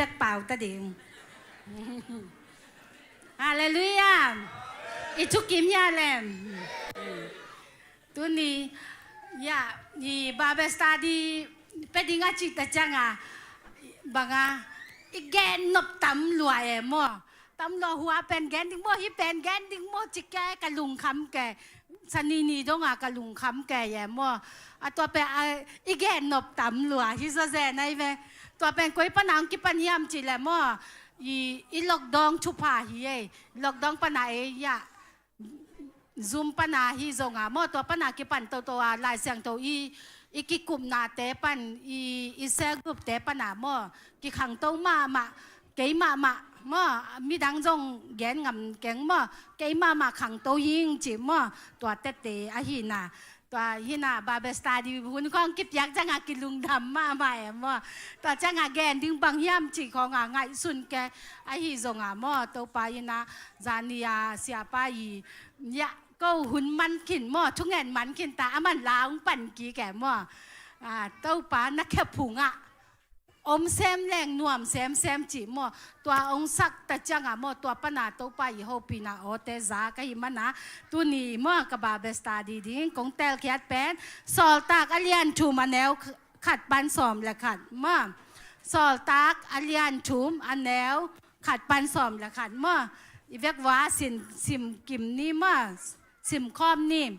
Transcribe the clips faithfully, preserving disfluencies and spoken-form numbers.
tek pau ta ding. Halleluiah. I thukim hia lem? Tuni, ya, i Bible study pia ding a cih ta ciang a, bang a, i gen nop tam lua e maw. Tam lua hua pen gen ding maw, hih pen gen ding maw, ci ke ka lungkham ke. Sanini dong a ka lungkham ke e maw. A tua pen, a, i gen nop tam lua, hih zawzen ai ve. Tua pen koi pan a hong kipan hiam cih leh maw. I, i lockdown thupha hi e. Lockdown pan a e ya. Zoom pan a hi zong a maw, tua pan a kipan toto a, Lai Siangtho i, i kikupnate pan, i, i cell group te pan a maw, kikhangto mahmah, kei mahmah maw, midang zong gen ngam keng maw, kei mahmah khangto hing ci maw, tua tete ahi na. Tua hi na, Bible study hun khawng kipiak ciang a kilungdam mahmah e maw. Tua ciang a gen ding bang hiam cih khawng a ngaihsun ke ahi zong a maw, Topa hi na, zani a siapa i, ya, ko hun man khin maw, thungen man khin ta, a man la hong pan kik e maw. A, Topa na khe phung ah om sem leng nuam semsem cih maw, tua hong sak ta ciang a maw, tua pan a Topa i hopihna awte za ka hi man a, tuni maw ka Bible study ding kong telkhiat pen, Sawltak a lian thum a neu khat pan sawm le khat maw. Sawltak a lian thum a neu khat pan sawm le khat maw. I vek vua sin, sim kim ni maw, sim khawm ni.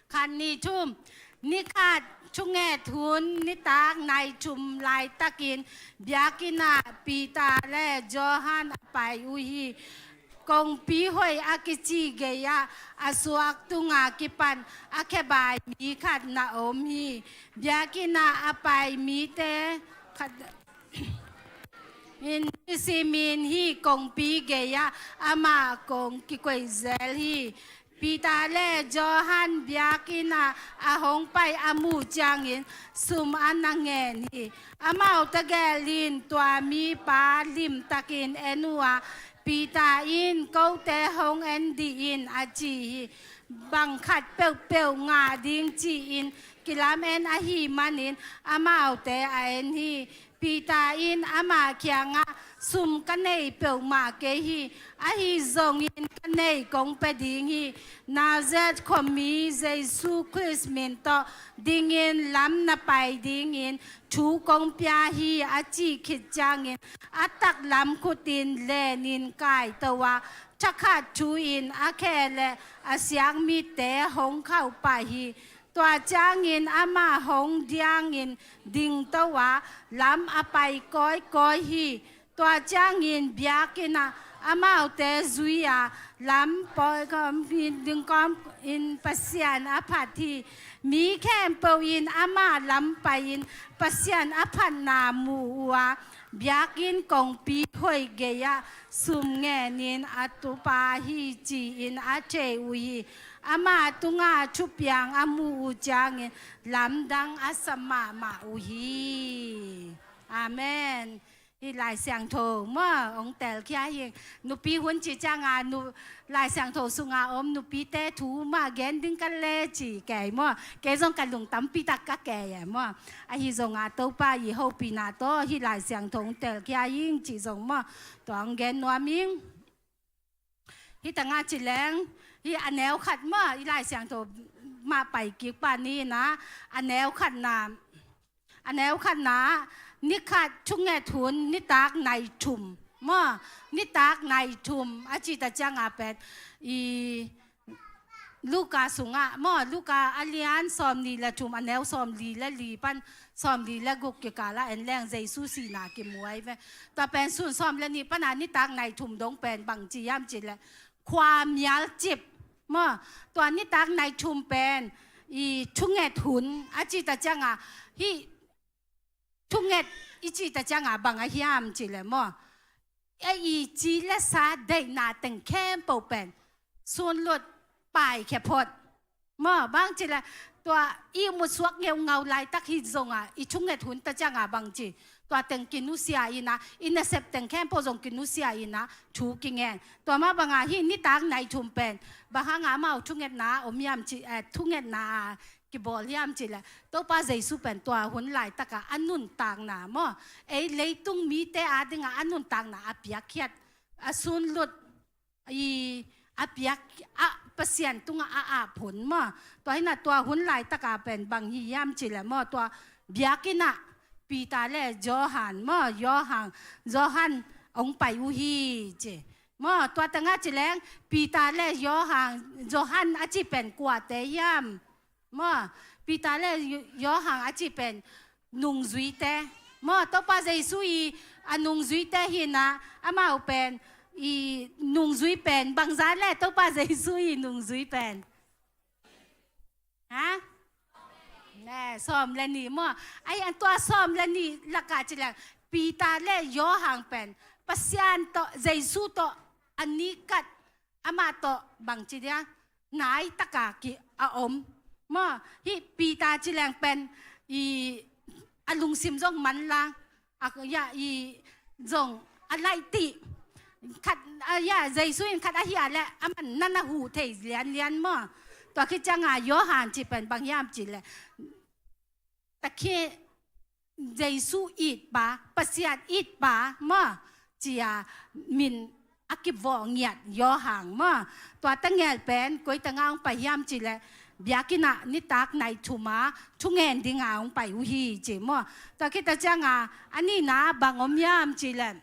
Khat ni thum. Ni khat thunget hun nitak nai thum laitakin biakinn ah Peter le Johan a pai uh hi. Kongpi hoih a kici gei ah a suak tunga kipan a khebai mi khat na om hi. Biakinn ah a pai mite khat in, Simon hi. Kongpi gei ah amah kong kikoih zel hi. Peter le Johan biakinn ah a hong pai a muh ciangin sum a na ngen hi. Amaute gel in tua mipa limtakin en uh a, Peter in, "Kote hong en dih in," a ci hi. Bang khat peuhpeuh ngah ding ci-in kilamen ahih manin amaute a en hi. Peter in amah kiangah, "Sum ka nei peuhmah kei hi, ahi zongin ka nei kong pia ding hi. Nazareth khuami Jesu Khrist min tawh dingin lam na pai dingin thu kong pia hi," a cih khit ciangin a taklam khutin lenin kaito a, thakhat thu-in a khe le a siakmitte hong khauh pah hi. Tua ciangin amah hong diangin dingto a, lam a pai kawikawi hi. Tua ciangin biakinn ah amaute zui a, lam pawi kawm in, ding kawmin Pasian a phat hi. Mi khempeuh in amah lam pai-in Pasian a phatna mu uh a, biakinn kongpi hoih gei ah sum ngenin a tupa hi ci-in a thei uh hi. Ama tungah thupiang a muh uh ciangin lamdang a sa mahmah uh hi. Amen. Hih Lai Siangtho maw, hong telkhia hi. Nupi hun cih ciang a, nu, Lai Siangtho sunga om nupite thu mah gen ding ka le ci kei maw. Kei zong ka lungtampi tak ka kei e maw. Ahi zong a Topa i hopihna tawh hih Lai Siangtho hong telkhia hing cih zong maw. Tua hong gen nuam ing. Hih tangah ci leng, hih a neu khat maw, i Lai Siangtho mah pai kik pah ni na, a neu khat na, a neu khat na, ni khat thunget hun nitak nai thum maw, nitak nai thum a cih ta ciang a pen, i Luka sungah maw, Luka a lian sawmnih le thum, a neu sawmli le li pan sawmli le guk kikal ah en leng Jesu sihna kimu ai ve. Tua pen sun sawm le nih pan a nitak nai thum dong pen bang ci hiam cih leh khua mial cip maw. Tua nitak nai thum pen i thunget hun a cih ta ciang a, hih thunget i cih ta ciang a bang a hiam cih leh maw, ei i ci le sa deihna teng khempeuh pen sunlut paikhia phot. Maw, bang cih leh tua ihmut suak ngeungau laitak hi zong a, i thunget hun ta ciang a bang ci, tua teng kinusia in a, i nasep teng khempeuh zong kinusia in a, thu kingen. Tua mah bang a hih nitak nai thum pen bang hang a amau thungetna om hiam cih, eh, thungetna a kibawl hiam cih leh, Topa Jesu pen tua hun laitaka a nuntakna maw, ei leitung mite adinga a nuntakna a piakkhiat, a sunlut, i a piak a Pasian tunga a ap hun maw. Tua hi a tua hun laitaka pen bang hi hiam cih leh maw, tua biakinn ah Peter le Johan maw, Johan, Johan hong pai uh hi ci. Maw, tua tengah ci leng Peter le Johan, Johan a cih pen kuate hiam? Maw, Peter le Yo-, Johan a cih pen nungzuite. Maw, Topa Jesu i a nungzuite hi a, amau pen i nungzui pen bangzah le Topa Jesu i nungzui pen? Ha? Ne, sawm le nih maw. Ahi a tua sawm le nih laka ci leng Peter le Johan pen Pasian tawh, Jesu tawh a nikat, amah tawh bangci dia, naitaka ki a om. Maw, hih Peter ci leng pen i a lungsim zong manlang, a, ya, i zong a laih tih. Khat, a, ya, Jesu in khat a hia leh aman na na huh thei lianlian maw. Tua khit cianga Johan cih pen bang hiam cih leh, Takhi Jesu itpa, Pasian itpa maw, ci a min a kivawh ngiat Johan maw. Tua tengel pen koi tengah hong pai hiam cih leh, biakinn ah nitak nai thum a thungen dinga hong pai uh hi ci maw. Tua khit a cianga a nihna bang om hiam cih leh,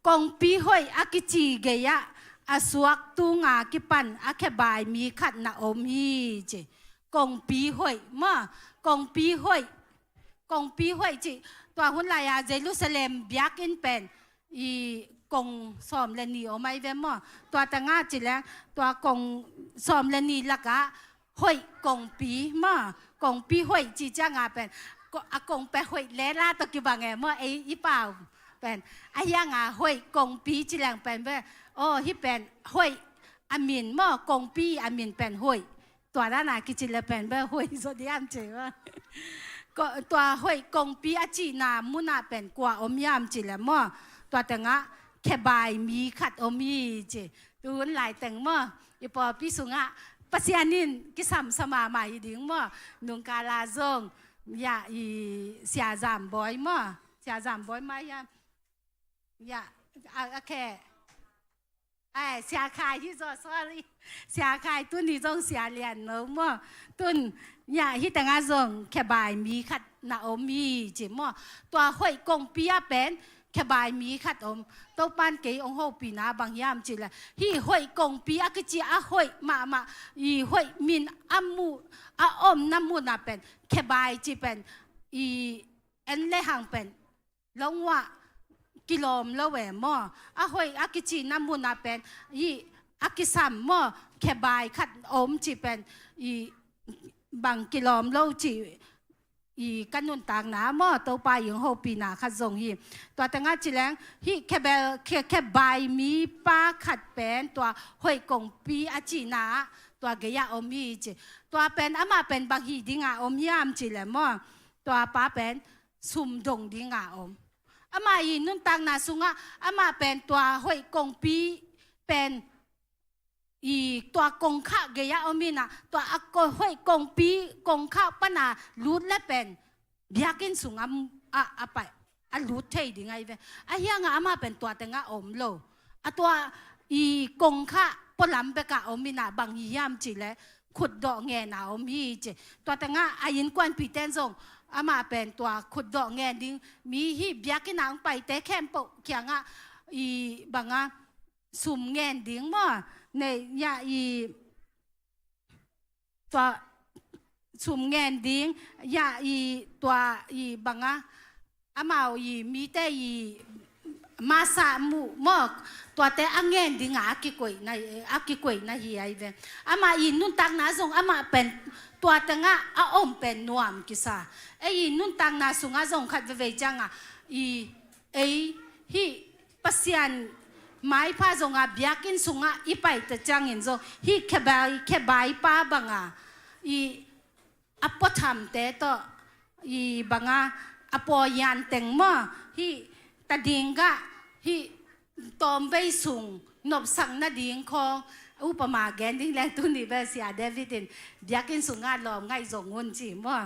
kongpi hoih a kici gei-ah a suak tunga kipan a khebai mi khat na om hi ci. Kongpi hoih maw, kongpi hoih, kongpi hoih ci. Tua hun lai-a Jerusalem biakinn pen i kong sawm le nih om ahi ve maw. Tua tengah ci leng tua kong sawm le nih lakah hoih kongpi maw, kongpi hoih ci cianga pen, ko-, a kong pen hoih lela tawh kibang e maw, ei i pau pen. Ahi hanga hoih kongpi ci leng pen ve, aw, hih pen hoih a min maw, kongpi a min pen hoih. Tua dana kici le pen ve hoih zaw diam ci maw. Ko-, tua hoih kongpi a cihna munah pen kua om hiam ci le maw. Tua tengah khebai mi khat om hi ci. Tuhun laiteng maw, i pawlpi sungah Pasian in kisamsa mahmah hi ding maw. Nungkala zong, ya, i Sia Zam Bawi maw, Sia Zam Bawi mah hiam? Ya, a, a khe. Ai, Sia Khai hi zaw, sorry. Sia Khai tuni zong Sia Lian No maw. Tun, ya, hih tengah zong khebai mi khat na om hi ci maw. Tua hoih kongpi ah pen khebai mi khat om. Topan kei hong hopihna bang hiam ci le, hih hoih kongpi a kici a hoih mahmah, i hoih min a mu, a omna munah pen khebai ci pen i en le hang pen long uah kilawm lo e maw. A hoih a kicihna munah pen hih a kisam maw, khebai khat om ci pen i bang kilawm lo ci. I ka nuntakna maw, Topa i hong hopihna khat zong hi. Tua tengah ci leng hih khebai, khe, khebai mipa khat pen tua hoih kongpi a cihna ah tua gei-ah om hi ci. Tua pen amah pen bang hi dinga om hiam ci le maw. Tua pa pen sum dong dinga om. Amah i nuntakna sungah amah pen tua hoih kongpi pen i tua kongkhak gei-ah om hi a, tua a ko-, hoih kongpi kongkhak pana lut le pen biakinn sungah a, a pai, a lut thei ding ahi ve. Ahi hanga amah pen tua tengah om lo. A tua i kongkhak pualam bekah om hi a, bang hi hiam ci le khutdawh ngen a om hi ci. Tua tengah a innkuanpihte in zong amah pen tua khutdawh ngen ding, mi hih biakinn ah hong paite khempeuh kiangah i banga sum ngen ding maw. Nei, ya i tua sum ngen ding, ya i tua i banga amau i mite i masa mu maw, tuate a ngen dinga a kikoihna, a kikoihna hi ahi ve. Amah i nuntakna zong amah pen tua tengah a om pen nuam kisa. Ei i nuntakna sungah zong khat veivei cianga i ei hih Pasian maipha zonga biakinn sungah i paite ciangin zong hih khebai, khebai pa banga i a puathamte tawh i banga a pawian teng maw, hih tading gah, hih tawmvei sung nopsak nading khawng, upama gen ding leng tuni bel Sia David in biakinn sungah lawm ngaih zong un ci maw.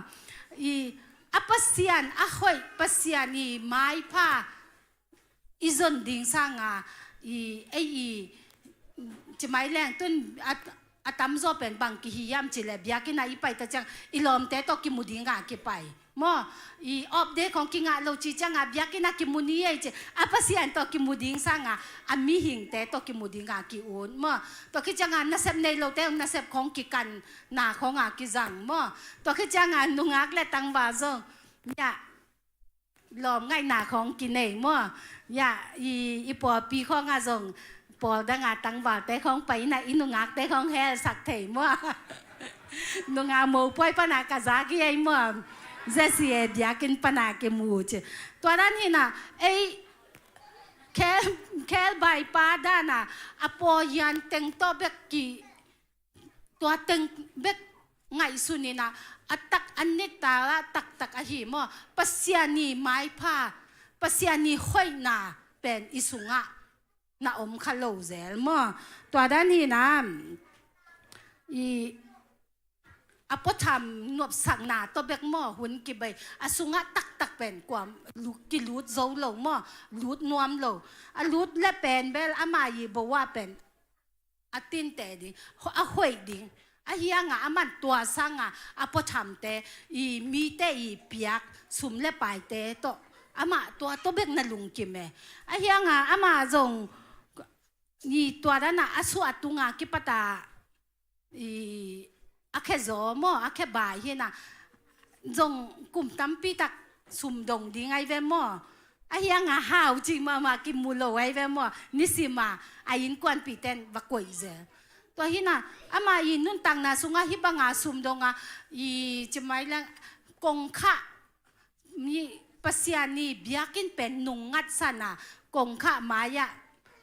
I, a Pasian, a hoih Pasian i maipha i zon ding sanga, i, ei i, ci mai leng tun a, a tamzaw pen bang kihi hiam cileh biakinn ah i pai ta ciang i lawmte tawh kimu dinga kipai. Maw, i off day khong kingah lo ci cianga biakinn ah kimu ni ei ci, a Pasian tawh kimu ding sanga, a mihingte tawh kimu dinga ki-ut. Maw, tua khit cianga nasep nei lote nasep khong kikanna khonga kizang. Maw, tua khit cianga nungak le tangval zong, ya, lawm ngaihna khong kinei maw. Ya, i, i pawlpi khonga zong pawl danga tangvalte khong pai ina i nungakte khong helsak thei maw. Nungak mopuai pana ka zak hi ei maw. Zesia biakinn pana kimu ci. Tua dan hina, ei khel, khel baipa dana, a paw hian teng tawh bek ki, tua teng bek ngaihsun ina, a tak a nitala taktak ahi maw. Pasian i maipha, Pasian i hoihna pen i sungah na om kha lo zel maw. Tua dan hina, i, a puatham nopsakna tawh bek maw hun kibei, a sungah taktak pen kuam lu-, kilut zo lo maw, lut nuam lo. A lut le pen bel ama i bo ah pen a tinte ding, a hoih ding. A hianga aman tua sanga a puathamte, i mite i piak sum le paite tawh, amah tua tawh bek na lungkim e. A hianga amah zong i tua dana a suah tunga kipata, i, a khe zaw maw, a khe bai hina zong kum tampi tak sum dong ding ai ve maw. A hianga hau cih mahmah kimu lo ai ve maw. Nisima a innkuanpihten va koih zel. Tua hina, ama i nuntakna sunga hih banga sum donga, i, ci mai leng kongkhak, mi Pasian i biakinn pen nungngatsana kongkhak mai-ah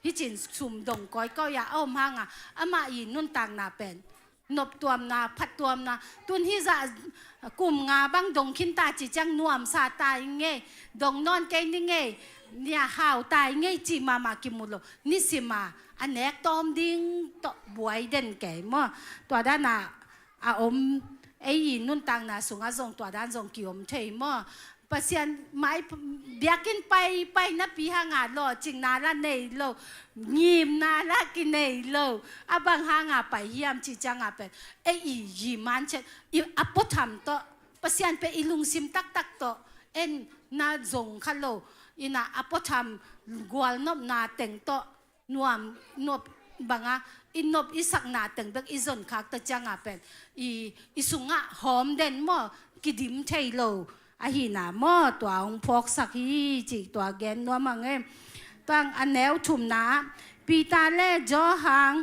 hicin sum dong kawikawi-a a om hanga, ama i nuntakna pen noptuamna, phattuamna, tun hizah kum nga bang dong khinta ci ciang nuamsa ta i ngei, dong nawn kei ni ngei, nia hau ta i ngei cih mahmah kimu lo. Nisima a nek tawm ding tawh buai den kei maw. Tua dana a om, ei i nuntakna sungah zong tua dan zong kiom thei maw. Pasian mai, biakinn pai, pai napi hanga lawhcinna la nei lo, ngimna la kinei lo, a bang hanga pai hiam cih cianga pen, ei i, i man chet, i, a puatham tawh, Pasian pen i lungsim taktak tawh en na zong kha lo, ina a puatham gualnopna teng tawh nuam, nop banga, i nop i sakna teng bek i zon khak ta cianga pen, i, i sungah hawm den maw, kidim thei lo ahina maw, tua hong phawksak hi cih tua gen nuam ang e. Tuang a neu thumna, Peter le Johan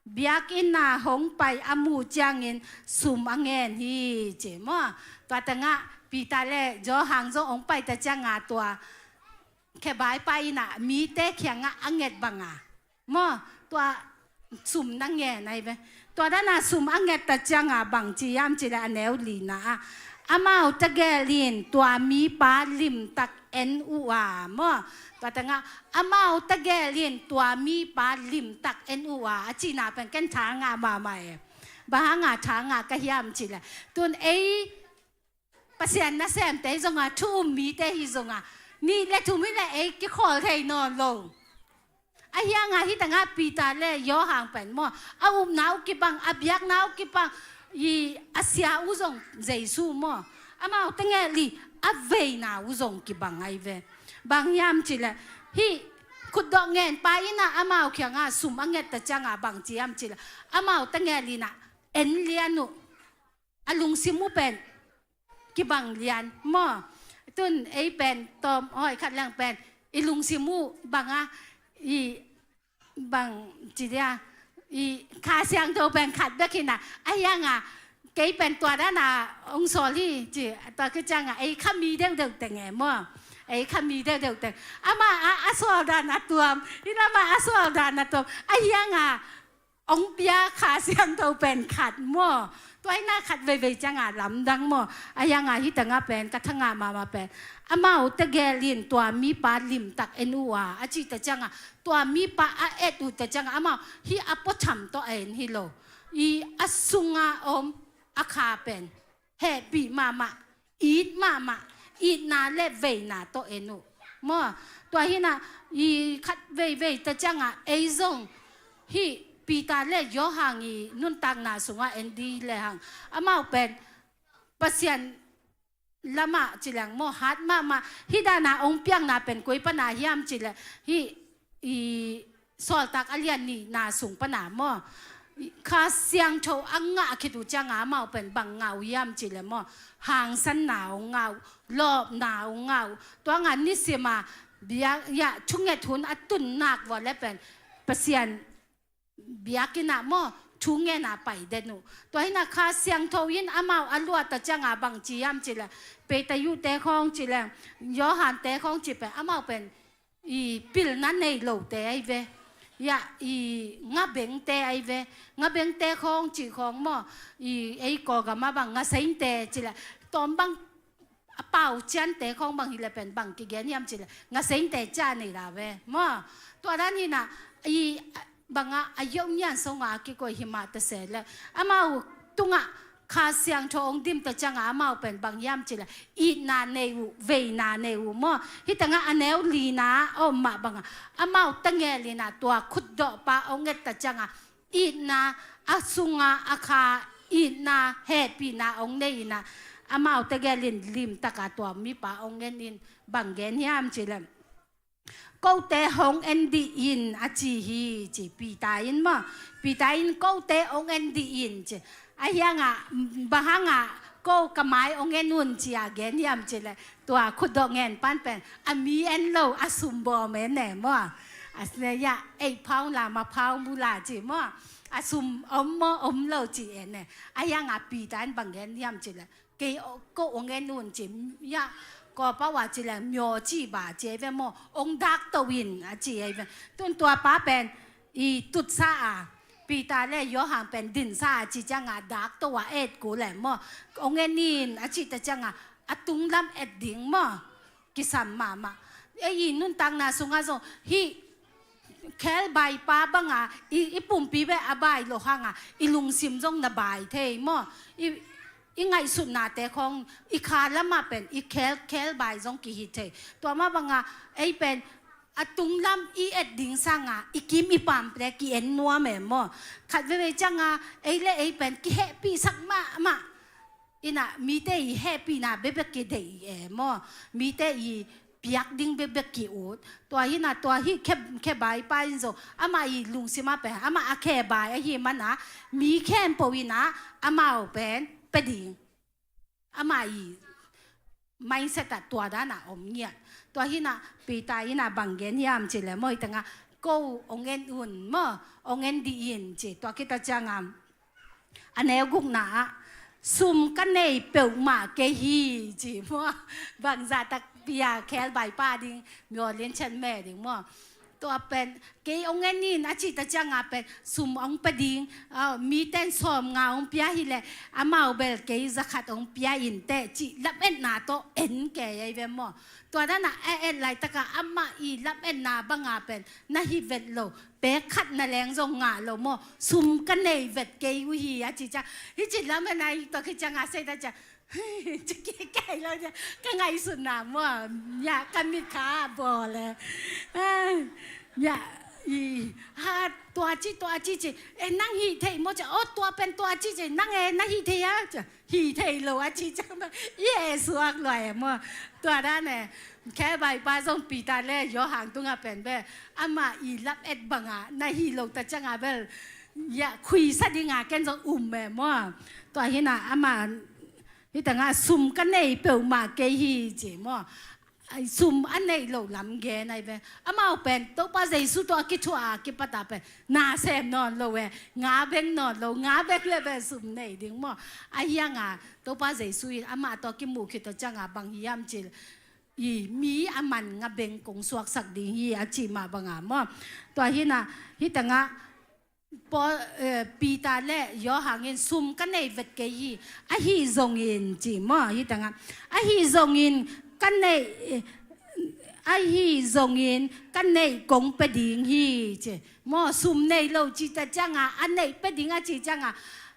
biakinn ah hong pai a muh ciangin sum a ngen hi ci maw. Tua tengah Peter le Johan zong hong pai ta cianga tua khe baipa ina mite kiangah a nget banga maw, tua sum na ngen ai ve. Tua dana sum a nget ta cianga bang ci hiam cileh a neu lina ah, amau tegel in tua mipa limtak en uh a maw. Tua tengah amau tegel in tua mipa limtak en uh a, a cihna pen ken tha ngah mahmah e. Bang hanga tha ngah ka hiam cileh, tun ei Pasian nasemte hi zonga, thu um mite hi zonga, nih le thum hileh ei kikhawl thei nawn lo. A hianga hih tengah Peter le Johan pen maw, a upna uh kibang, a biakna uh kibang, i a sia uh zong Jesu maw, amau tengel i a veina uh zong kibang ai ve. Bang hiam cileh, hih khutdawh ngenpa ina amau kianga sum a nget ta cianga bang ci hiam cileh, amau tengel ina en lian uh, a lungsim uh pen kibang lian maw. Tun ei pen tawm hoi khat leng pen i lungsim uh banga, i bang ci dia, i Kha Siangtho pen khat bek hina, a hianga kei pen tua dana hong sawl hi ci, tua khit cianga ei kha mi deuhdeuh teng e maw. Ei kha mi deuhdeuh teng. Amah a, a sawl dan a tuam, hih lamah a sawl dan a tuam. A hianga ong pia Kha Siangtho pen khat maw. Tua hi na khat veivei cianga lamdang maw. Ahi hanga hi tanga pen ka thangah mahmah pen, amau tegel in tua mipa limtak en uh a, a cih ta cianga, tua mipa a et uh ta cianga amau hi a puatham tawh a en hi lo. I a sunga om a kha pen hehpih mahmah, it mahmah, itna le veina tawh en uh maw. Tua hi na i khat veivei ta cianga ei zong hi Peter le Johan i nuntakna sunga en di le hang, amau pen Pasian lamah ci leng maw, hat mahmah. Hi dana ong piakna pen koi pana hiam ci leh, hi i Sawltak a lian nihna sung pana maw, Kha Siangtho a ngah khit uh cianga amau pen bang ngah uh hiam ci leh maw, hangsanna ong ngah uh, lawpna ong ngah uh. Tua nga nisima biak ya thunget hun a tun nak vua le pen Pasian biakinn ah maw, thu ngen a pai den uh. Tua hi na Kha Siangtho in amau a luah ta cianga bang ci hiam ci leh, Peter te khawng ci leng, Johan te khawng ci pen amau pen i pilna nei lote ahi ve. Ya i ngabengte ahi ve. Ngabengte khawng ci khawng maw, i ei Kawlgam ah bang ngaseinte ci leh, tawm bang a pau ciante khawng bang hi leh pen bang kigen hiam ci leh, ngaseinte cia nei la ve maw. Tua dan hi na i banga a yoh nian songa a kikoih hi mah ta se leh, amau tungah Kha Siangtho ong dim ta cianga amau pen bang hiam ci leh, itna nei uh, veina nei uh maw. Hi tanga a neu lina a om mah banga amau tegel ina tua khutdawhpa ong et ta cianga itna, a sunga a kha itna, hehpihna ong nei ina, amau tegel in limtaka tua mipa ong en in bang gen hiam ci leh, kote hong en dih in a ci hi ci Peter in maw. Peter in kote hong en dih in ci. Ahi hanga, bang hanga ko ka mai hong en un ci a gen hiam ci leh, tua khutdawh ngen pan pen a mi en lo, a sum bawm en e maw. A sine ya ei phaung la ma phaung bu la ci maw. A sum om maw om lo ci en e. Ahi hanga Peter in bang gen hiam ci leh, kei ko ong en un ci ya, kawpa wa ci leh myo ci ba ci ei ve maw, ong dak to in a ci ei ve. Tun tua pa pen i tutsa a, Peter le Johan pen dinsa a ci cianga dak to a et ku le maw, ong en in a ci ta cianga a tunglam et ding maw. Kisam mahmah. Ei i nuntakna sunga zong hi khelbai pa banga i, i pumpi beh a bai lo hanga i lungsim zong na bai thei maw. I, i ngaihsutnate khawng i kha lamah pen i khel, khelbai zong kihi thei. Tua mah banga ei pen a tunglam i et ding sanga i kim i pamte ki en nuam e maw. Khat veivei cianga ei le ei pen kihehpihsak mahmah. Ina mite i hehpihna bekbek kideih e maw. Mite i piak ding bekbek ki-ut. Tua hi na tua hi khe, khebai pa in zong amah i lungsim a pen amah a khebai ahi mana mi khempeuh ina amau pen pe ding. Amah i mindset ah tua dana om ngiat. Tua hi na Peter ina bang gen hiam ci leh maw, hi tanga ko ong en un maw, ong en dih in ci. Tua khit ta cianga a neu gukna ah sum ka nei peuhmah kei hi ci maw. Bangzah takpi a khelbai pa ding myo lian chan me ding maw. Tua pen kei ong en in a cih ta cianga pen sum ong pe ding, ah, miten sawmnga ong pia hi leh amau bel kei zakhat ong pia in teh cih lametna tawh en kei ei ve maw. Tua dana a et laitaka amah i lametna banga pen na hi vet lo. Pek khat na leng zong ngah lo maw. Sum ka nei vet kei uh hi a ci ciang, hi ci lametna i tua khi cianga sei ta ciang, ci kei kei lo cia ka ngaihsutna maw. Ya ka mit kha bawl e. Ya i ha tua ci tua ci ci, e nang hih thei maw cia, o tua pen tua ci ci, nang e na hih thei a cia. Hi thei lo a ci ciang bel i e suak lua e maw. Tua dan e khebai pa zong Peter le Johan tunga pen bel amah i lamet banga na hi lo ta cianga bel ya khuisa dinga ken zong um e maw. Tua hi na amah hi tanga sum ka nei peuhmah kei hi ci maw. Ai, sum a neih loh lam gen ai ve. Amau pen Topa Jesu tawh a kithuah a kipata pen na sem nawn lo e, nga beng nawn lo, nga beng le pen sum nei ding maw. Ahi hanga Topa Jesu in amah tawh kimuh khit tawh cianga bang hiam cil i mi a man nga beng kong suaksak ding hi a cih mah banga maw. Tua hi na hi tanga Paul, eh, Peter le Johan in sum ka nei vet kei hi, ahi zongin ci maw, hi tangah, ahi zongin ka nei, eh, ahi zongin ka neih kong pe ding hi ci maw, sum nei lo ci ta ciangah, a neih pe ding a ci ciangah,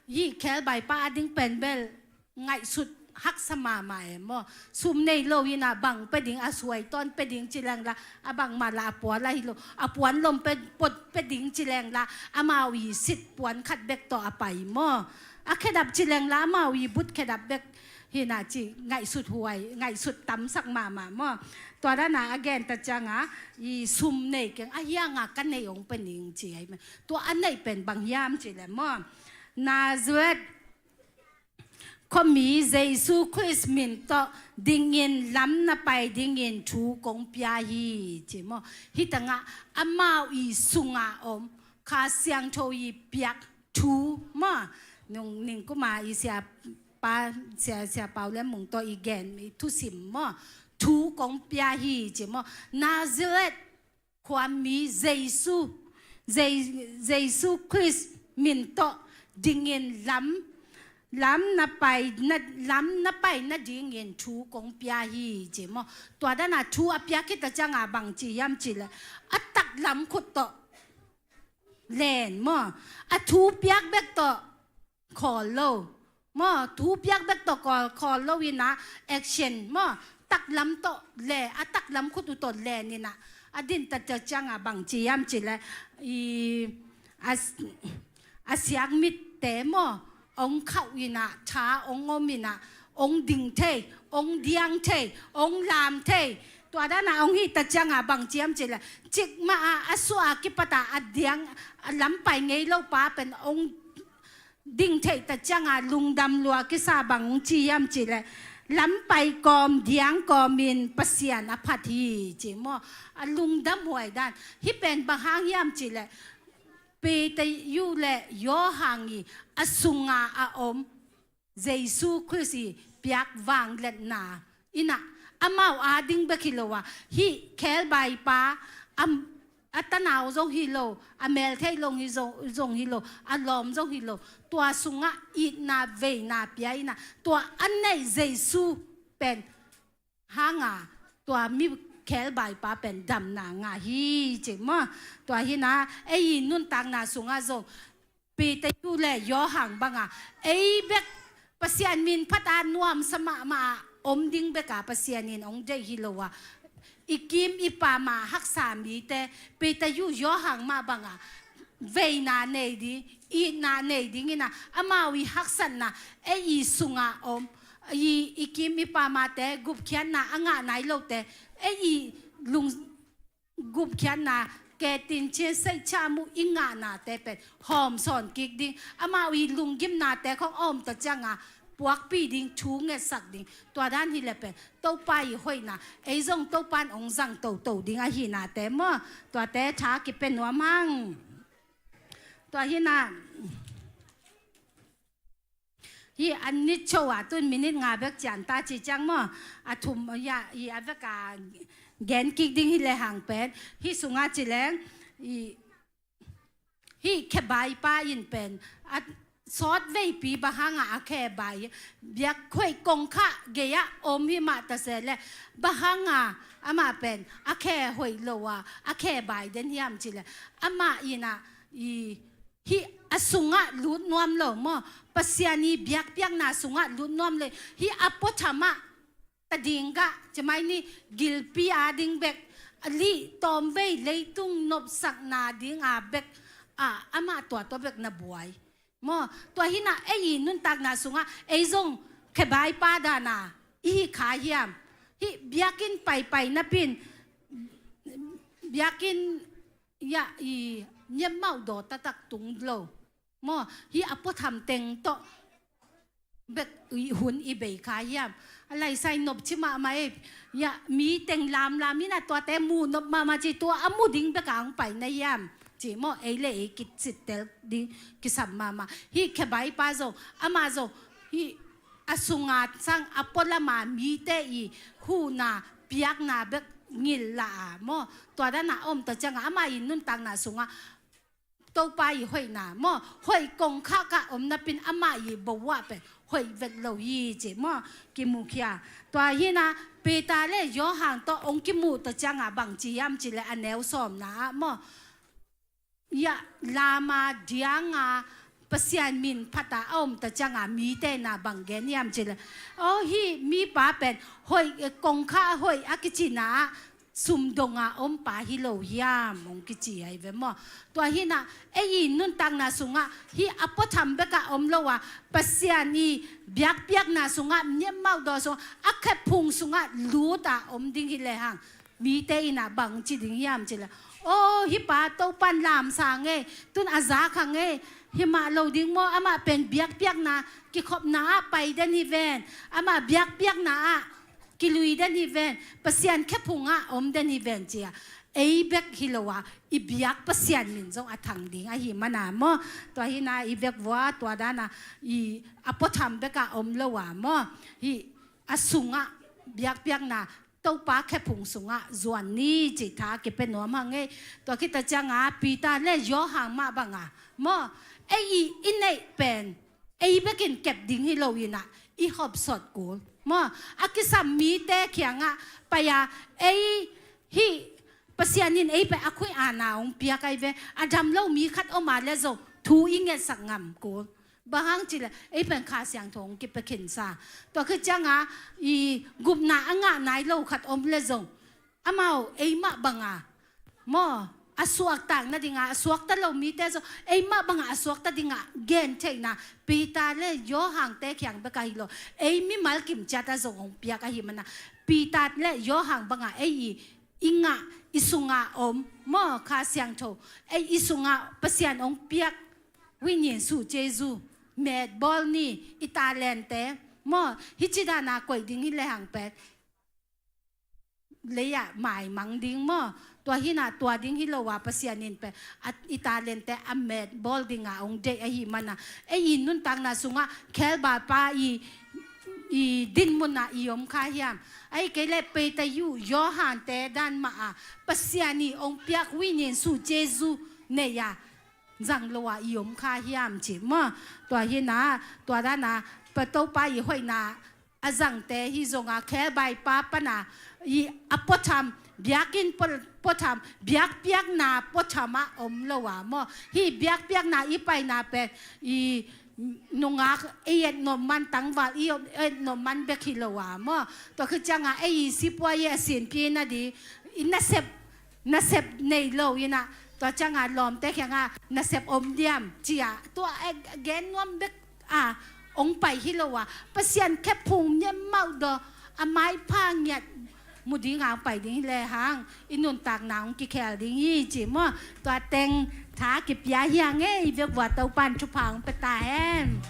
hi khelbai pa a ding pen bel ngaihsut haksa mahmah e maw. Sum nei lo inah bang pe ding, a suai tawn pe ding ci lengla, a bangmah la a puan la hi lo, a puan lom pe, pot pe ding ci lengla, amau i sit puan khat bek tawh a pai maw. A khedap ci lengla, amau i but khedap bek hinah ci ngaihsut huai, ngaihsut tamsak mahmah maw. Tua dana a gen ta ciangah, i sum nei keng, a hiangah ka nei hong pe ning ci ahi maw. Tua a neih pen bang hiam ci le maw. Nazareth khuami Jesu Khrist min tawh dingin lam na pai dingin thu kong pia hi ci maw. Hi tangah amau i sungah om Kha Siangtho i piak thu maw. Nung ningkuma i sia pa, sia, sia Pau Lian Mung tawh i gen i thusim maw. Thu kong pia hi ci maw. Nazareth khuami Jesu, Je-, Jesu Khrist min tawh dingin lam, lam na pai na, lam na pai na dingin thu kong pia hi ci maw. Tua dana thu a piak khit ta ciangah bang ci hiam ci le, a taklam khut tawh len maw. A thu piak bek tawh khawl lo maw, thu piak bek tawh khawl, khawl lo inah action maw, taklam tawh le, a taklam khut uh tawh len inah, a din ta ciangah bang ci hiam ci le, i, a, a siak mitte maw, ong khauh inah, tha ong om inah, ong ding thei, ong diang thei, ong lam thei. Tua dana ong hih ta ciangah bang ci hiam ci le, cikmah a, a suah a kipat a, a diang, a lampai ngei lo pa pen ong ding theih ta ciangah lungdam lua kisa bang ci hiam ci le, lam pai kawm diang kawmin Pasian a phat hi ci maw. A lungdam huai dan. Hih pen bang hang hiam ci le, Peter le Johan i a sunga a om Jesu Khrist i piak vangliatna inah, amau a ding bek hi lo a, hih khelbai pa, a, a tanau zong hi lo, a meltheih long hi zong, zong hi lo, a lawm zong hi lo, tua sungah itna veina pia inah, tua a neih Jesu pen hanga, tua mi khelbai pa pen damna ngah hi ci maw. Tua hinah ei i nuntakna sungah zong Peter le Johan banga ei bek Pasian min phat a nuamsa mahmah a om ding beka Pasian in ong deih hi lo a, i kim i pama haksa mite Peter, Johan mah banga veina nei ding, itna nei ding inah, amau i haksatna, ei i sunga om, i, i kim i pamate gupkhiatna a ngah nai lote, ei i lung gupkhiatna, ketin chin seihcha mu i ngahnate pen hawmsawn kik ding, amau i lunggimnate khong a om ta cianga puakpi ding, thu ngetsak ding, tua dan hi le pen Topa i hoihna, ei zong Topa in ong zang toto ding ahihnate maw. Tuate tha kipia nuam hang. Tua hinah, hi an nit cho a tun minit nga bek cian ta ci ciang maw. A thum ya, hi a veka gen kik ding hi le hang pen, hi sunga ci leng, i, hi khebai pa in pen a sawt veipi bang hanga a khebai, biak hoih kongkhak gei-ah om hi mah ta se le, bang hanga amah pen a khe hoih lo a, a khebai den hiam ci le, amah inah, i, hih a sungah lut nuam lo maw, Pasian i biakpiakna sungah lut nuam lo, hih a puathamah ta ding gah, ci mai ni, gilpi a ding bek, a lih tawmvei leitung nopsakna ding a bek, a, amah tua tua bek na buai. Maw, tua hinah ei i nuntakna sungah ei zong khebai pa dana i hi kha hiam? Hih biakinn paipai napin, biakinn ya i niammauh daw taktak tung lo. Maw, hih a puatham teng tawh bek i hun i bei kha hiam? A laisai nopci mahmah e. Ya, mi teng lamlam inah tuate mu nop mahmah ci, tua a mu ding beka hong pai na hiam? Ci maw, ei le ei kisittel ding kisam mahmah. Hih khebai pa zong, amah zong, hih a sunga sang a pualama mite i huhna, piakna bek ngilla a maw. Tua dana om ta cianga, amah i nuntakna sungah Topa i hoihna maw, hoih kongkhak ah om napin amah i bo ah pen hoih vet lo hi ci maw, kimukhia. Tua hi-in ah Peter le Johan tawh hong kimuh ta ciangah bang ci hiam cih leh a neu sawmna ah maw, ia, lam a diang a Pasian min phat a a om ta ciangah mite in ah bang gen hiam cih leh, aw, hih mipa pen hoih, eh, kongkhak hoih a kicihna ah sum dong a om pa hi lo hiam, hong kici ahi ve maw. Tua hi-in ah ei i nuntakna sungah hih a puatham bek ah om lo a, Pasian i biakpiakna sungah, niamah dawh sungah, a khephung sungah lut a om ding hi lehang, mite in ah bang ci ding hiam cih leh, aw, hih pa Topa'n lamsang e, tu-in a zak hang e, hi mah lo ding maw, amah pen biakpiakna kikhopna ah pai den hi ven, amah biakpiakna ah kilui den hi ven, Pasian khephung ah om den hi ven ci a, ei bek hi lo a, i biak Pasian min zong a thang ding ahih man a maw. Tua hi-in ah i vekpi-a tua dan a, i a puatham bek ah om lo a maw, hih a sungah biakpiakna, Topa khephung sungah zuan ni cih tha kipia nuam hang e. Tua khit ta ciangah Peter le Johan mah bang a maw, ei i, i neih pen ei bek in kep ding hi lo-in ah i hopsot kul maw, a kisam mite kiangah pai a, ei, hih Pasian in ei pen a khuih a na hong piak ahi ve, a dam lo mi khat om a leh zong thu i ngetsak ngam kul. Bang hang cih leh ei pen Kha Siangtho hong kipia khinsa. Tua khit ciangah i gupna a ngah nai lo khat om leh zong, amau ei mah bang a maw, a suakta nading a, a suakta lo mite zong ei mah bang a, a suakta ding a gen theihna Peter le Johan-te kiang bek ahi lo, ei mimal kimciat ah zong hong piak ahih man a, Peter le Johan bang a ei i, i ngah, i sungah om maw, Kha Siangtho, ei i sungah Pasian hong piak ဝိညာဉ်စုကျေးဇူး, meet bawl ni, i talent-te maw, hih ci dan a koih ding hi lehang pen lei ah maimang ding maw. Tua hi-in ah tua ding hi lo a, Pasian in pen a, i talent-te a meet bawl ding a hong deih ahih man a, ei i nuntakna sungah khebawipa i, i dinmun ah i om kha hiam? Ahih kei leh Peter, Johan-te dan mah a, Pasian i hong piak ဝိညာဉ်စုကျေးဇူး nei a, zang lo a i om kha hiam cih maw. Tua hi-in ah, tua dan a, Topa i hoihna a zangte hi zong a, khebawipa pan a, i a puatham, biakinn pua-, puatham, biakpiakna puatham ah om lo a maw. Hih biakpiakna i paina pen i nungak ei et nuam man, tangval i et nuam man bek hi lo a maw. Tua khit ciangah ei i sipuai i a sinpi nading, i nasep, nasep nei lo-in ah, tua ciangah lawmte kiangah nasep om diam ci a, tua a gen nuam bek a hong pai hi lo a, Pasian khephung niamah dawh, a maipha ngiat mu ding a hong pai ding hi lehang i nuntakna hong kikhel ding hi ci maw. Tua teng tha kipia hi hang e, i vekpi-a Topa'n thupha hong pia ta hen.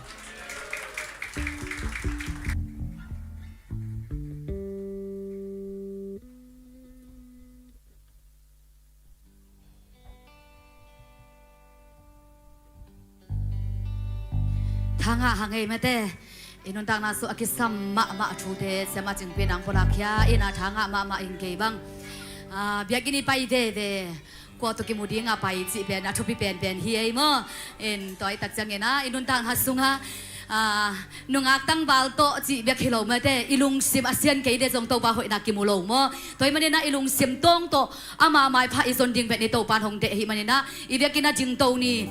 Tha ngah hang ei mate. I nuntakna sung a kisam mahmah thute siamah Cingpi in hong pulak khia in a, tha ngah mahmah ing kei bang. Ah, biakinn i pai veve, kua tawh kimu ding a pai cih pen a thupi penpen hi ei maw. In tua i tak ciangin a, i nuntakna sungah, ah, nungak tangval tawh cih bek hi lo mate, i lungsim a sian kei leh zong Topa hoihna kimu lo maw. Tua ahih manin a i lungsim tawng tawh ama maipha i zon ding pen i Topa'n hong deih ahih manin a, i biakinn a dingto ni.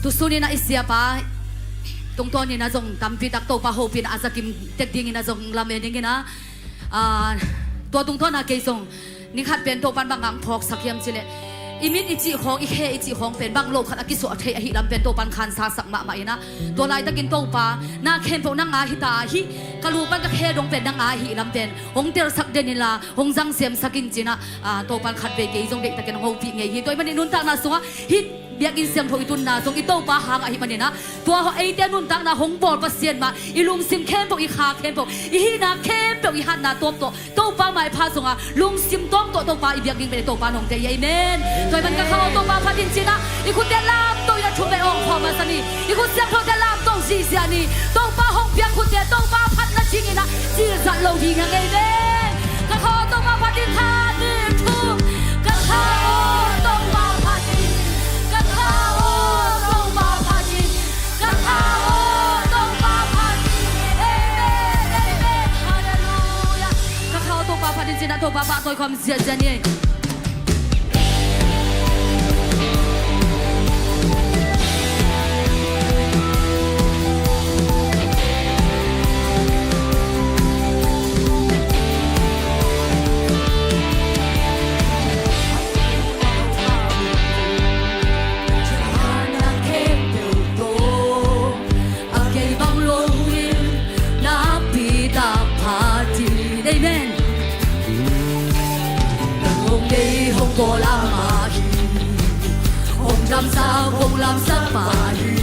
Tusun in a i siapa tungtawn in a zong tampi tak Topa hopih in a, a za kim tek dingin a zong lamen ing in a, ah, tua tungtawn a kei zong ni khat pen Topa'n bang hong phawksak hiam cih leh, i mit i cih khawng, i khe i cih khawng pen bang lo khat a kisuah thei ahih lam pen Topa'n khansasak mahmah in a, tua laitakin Topa, na khempeuh nang aa hi ta, hih ka lu pan ka khe dong pen nang aa ahih lam pen hong telsak den inla, hong zang semsak in ci in a, ah, Topa'n khatvei kei zong deihtakin hong hopih ngei hi. Tua ahih manin nuntakna sungah hih biakinn siangtho i tunna zong i Topa hang ahih manin a, tua eite nuntakna hong bawl Pasian mah, i lungsim khempeuh, i kha khempeuh, i hihna khempeuh, i hatna tawp tawh Topa maipha zong a lungsim tawng tawh Topa i biak ding pen i Topa'n hong deih hi. Amen. Tua ahih manin ka kha aw, Topa phat in ci in a, i khutte lamto in a thupha hong khawm masa ni. I khut siangthote lamto ziahziah ni. Topa hong piak khutte Topa phat nadingin a cilzat lo ding hi hang. Amen. Ka kha aw, Topa phat in, khat, nih, thum. Ka kha aw, Topa phat in. Ka kha aw, Papa, tawi khawm ziahziah ni. A kei bang lo in nakpi tak phat in. Amen. Nang hong nei hong bawl amah hi. Hong damsak hong lamsak pa hi.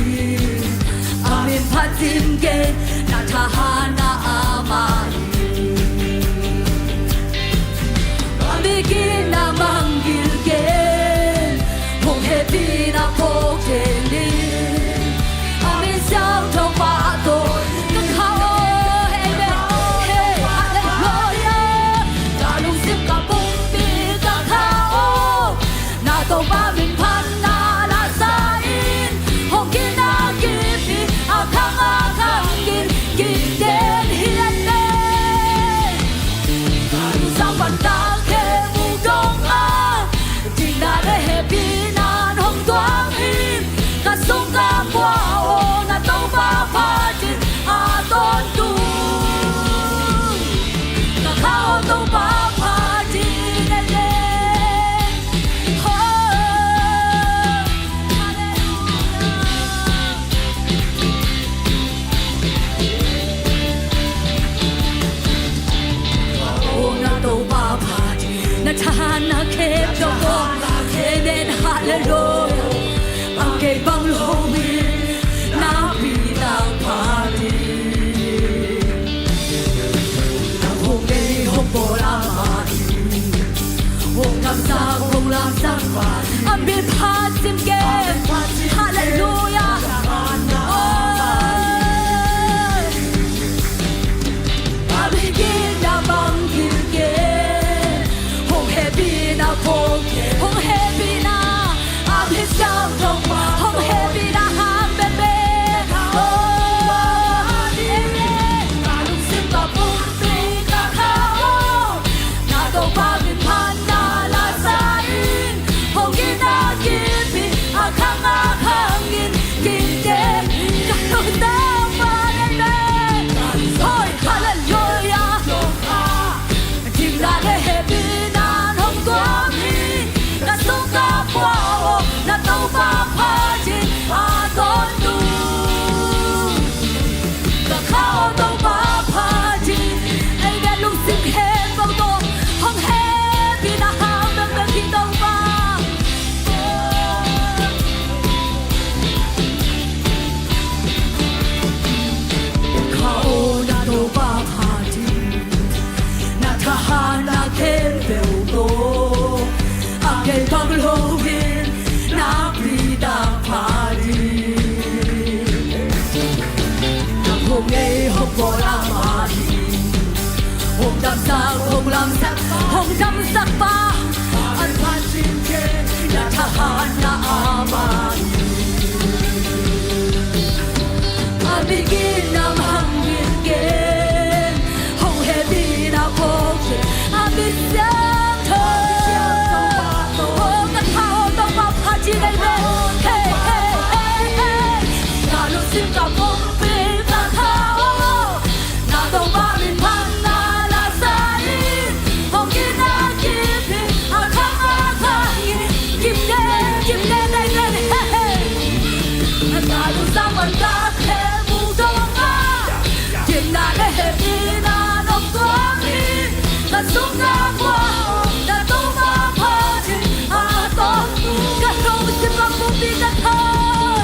A min phat cim kei, na thahatna amah hi. A bikin a mang gilgel, hong hehpihna phawk kei ni. A min siangtho pa tawh ka kha aw, amen. Hey, halleluia. Ka lungsim ka pumpi ka kha aw. Na Topa min phatna la sa in, hong kitna kipi a khang a khang in, kiten hi a nei. Ka lungsim pan tak he mu dong a, dikna le hehpihna hong tuang in, ka sung ka pua aw, na Topa phat in a tawntung. Ka kha aw Topa phat in, amen. Oh, halleluia. Ka kha aw na Topa phat in, na thahatna khempeuh tawh. Amen, halleluia. A kei bang lo in nakpi tak phat in. Nang hong nei hong bawl amah hi. Hong damsak hong lamsak pa hi. A min phat cim kei. Halleluia. Oh. A bikin a mang gilgel, hong hehpihna phawk, hong hehpihna a min siangtho pa, hong hehpihna hang bekbek. Oh, amen. Ka lungsim ka pumpi ka kha aw, na Topa min phatna la sa in, hong kitna kipi a khang a khang in, kiten ka lungsim pa, amen. Hoi, halleluia. Dikna le hehpihna hong tuang hi. Ka sung ka pua aw, na Topa phat in a tawntung. Ka kha aw Topa phat in. Ei, ka lungsim khempeuh tawh hong hehpihna hang bekbek hi Topa. Ka kha aw na Topa phat in, na thahatna khempeuh tawh. A kei bang lo in nakpi tak phat in. Nang hong nei hong bawl amah hi. Hong damsak hong lamsak, hong damsak pa. A min phat cim kei, na thahatna amah hi. A bikin a mang gilgel, hong hehpihna phawk, a min siangtho. Oh, ka kha aw Topa phat in, amen. Hey, hey, hey, hey. Ka lungsim ka pumpi ka kha aw, na Topa min phatna la sa in, hong kitna kipi a khang a khang in, kipte, kipte, amen. Hey, hey. Ka lungsim pan tak he mu dong a, dikna le hehpihna hong tuang hi. Ka sung ka pua aw, na Topa phat in a tawntung. Ka lungsim ka pumpi ka kha aw.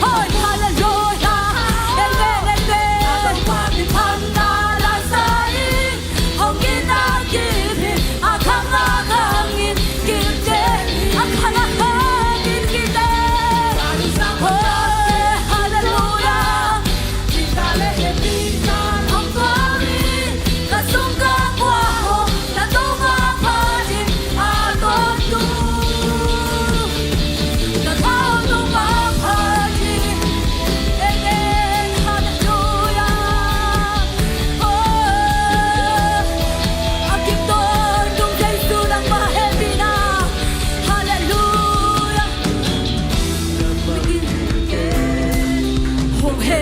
Hoi, halleluia.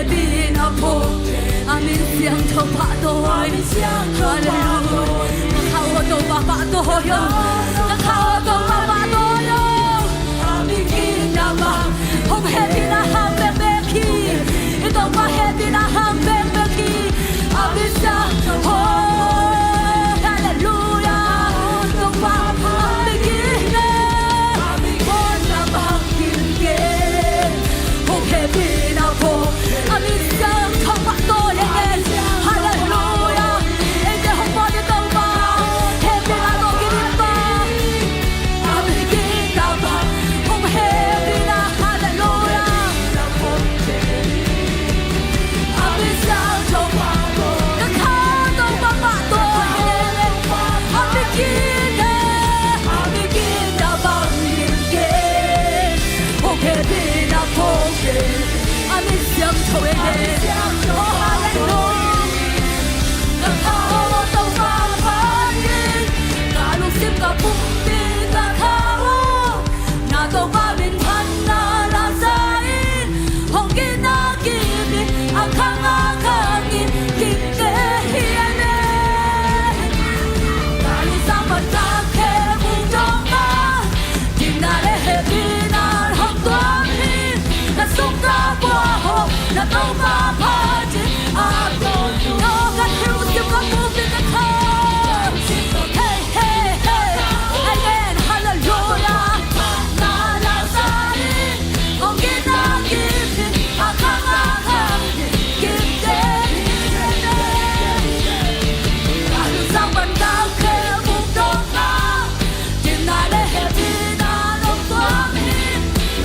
Hehpihna phung, a min siangtho pahtawi. Halleluia. Ka kha aw Topa pahtawi aw. Ka kha aw Topa pahtawi aw. A min gitna bang hong hehpihna hang bekbek hi. I Topa hehpihna hang bekbek hi. A min siangtho. Halleluia. Topa a min gitna. A min gitna bang gitna. Hong hehpihna phung, a min siangtho pahtawi hi. Halleluia. Eite hong pawt hi Topa. Hehpihna tawh kidim pa. A min gitna bang hong hehpihna. Halleluia. A min siangtho pahtawi. Ka kha aw Topa pahtawi hi. A min gitna. A min gitna bang gitna. Hong hehpihna phung hi. A min siangtho hi. Oh, halleluia. Ka kha aw Topa pahtawi. Ka lungsim ka pumpi ka kha aw. Na Topa min phatna la sa in. Hong gitna gitna a khang a khang in gitna hi a ne. Ka lungsim ban ka khe bung dong a. Gitna le hehpihna hong tuam hi. Na sung ka pua ho, na Topa pha ci a ko. Ka thil sim ka pu pi ka kha. Hey, hey, hey. Amen. Hallelujah. Na la sa hi. Hong gitna gitna a khang a khang. Gitna. Ka lungsim ban ka khe bung dong a. Gitna le hehpihna hong tuam hi.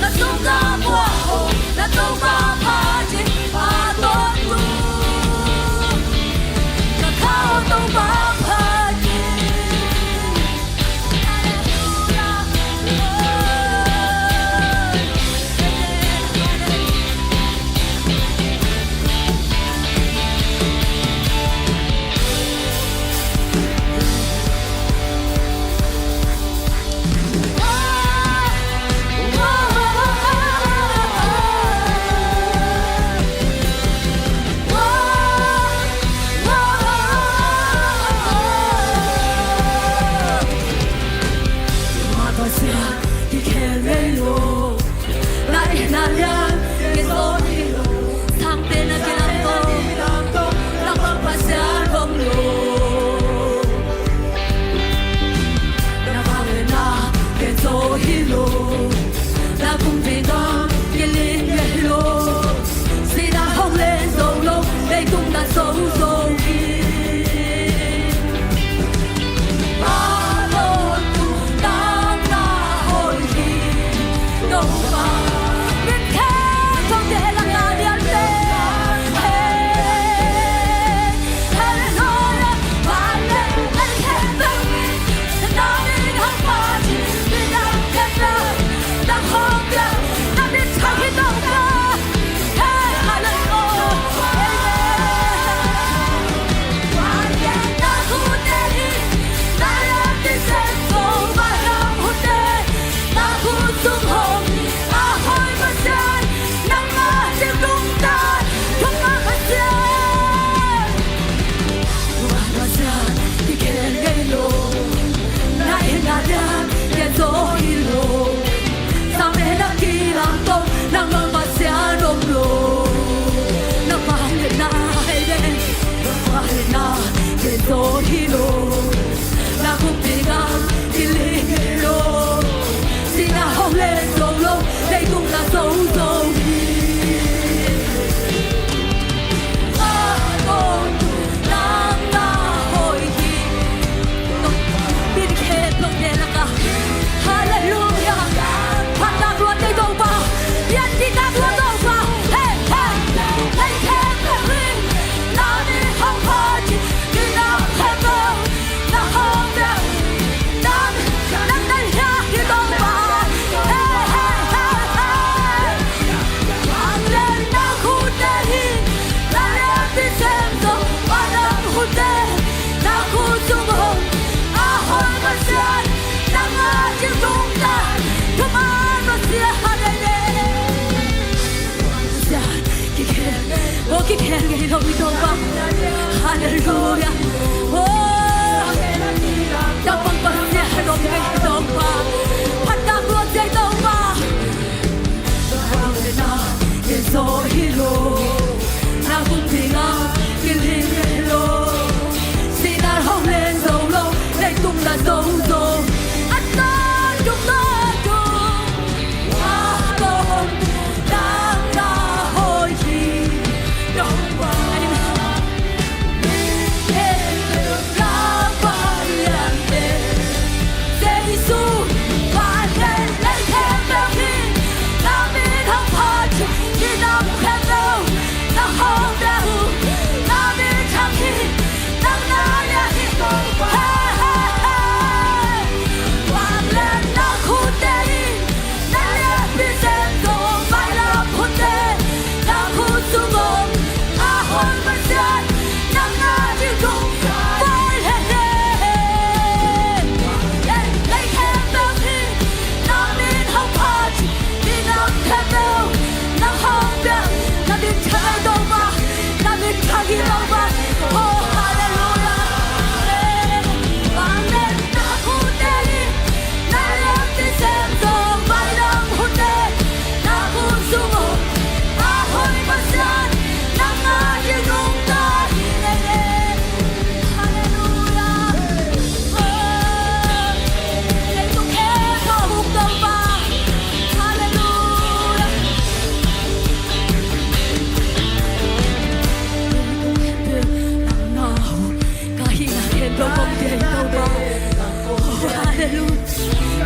Na sung ka pua ho, na Topa pha ci a tawntung. Ka kha aw Topa pha ci. Sang pen a kilang tawh, nangmah Pasian om lo. Na vangliatna gen zo hi lo. Na kumpi gam kiling hi lo. Sihna hong len zo lo, leitung na zo zo hi. Nangmah Pasian om lo. Nangmah liatna hei den. Nangmah liatna gen zo hi lo. Na kumpi gam kiling hi lo. Sihna hong len zo lo. Leitung na zo zo hi. Hallelujah. Aw, kikhel ngei lo i Topa. Halleluiah. Aw, Topa Pasian, halom ngei i Topa. Phattak lua cia i Topa. Halleluiah. Kizo hi lo. Na kum dinga kiling hi lo. Sihna hong len zo lo. Leitung na zo zo. A ta tuk ta tuk. Na lianpi sem tawh mailam khut te, na khut sung om a hoi Pasian, nang na ding tung vai hen hen. Lei khempeuh hi na min hong phat, minam khempeuh nang hong piak, na min thang hi lo va, na min thang hi lo va. Oh, halleluiah. Amen. Ka hihna khempeuh kong pia hi Topa. Oh, halleluiah.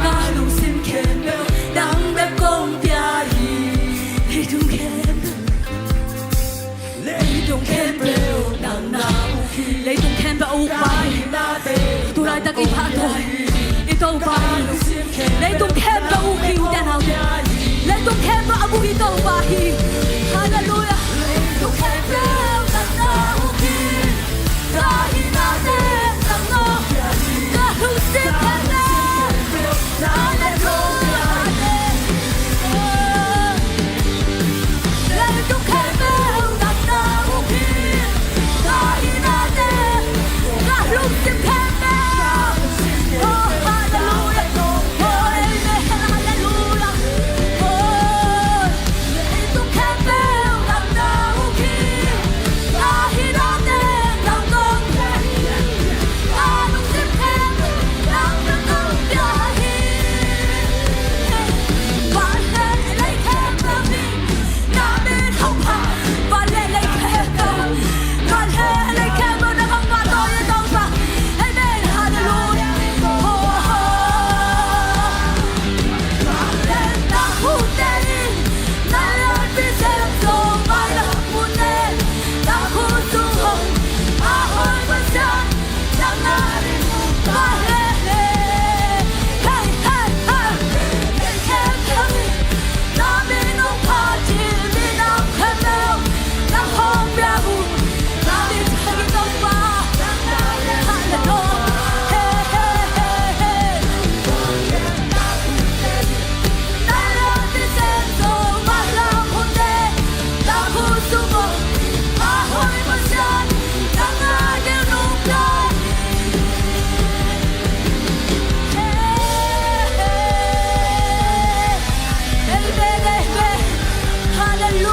Ka lungsim khempeuh nang bek kong pia hi. Leitung khempeuh, leitung khempeuh nang na uk hi. Leitung khempeuh a ukpa hi. Tu laitak i pahtawi i Topa hi. Leitung khempeuh a uk hi, u te nau te. Leitung khempeuh a uk i Topa hi. Halleluiah. Leitung khempeuh nang na uk hi.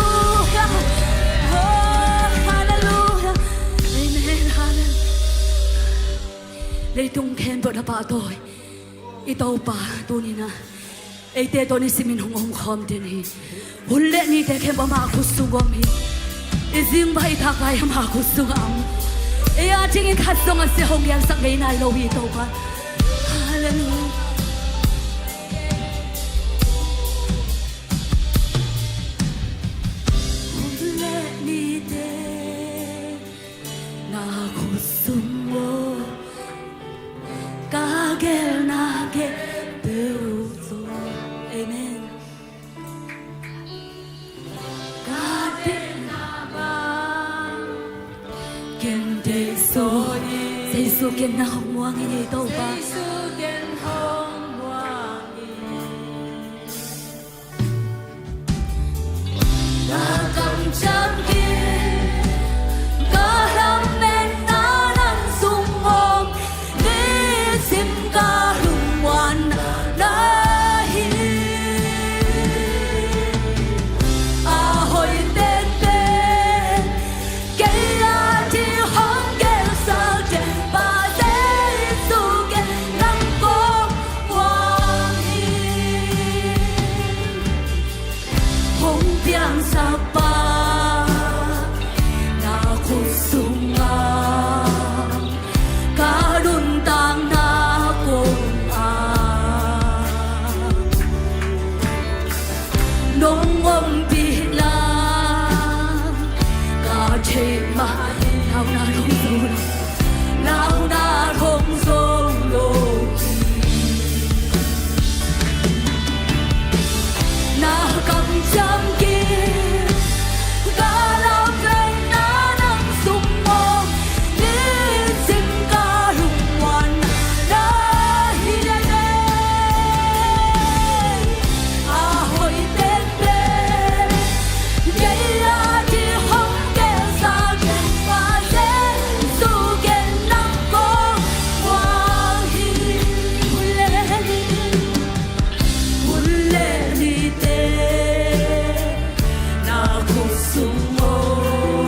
Halleluiah. Oh, halleluiah. Amen. Halleluiah. Leitung khempeuh na pahtawi i Topa tuni-in ah eite tawh ni simin hong omkhawm den hi. Hun le nite khempeuh ama khut sung om hi. I zing vai i thakai ama khut sung a om. Ei a dingin khat zong a sia hong gensak ngei nai lo hi Topa. Halleluiah. Hun le nite na khut sung om. Ka gelna khempeuh zo. Amen. Ka gelna bang ken deih zaw ing. Jesu genna hong muang ing ei Topa. Jesu gen hong muang ing. Ka kamciam kik Lauhunan hong zo lo, lauhunan hong zo lo hi. Na kamciam kik, ka lam leng na nang sung mawk, nisim ka lungmuanna na hi leh leng. A hoih penpen, kei a ding hong gelsak, Pa Jesu, ken nang kong muang hi. Hun le ni, hun le ni te, na khut sung maw,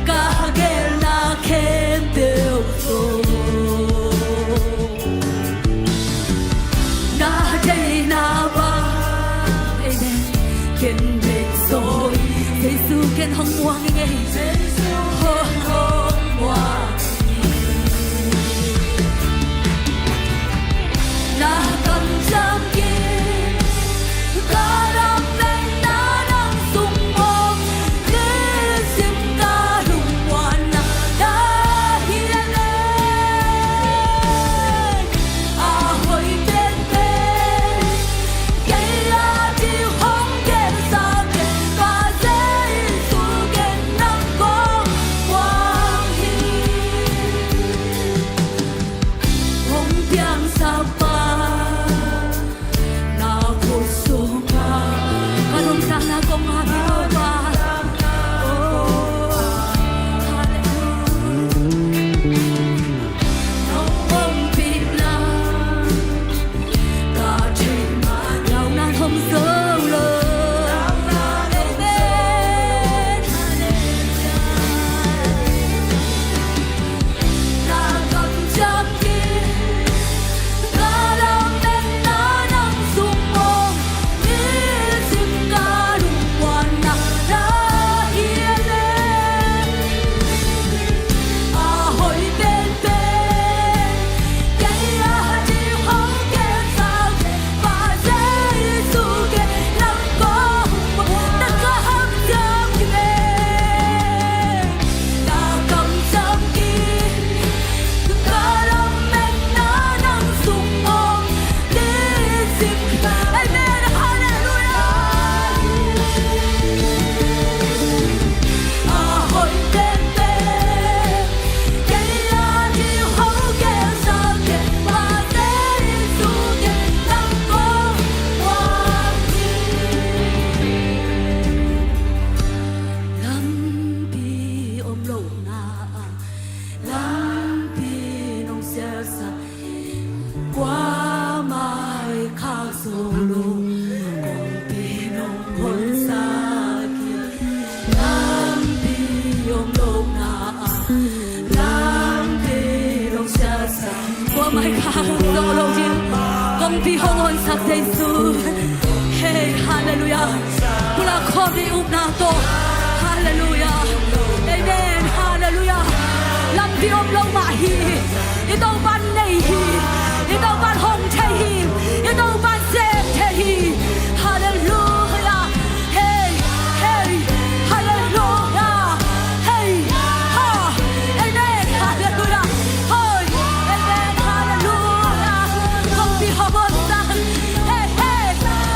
ka gelna khempeuh tawh. Na deihna bang, amen. Ken bek zaw hi. Jesu, ken hong muang ing ei. Jesu, ken hong muang ing ei. Na kamciam kik, ka lam leng na nang sung mawk, nisim ka lungmuanna na hi leh leng. A hoih penpen, kei a ding hong gelsak, Pa Jesu, ken nang kong muang hi. Hong piangsak Pa, na khut sung a, ka lungtang na kong ngak hi, Topa. Oh, hallelujah. Nong ompih lai, ka theih mah, lauhunan hong zo lo. Amen. Na kamciam kik, ka lam leng na nang sung mawk, nisim ka lungmuanna na hi leh leng. A hoih penpen, kei a ding hong gelsak, Pa Jesu, ken nang kong muang, na kamciam kik. Na kamciam kik, ka lam leng na nang sung mawk, nisim. Amen. Hallelujah. A hoih penpen, kei a ding hong gelsak, Pa Jesu, ken nang kong muang hi. Lampi om lohna ah, lampi nong sialsak, kuamah khak zo lo, kongpi nong honsak hi. Lampi om lohna ah, lampi nong sialsak, kuamah khak zo lo hi. Kongpi hong honsak Jesu. Hey, hallelujah. Pulak khawm ni, upna tawh. Hallelujah. Amen. Hallelujah. Lampi om lo mah hi. I Topa'n nei hi. I Topa'n hong thei hi. I Topa'n sem thei hi. Hallelujah. Hey, hey. Hallelujah. Hey, ha. Amen. Hallelujah. Hoi. Amen. Hallelujah. Kongpi hong honsak. Hey, hey.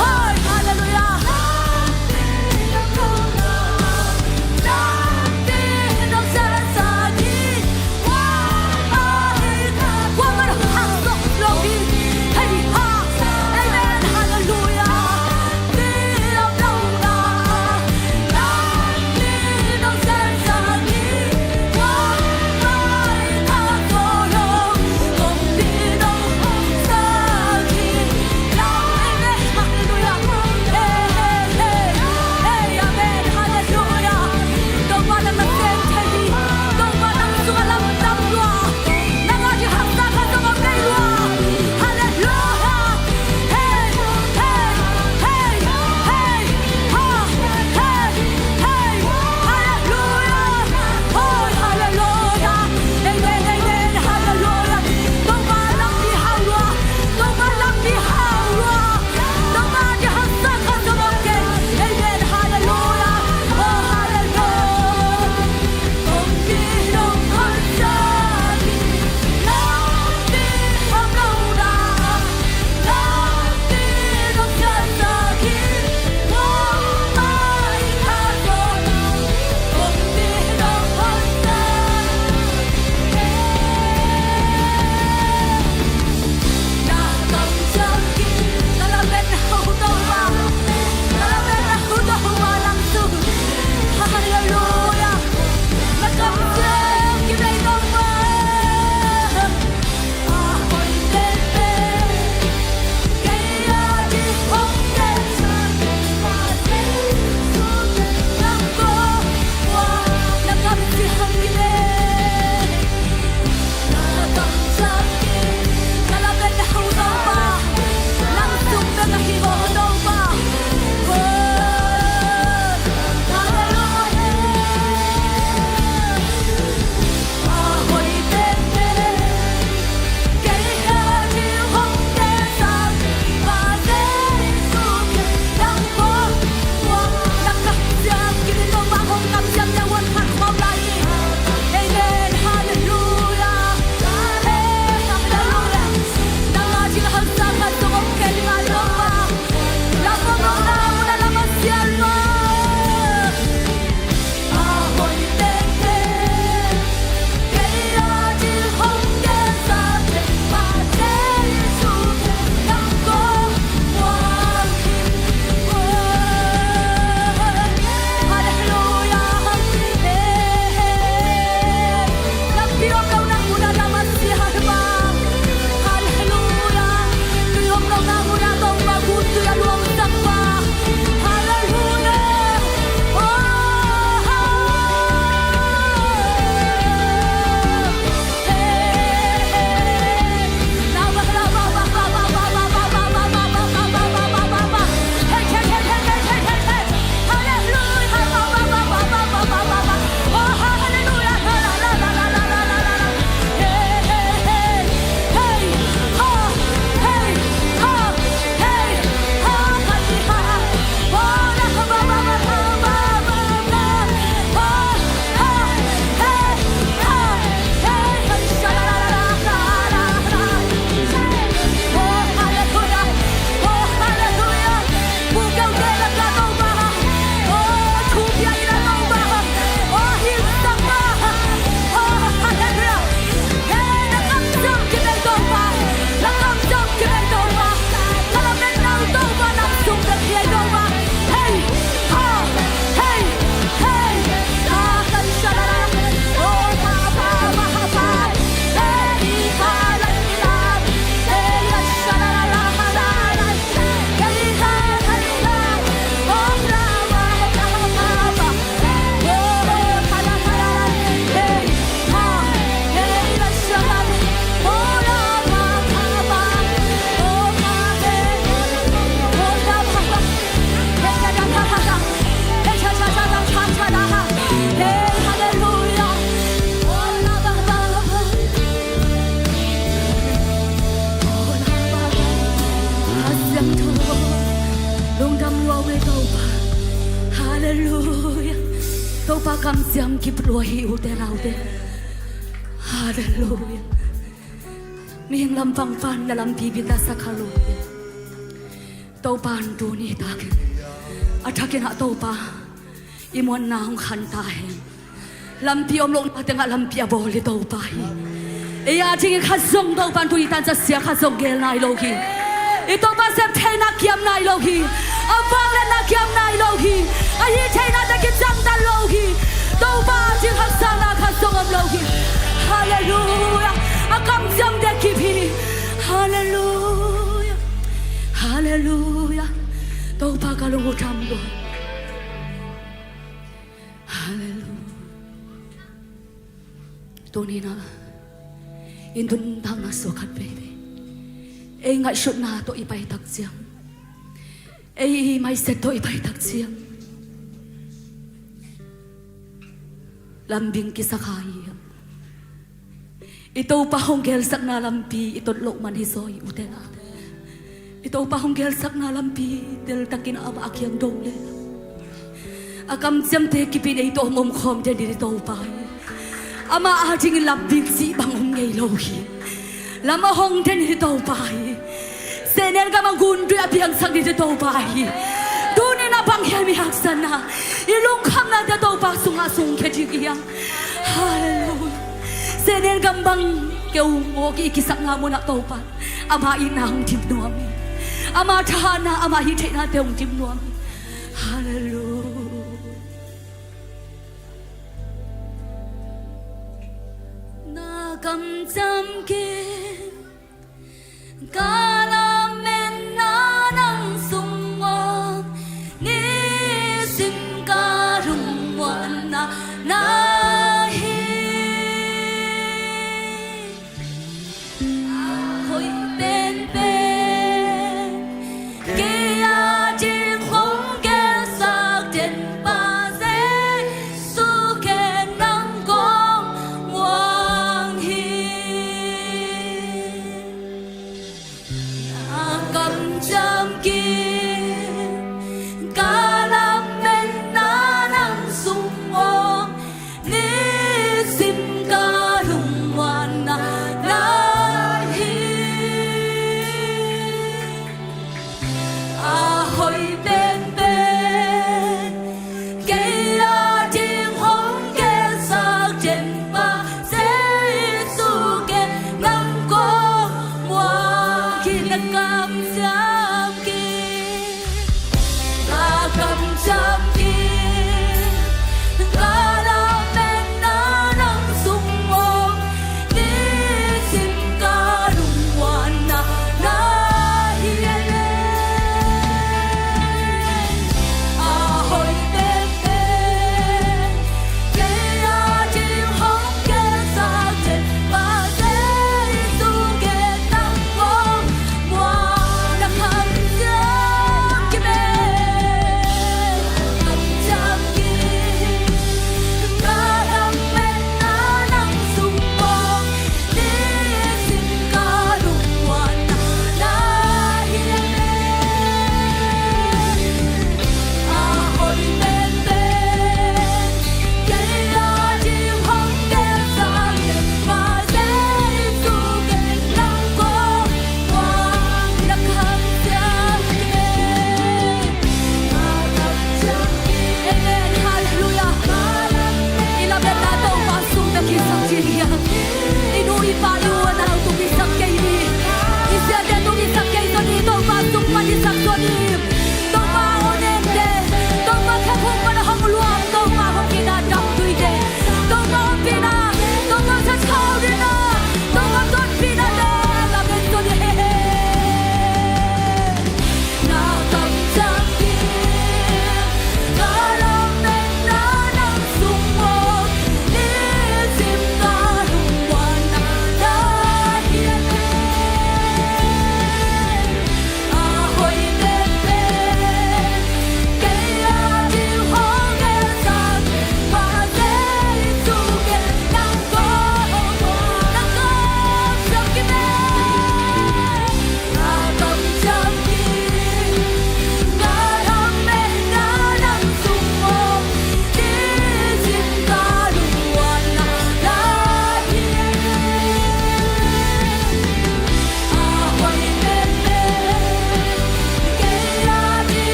Hoi. Hallelujah. Pa kamciam kip lua hi, ute naute. Halleluia. Mihing lampang pan na lampi bitasak kha lo hi. Topa in tuni takin a thakin ah Topa i muanna hong khan ta hen. Lampi om lohna tengah lampi a bawl hi Topa hi. Ei a dingin khat zong Topa in tuni tan zatsia khat zong gel nai lo hi. I Topa sep theihna kiam nai lo hi. A vangliatna kiam nai lo hi. A hih theihna te kicangdan lo hi. Topa a ding haksatna khat zong om lo hi. Halleluia. A kamciam te kip hi. Halleluia. Halleluia. Topa ka lung uh tham lua. Halleluia. Tuni-in ah i nuntakna sua khat veivei ei ngaihsutna tawh i paitak ciang, ei i mindset tawh i paitak ciang, lambing kisa kha hi. I Topa hong gelsakna lampi i tot loh man hi zaw hi, ute naute. I Topa hong gelsakna lampi teltakin amah a kiang dong le a kamciamte kipin ei tawh hong omkhawm den hi Topa hi. Amah a dingin lambing cih bang om ngei lo hi. Lam a hong den hi Topa hi. Sehnel gam a gun tui a piangsak ding hi Topa hi. Tuni-in a bang hiam i haksatna, i lungkhamnate Topa sungah sungkhia ding hi hang. Halleluia. Sehnel gam bang keu ngawk i kisakna munah Topa ama itna hong dim nuam hi. Ama thahatna, ama hih theihnate hong dim nuam hi. Halleluia. Na kamciam kik ka lametna nang sung muak, nisim ka lungmuanna na hi. A hoih penpen kei a ding hong gelsak den pa Jesu, ken nang kong muang hi.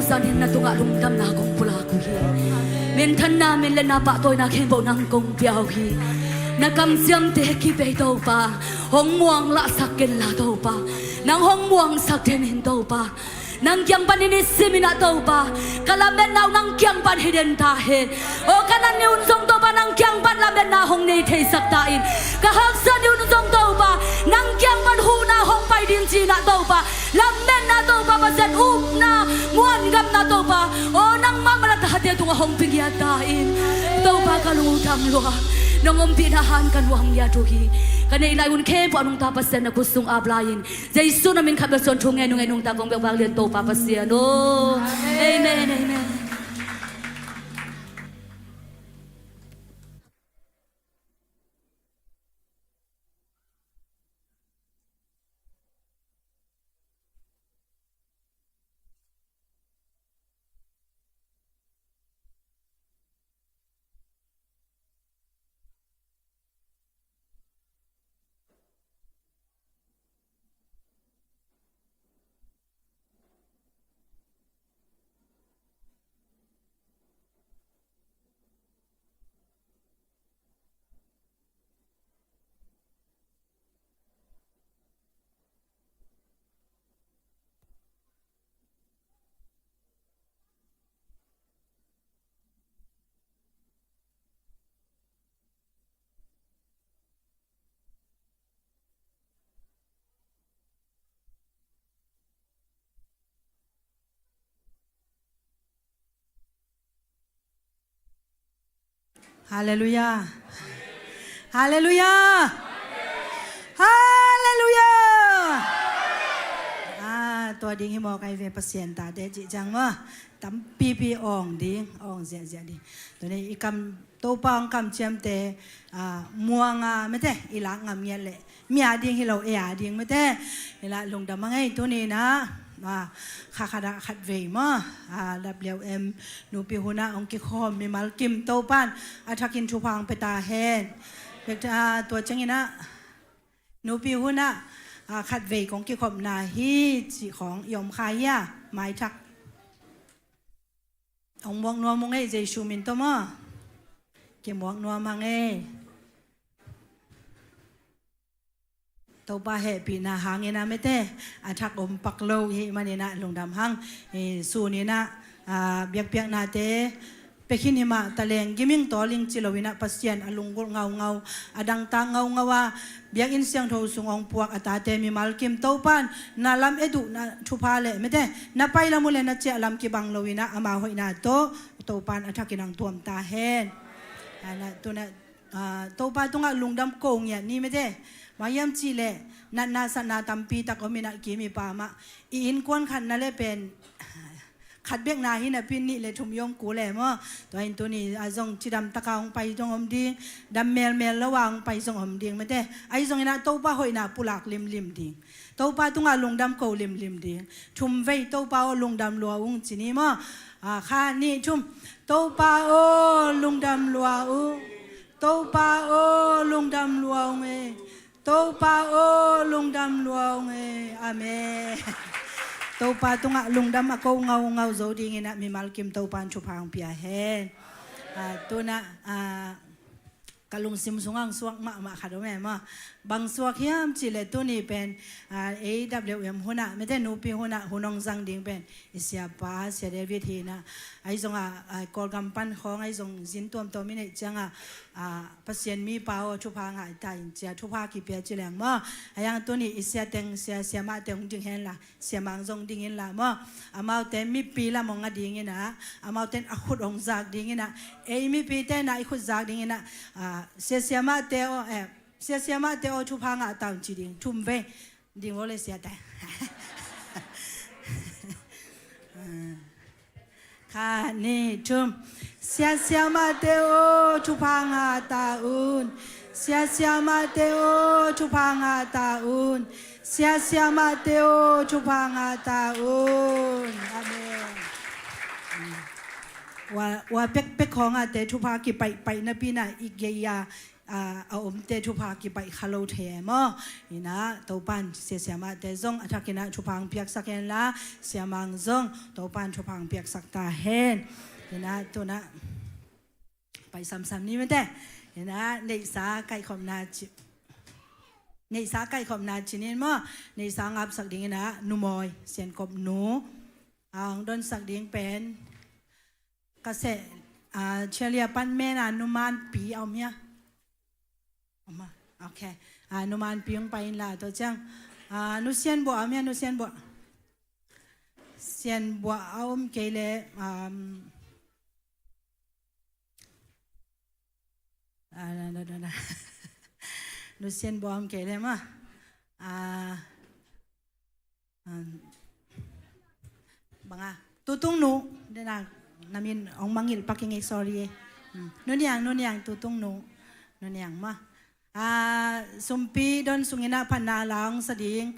Zan in na tungah lungdamna kong pulak uh hi. Minthanna, minletna, pahtawina khempeuh nang kong pia uh hi. Na kamciamte kip ei Topa, hong muanglahsak kenla Topa, nang hong muangsak den in Topa. Nang kiang pan i nisim in ah Topa, ka lametna uh nang kiang pan hi den ta hen. Aw ka natna uh zong Topa nang kiang pan lametna hong nei theisak ta in. Ka haksatna uh zong Topa nang kiang pan huhna hong pai ding ci in ah Topa, lametna Topa Pasian, upna, muangamna Topa, aw nangmah mah na tate tungah hong pia ngiat ta in. Topa ka lungdam lua, nong ompihna han ka nuam ngiat uh hi. Ka neih lai hun khempeuh a nungta Pasian na khut sung ap lai in. Jesu na min khat bek suang thu ngen uh, ngen nungta kong bek vak lian Topa Pasian aw. Amen, amen. Halleluiah. Halleluiah. Halleluiah. Ah, tua ding hi maw, kai ve Pasian tate cih ciang maw. Tampipi awng ding, awng ziahziah ding. Tuni i kam Topa hong kamciamte, ah, muanga mete i lak ngam ngiat leh mi a ding hi lo, ei a ding mete. Hi lah lungdam a ngei tuni in ah, ah, kha khat ah khat vei maw, ah, W M nupi hun ah hong kikhawm mimal kim Topan a thakin thupha hong pia ta hen. Pia ta, tua ciangin ah nupi hun ah, ah, khat vei kong kikhopna hi cih khawng i om kha hia, maithak. Hong muak nuam ung ei, Jesu min tawh maw. Kimuak nuam hang ei. Topa hehpihna hangin ah mete, a thak om pak lo i hih manin ah lungdam hang. Eh, sun in ah, ah, biakpiaknate pia khin hi mah, taleng giming tawling ci lo in ah Pasian a lunggulh ngaungau, a dangtak ngaungau a, biakinn siangtho sung hong puak a tate mimal kim Topan na lam et uh na thupha le mete, na pai lam uh le na ciah lam kibang lo in ah ama hoihna tawh Topan a thakin hong tuam ta hen. Ah, na, tu na, ah, Topa tungah lungdam ko ngiat ni mete. Bang hiam cih leh natna satna tampi tak om in ah kim i pa mah i innkuan khat na le pen khat bek na hi napi nih le thum i om kul e maw. Tua in tuni a zong cidam taka hong pai zong om ding, dam melmel lo a hong pai zong om ding mete. Ahi zongin ah Topa hoihna pulak limlim ding, Topa tungah lungdam ko limlim ding. Thum vei Topa aw lungdam lua ung ci ni maw. Ah, khat nih thum. Topa aw lungdam lua ung. Topa aw lungdam lua ung e. Topa aw lungdam lua ung e. Amen. Topa tungah lungdam a ko ngaungau zo dingin ah mimal kim Topa in thupha hong pia hen. Ah, tu in ah, ah, ka lungsim sungah hong suak mahmah khat om e maw. Bang suak hiam cih leh tuni pen, ah, A W M hun ah mete nupi hun ah hun hong zang ding pen i siapa Sia David hi in ah, ahi zongah, ah, Kawlgam pan khawng ahi zong zin tuamtuam i neih ciangah, ah, Pasian mipa aw thupha ngah ta in ci a thupha kipia ci leng maw. Ahi hang tuni i sia teng, sia, siamahte hong ding hen la, siamang zong ding in la maw. Amaute mipi lam hong a ding in ah, amaute in a khut hong zak ding in ah, ei mipite in ah i khut zak ding in ah, ah, sia, siamahte aw, eh, sia, siamahte aw thupha ngah ta un ci ding, thum vei. Ding vo le sia ta. Khat nih thum. Sia, siamahte aw thupha ngah ta un. Sia, siamahte aw thupha ngah ta un. Sia, siamahte aw thupha ngah ta un. Amen. Ua, ua pekpek khawng ahte thupha kipaihpaih napi in ah i gei a a, a omte thupha kipaih kha lo thei e maw. Inah Topan sia siamahte zong a thakinah thupha hong piaksak henla, siamang zong Topan thupha hong piaksak ta hen. Inah tunah pai samsam ni mate. Inah neihsa kaihkhopna ci, neihsa kaihkhopna cinin maw. Neihsa ngapsak dinginah numawi siankop nu a hong donsak ding pen ka seh, a, Chelia pan mena numanpi a om hia? Om a, ok. A, numanpi hong pai inla tua ciang, a, nu Sianbuah a om hia? Nu Sianbuah, Sianbuah a om kei le, um, a, na, na, na, na. Nu Sianbuah a om kei le maw. A, banga, Tutungnu. Dena, na min hong mangngilh pak ing ei, sorry e. Nu Niang, Nu Niang, Tutungnu. Nu Niang maw. A, sumpi don sunginah phatna la hong sa ding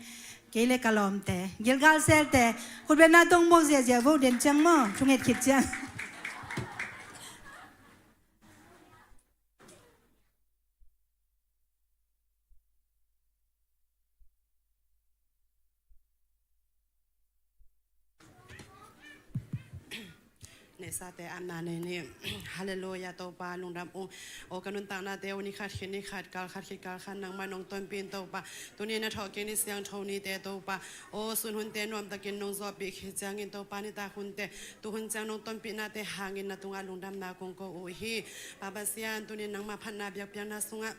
kei le ka lawmte, Gilgal Selte, khutbetna tong buak ziahziah vo, den ciang maw, thunget khit ciang. Neihsate apna nei ni. Halleluia, Topa lungdam ung. Aw ka nuntaknate uh ni khat khit ni khat, kal khat khit kal khat nangmah nong tonpih in Topa. Tuni na thawhkik ni siangtho nite Topa, aw sun hunte nuamtakin nong zawhpih khit ciangin Topa nitak hunte tuhun ciang nong tonpihnate hangin na tungah lungdamna kong ko uh hi. Pa Pasian, tuni nangmah phatna biakpiakna sungah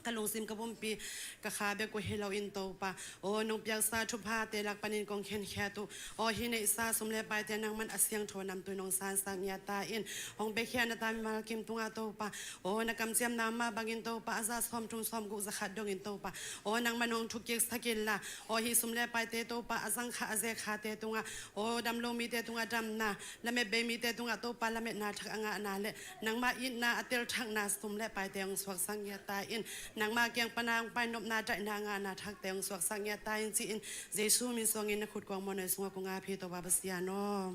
ka lungsim ka pumpi ka kha bek uh hi loin Topa, aw nong piaksa thuphate lak panin kong khenkhiat uh. Aw hih neihsa sum le paite nangman a siangtho namtui nong sansak ngiat ta in. Hong biakhia na ta mimal kim tungah Topa, aw na kamciamna mah bangin Topa a za sawmthum sawmguk za khat dongin Topa, aw nangman hong thukiksak inla, aw hih sum le paite Topa a zangkha a zekhate tungah, aw damlo mite tungah damna, lamet bei mite tungah Topa lametna thak a ngahna le nangmah itna a telthakna sum le paite hong suaksak ngiat ta in. Nangmah kiang pana hong pai nopna daihna a ngahna thakte hong suaksak ngiat ta in ci-in Jesu min suangin na khut kuang muanhuai sungah kong ap hi Topa Pasian aw.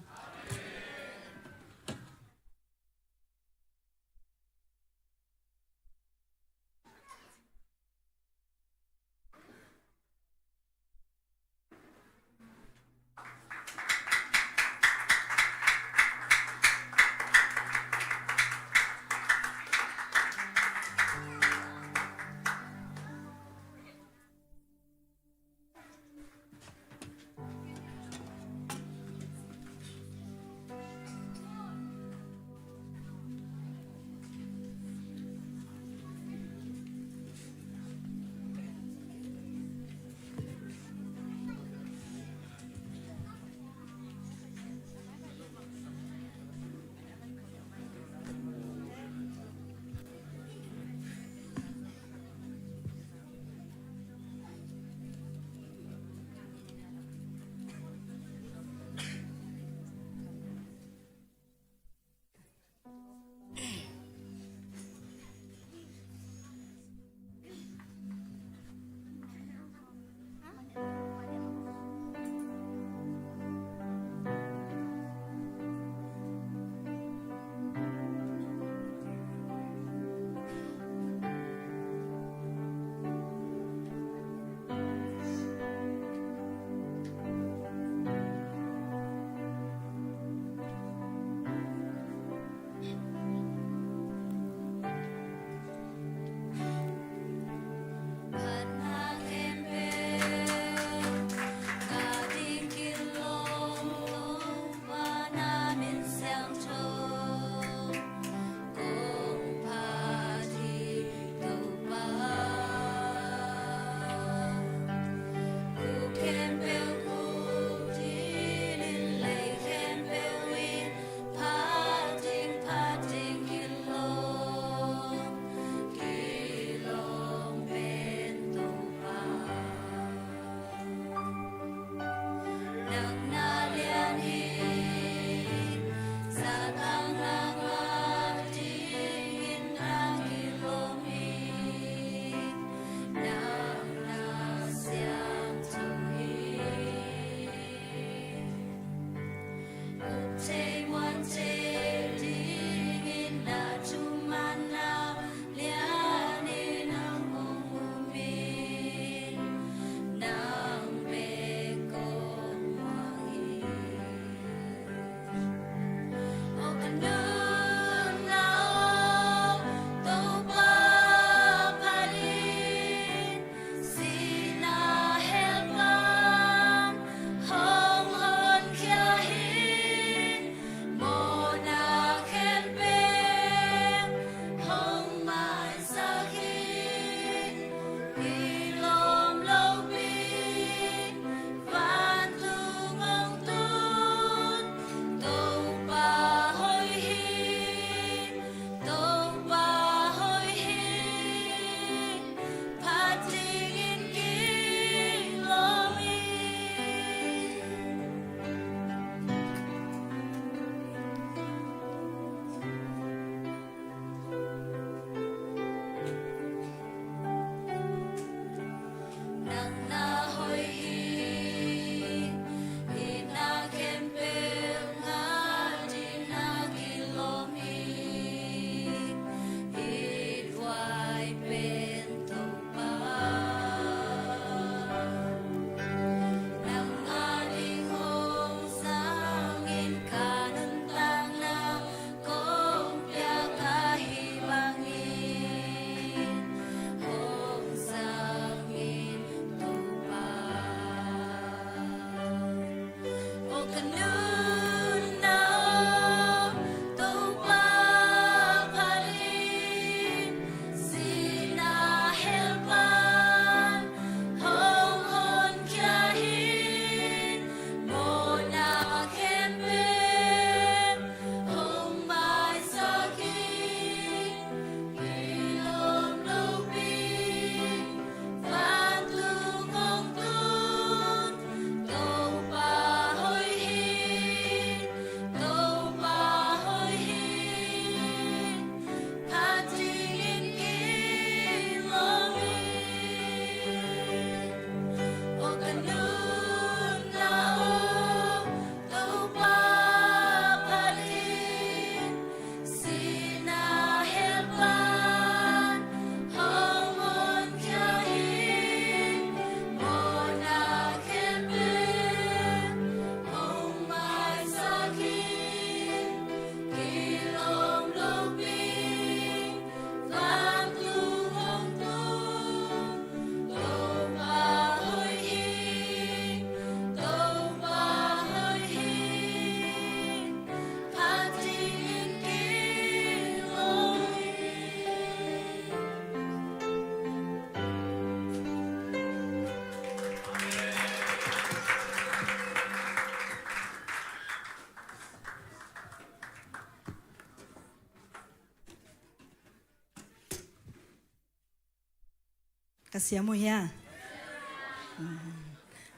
Ka siam uh hia?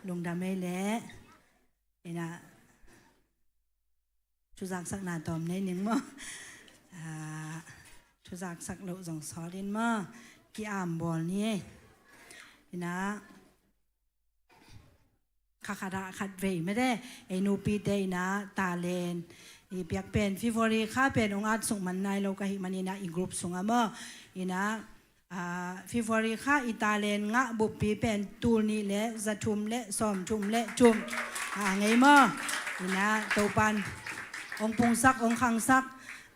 Lungdam ei leh. Ina, thuzaksakna tawm nei ning maw? Thuzaksak loh zong sawt in maw? Ki-am bawl ni ei. Ina, kha khat ah khat vei mete, ei nupite ina talent i piak pen February kha pen ong at suk man nai lo ka hih man ina, i group sungah maw, ina, February kha i talent ngah buppi pen tul nih le za thum le sawm thum le thum a ngei maw? Ina, Topan ong pungsak, ong khangsak,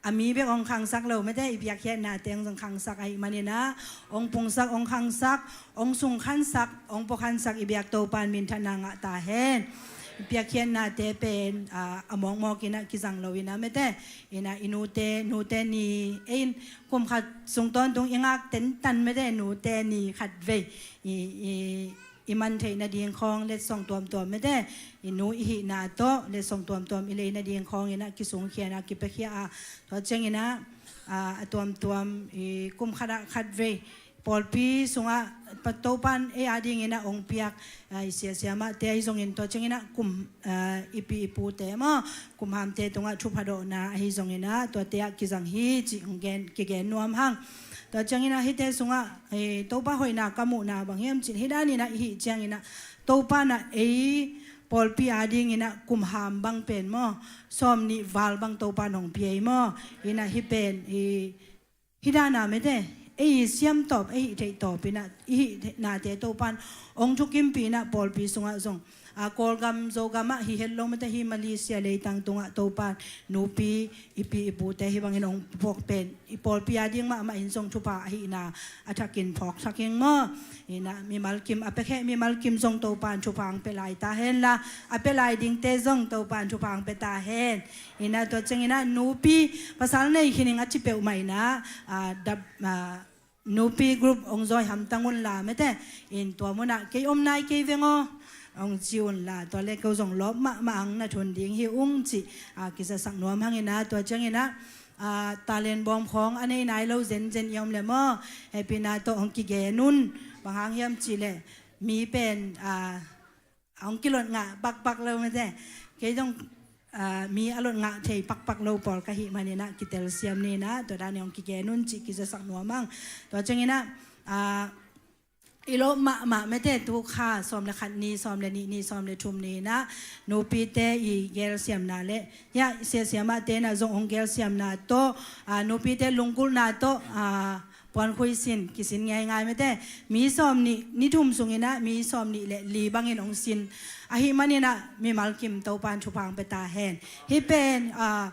a mi bek ong khangsak lo mete, i piakkhiatna teng zong khangsak ahih man ina, ong pungsak, ong khangsak, ong sungkhansak, ong puakhansak i biak Topan minthanna ngah ta hen. I piakkhiatnate pen a mawkmawk ina kizang lo ina mete, ina, i nute, nute ni ei in kum khat sung tawntung i ngak tentan mete, nute ni khat vei i i i man theih nading khawng letsong tuamtuam mete, i nu i hihna tawh letsong tuamtuam i lei nading khawng ina kisungkhia ina kipiakhia a, tua ciang ina a tuamtuam i kum khat ah khat vei pawlpi sungah Topan ei a ding ina ong piak i siasiamahte ahi zongin, tua ciang ina kum i pi i pute maw, kum hamte tungah thupha dawhna ahi zong ina tuate ah kizang hi cih ong gen, kigen nuam hang. Tua ciang ina hihte sungah Topa hoihna ka muhna bang hiam cih, hih dan ina i hih ciang ina Topan ah ei pawlpi a ding ina kum ham bang pen maw, sawm nih val bang Topan ong pia ei maw? Ina hih pen i hih dan a mete, ei i siam tawp, ei i theih tawp ina i hih nate Topan ong thukimpih ina pawlpi sungah zong a Kawlgam Zogam ah hi het lo mete, hi Malaysia leitang tungah Topan nupi i pi i pute hih bangin ong puak pen i pawlpi a ding mahmah in zong thupha ahihna a thakin phawk thaking maw? Ina, mimal kim a piakhia mimal kim zong Topan thupha ong pia lai ta hen la, a pia lai dingte zong Topan thupha ong pia ta hen. Ina, tua ciang ina nupi pasal nei khin ing a ci peuhmah ina a dap a nupi group ong zawi hamtang un la mete, in tua munah kei om nai kei veng aw ong ci un la, tua le ko zong lawp mahmah ang na thun ding hi ung cih a kizasak nuam hang ina, tua ciang ina a talent bawm khawng a nei nai lo zenzen i om le maw, hehpihna tawh ong kigen un. Bang hang hiam cih leh mi pen a a ong kilot ngah pakpak lo mete, kei zong a mi a lot ngah thei pakpak lo pawl ka hih man ina kitelsiam ni ina, tua dan ina ong kigen un cih kizasak nuam ang. Tua ciang ina a i lawp mahmah mete, tu kha sawm le khat ni, sawm le nih ni, sawm le thum ni ina nupite i gelsiamna le hia siasiamahte ina zong ong gelsiamna tawh a nupite lunggulhna tawh a puankhui sin kisin ngeingai mete, mi sawm nih, ni thum sung ina mi sawm nih le li bangin ong sin ahih man ina mimal kim Topan thupha ong pia ta hen. Hih pen a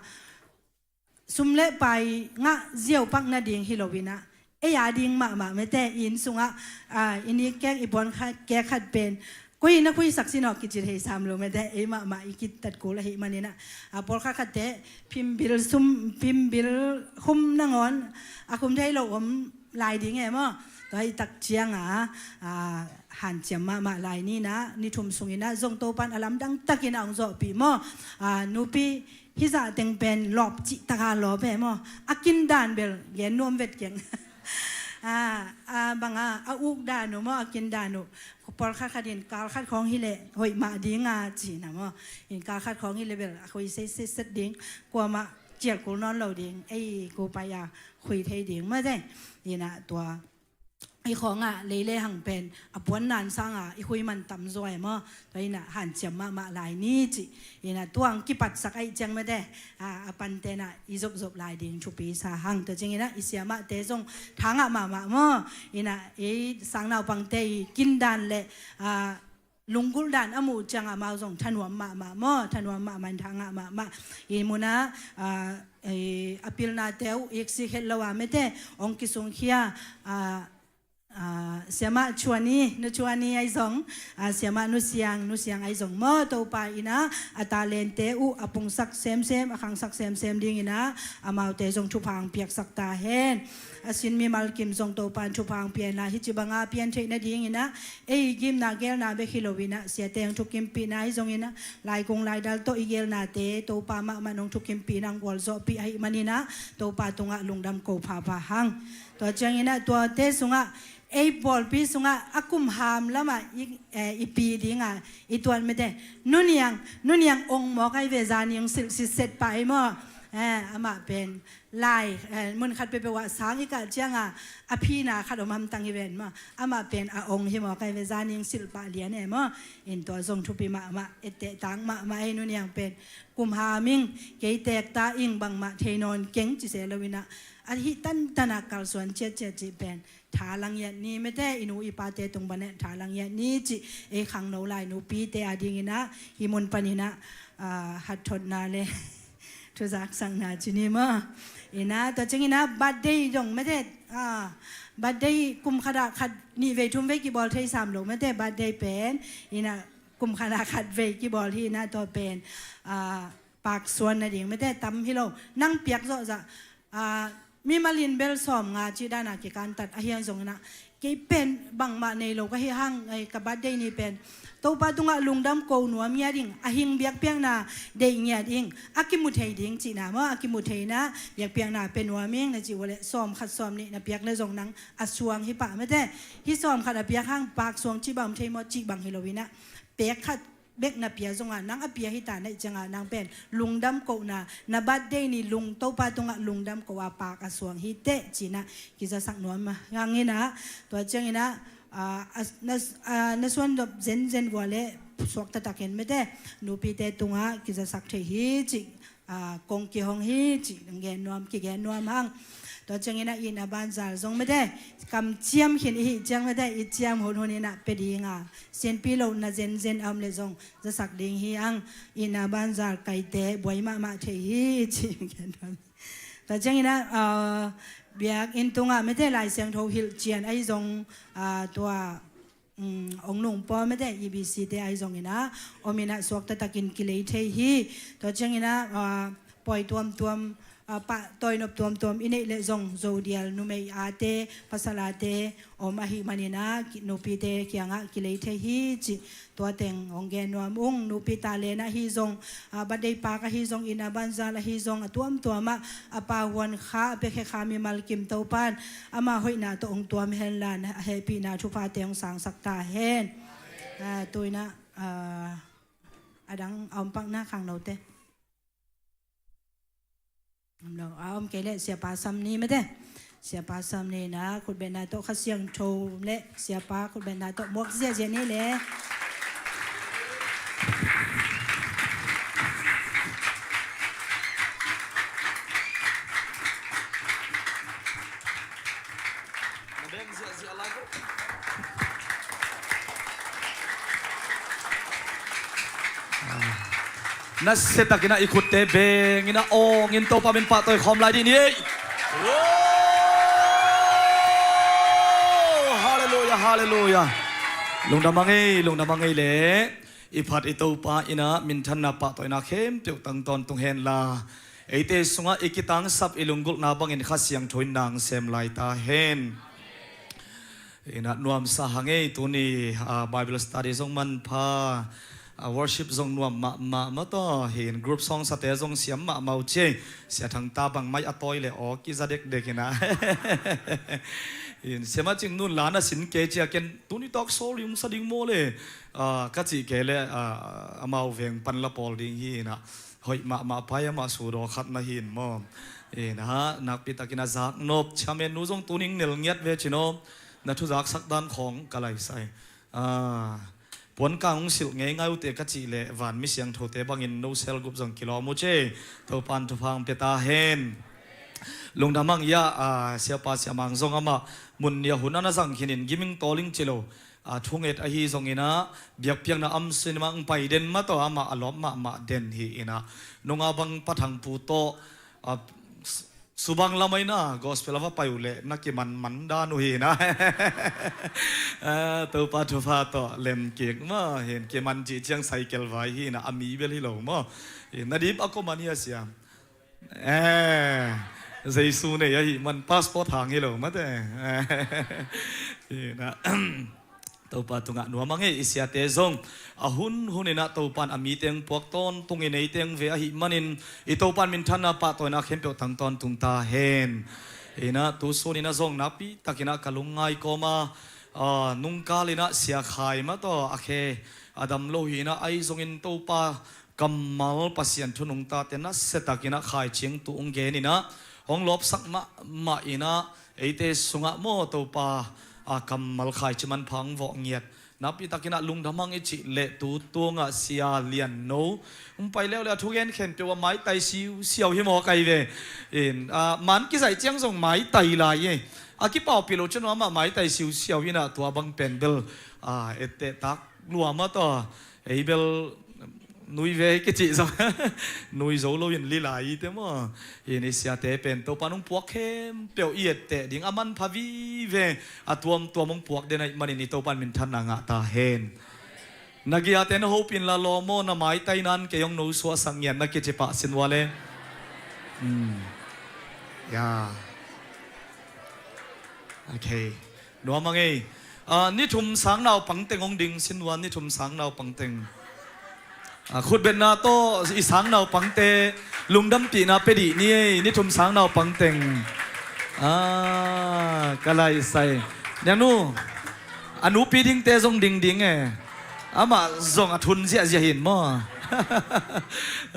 sum le pai ngah ziau pak nading hi lo ina, ei a ding mahmah mete, i inn sungah a i nik kek, i puan kek khat pen koi na khuisak sin aw kici thei sam lo mete, ei mahmah i kitat kul ahih man ina a pawlkhat khatte phimbil sum, phimbil khum nangawn a khum thei lo om lai ding e maw? Tua i tak ciang a a hanciam mahmah lai ni ina, ni thum sung ina zong Topan a lamdang tak ina ong zawhpih maw? A nupi hizah teng pen lawp cih taka lawp e maw? A kin dan bel gen nuam vet keng. A a bang a a uk dan uh maw, a kin dan uh. Pawlkhat khat in kal khat khawng hi leh hoih mah ding a ci na maw? In kal khat khawng hi leh bel a khui seiset ding, kuamah cial kul nawn lo ding, ei ku pai a khui thei ding mah te. Ina tua i khawngah lei le hang pen a puan nan sanga i khui man tam zaw e maw? Tua ina hanciam mahmah lai ni cih ina tuang kipatsak aih ciang mete a a pante na i zopzop lai ding thupi sa hang. Tua ciang ina i siamahte zong thangah mahmah maw? Ina i sangnaupangte i kindan le a lunggulh dan a muh ciang amau zong thanuam mahmah maw? Thanuam mahmah in thangah mahmah. I munah a pilnate uh iksik het lo a mete ong kisungkhia a siamah Chuani, nu Chuani ahi zong a siamah nu Siang, nu Siang ahi zong maw, Topa ina a talente uh a pungsak semsem, a khangsak semsem ding ina amaute zong thupha ang piaksak ta hen. A sin mimal kim zong Topa'n thupha hong pia inla, hih ci banga pian theih nadingin ah, ei gimna gelna bek hi loin ah, siate hong thukimpihna hi zongin ah, laikung laidal tawh i gelnate Topa mahmah hong thukimpihna hong gualzawhpih ahih manin ah, Topa tungah lungdam ko phapha hang. Tua ciangin ah tuate sungah, ei pawlpi sungah a kum ham lamah i, eh, i pi dinga i tuan mete, Nu Niang, Nu Niang ong mawk ai ve, zani hong silh sitset pah ei maw. Eh, amah pen lai, eh, mun khat peuhpeuh ah sang i kah cianga a phina khat om hamtang hi ven maw. Amah pen a ong hi mawk ai ve, zani hong silh pah lian e maw. In tua zong thupi mahmah, etteh tang mahmah ei, Nu Niang pen kum ham ing, kei teek ta ing, bangmah thei nawn keng ci se loin ah, a hih tantan ah kalsuan ciatciat cih pen tha la ngiat ni mete, i nu i pate tung pan eh tha la ngiat ni cih, ei khangno lai nupite adingin ah hih mun panin ah, ah, hatthotna le thuzaksakna ci ni maw. In ah tua ciangin ah birthday zong mete, ah, birthday kum khat ah khat, nih vei thum vei kibawl thei sam lo mete, birthday pen. In ah kum khat ah khat vei kibawl hi. In ah tua pen, ah, paksuan nading mete tam hi lo. Nang piak zawhzah, ah, mimal in bel sawmnga cih dana kikantat ahi hang zongin ah, kei pen bangmah nei lo ka hi hang, eh, ka birthday ni pen Topa tungah lungdam ko nuam ngiat ing, a hing biakpiakna deih ngiat ing, a kimu thei ding cihna maw, a kimu theina biakpiakna pia nuam ing na cih uh leh, sawmkhat sawmnih na piak le zong nang a suang hi pah mete. Hih sawmkhat a piak hang paksuang cih bang om thei maw, cih bang hi loin ah, pek khat bek na pia zongah, nang a pia hi ta na ih ciangah, nang pen lungdam kohna, na birthday ni lung, Topa tungah lungdam ko a pak a suang hi teh ci-in ah kizasak nuam hang in ah. Tua ciangin ah, ah, a, na, ah, na suandop zenzen vua le suakta takin mete, nupite tungah kizasak thei hi cih, ah, kong kihong hi cih gen nuam, kigen nuam hang. Tua ciangin ah itna banzar zong mete, kamciam khin i hih ciang mete, i ciam hunhun in ah pia dinga, sianpi lohna zenzen a om le zong zasak ding hi hang. Itna banzar kaite buai mahmah thei hi cih gen nuam. Tua ciangin ah, ah, biakinn tungah mete Lai Siangtho hilh cian ahi zong, ah, tua, um, ong nungpaw mete E B C te ahi zongin ah, om in ah suakta takin kilei thei hi. Tua ciangin ah, ah, pawi tuamtuam, ah, pah tawi nop tuamtuam i neih leh zong Zodial numei ate, pasal ate om ahih manin ah, ki-, nupite kiangah kilei thei hi cih tua teng hong gen nuam ung. Nupi talent ahi zong, ah, birthday park ahi zong, itna banzar ahi zong, a tuamtuam ah a Pa Huan Kha, a Pekhe Kha mimal kim Topa'n ama hoihna tawh hong tuam henla, a hehpihna thuphate hong sangsak ta hen. Ah, tu-in ah, ah, a dang a om pak na khangnote. Om lo, a om kei leh Siapa Sam ni mete. Siapa Sam ni in ah khutbetna tawh Kha Siangtho le Siapa khutbetna tawh muak ziahziah ni le. Nasia takin ah i khutte beng in ah awng in Topa min pahtawi khawm lai dih ni. Halleluia, halleluia. Lungdam a ngei, lungdam a ngei le. I phat i Topa in ah minthanna pahtawina khempeuh tang tawntung henla, eite sungah i kitangsap i lunggulhna bangin Kha Siangtho in na sem lai ta hen. In ah nuamsa hang ei, tuni, ah, Bible study zong manpha, ah, worship zong nuam mahmah mataw, hin group song sate zong siam mahmah uh ci. Sia Thang ta bang mai a tawi le aw kiza dekdek in ah. In sia ma cing nun la na sin kei cia ken tuni tak sawl ding sa ding maw le, ah, ka cih kei le, ah, amau veng pan la pawl ding hi in ah. Hoih mahmah pai amah sudaw khat na hin maw. In ah, nakpi takin a zaknop chairman nu zong tuning nel ngiat ve cin aw. Na thuzaksak dan khawng ka laisai. Ah, puan kang hong silh ngeingai uhte ka cih leh van mi siangthote bangin no cell group zong kilawm uh ci. Topa'n thupha hong pia ta hen. Lungdam hang ia, ah, Siapa Siamang zong amah mun nia hun a na zang khinin giming tawling ci lo. Ah, thunget ahi zongin ah, biakpiakna am cinema ang pai den mataw amah a lawp mahmah den hi in ah. Nunga bang pathang pu tawh, ah, s-, subang lamah in ah, gospel a va pai uh leh, na kimanman dan uh hi in ah. Ah, Topa thupha tawh lem kik maw, hin kiman cih ciang cycle vai hi in ah, a mi bel hi lo maw. Hin na dip a kuaman hi a sia. Eh, Jesu nei ahih man passport hang hi lo mate. Hi na. Topa tungah nuam a ngei i siate zong a hun hun inah Topan a mi teng puak tawntung i nei teng ve ahih manin i Topan minthanna pahtawina khempeuh tang tawntung ta hen. Inah tu sun inah zong nakpi takinah ka lungngai kawma, aa, nungkal inah Sia Khai mataw a khe a dam lo hi inah ahi zongin Topa kammal Pasian thu nungtate nasia takinah khaici tung gen inah hong lawpsak mahmah inah eite sungah maw Topa a kammal khaici manpha hong vawh ngiat. Nakpi takinah lungdam hang i cih leh tu tungah Sia Lian No hong pai leuleu a thugen khempeuh a maitai siusiau hi maw kai ve. In, a, man kizaih ciang zong maitai lai e. A kipaupih lo cun amah maitai siusiau inah tua bang pen bel, a, etteh tak lua mataw. Ei bel nui ve kicih zong nui zo lo in lilai te maw. Hi ni siate pen Topan hong puak khempeuh i etteh ding a manpha vive a tuamtuam hong puak den ahih manin i Topan minthanna ngah ta hen. Na giate na hopin la law maw, na maitai nan kei hong no suahsak ngiat na kici pah sin ua le. Hmm. Ya. Okay. Nuam a ngei. Ah, ni thum sang naupang teng hong ding sin ua, ni thum sang naupang teng. Ah, khutbetna tawh i sang naupangte lungdampihna pia dih ni ei, ni thum sang naupang teng. Ah, ka laisai. Niangnu, a nupi dingte zong ding ding e. Amah zong a thun ziahziah hin maw.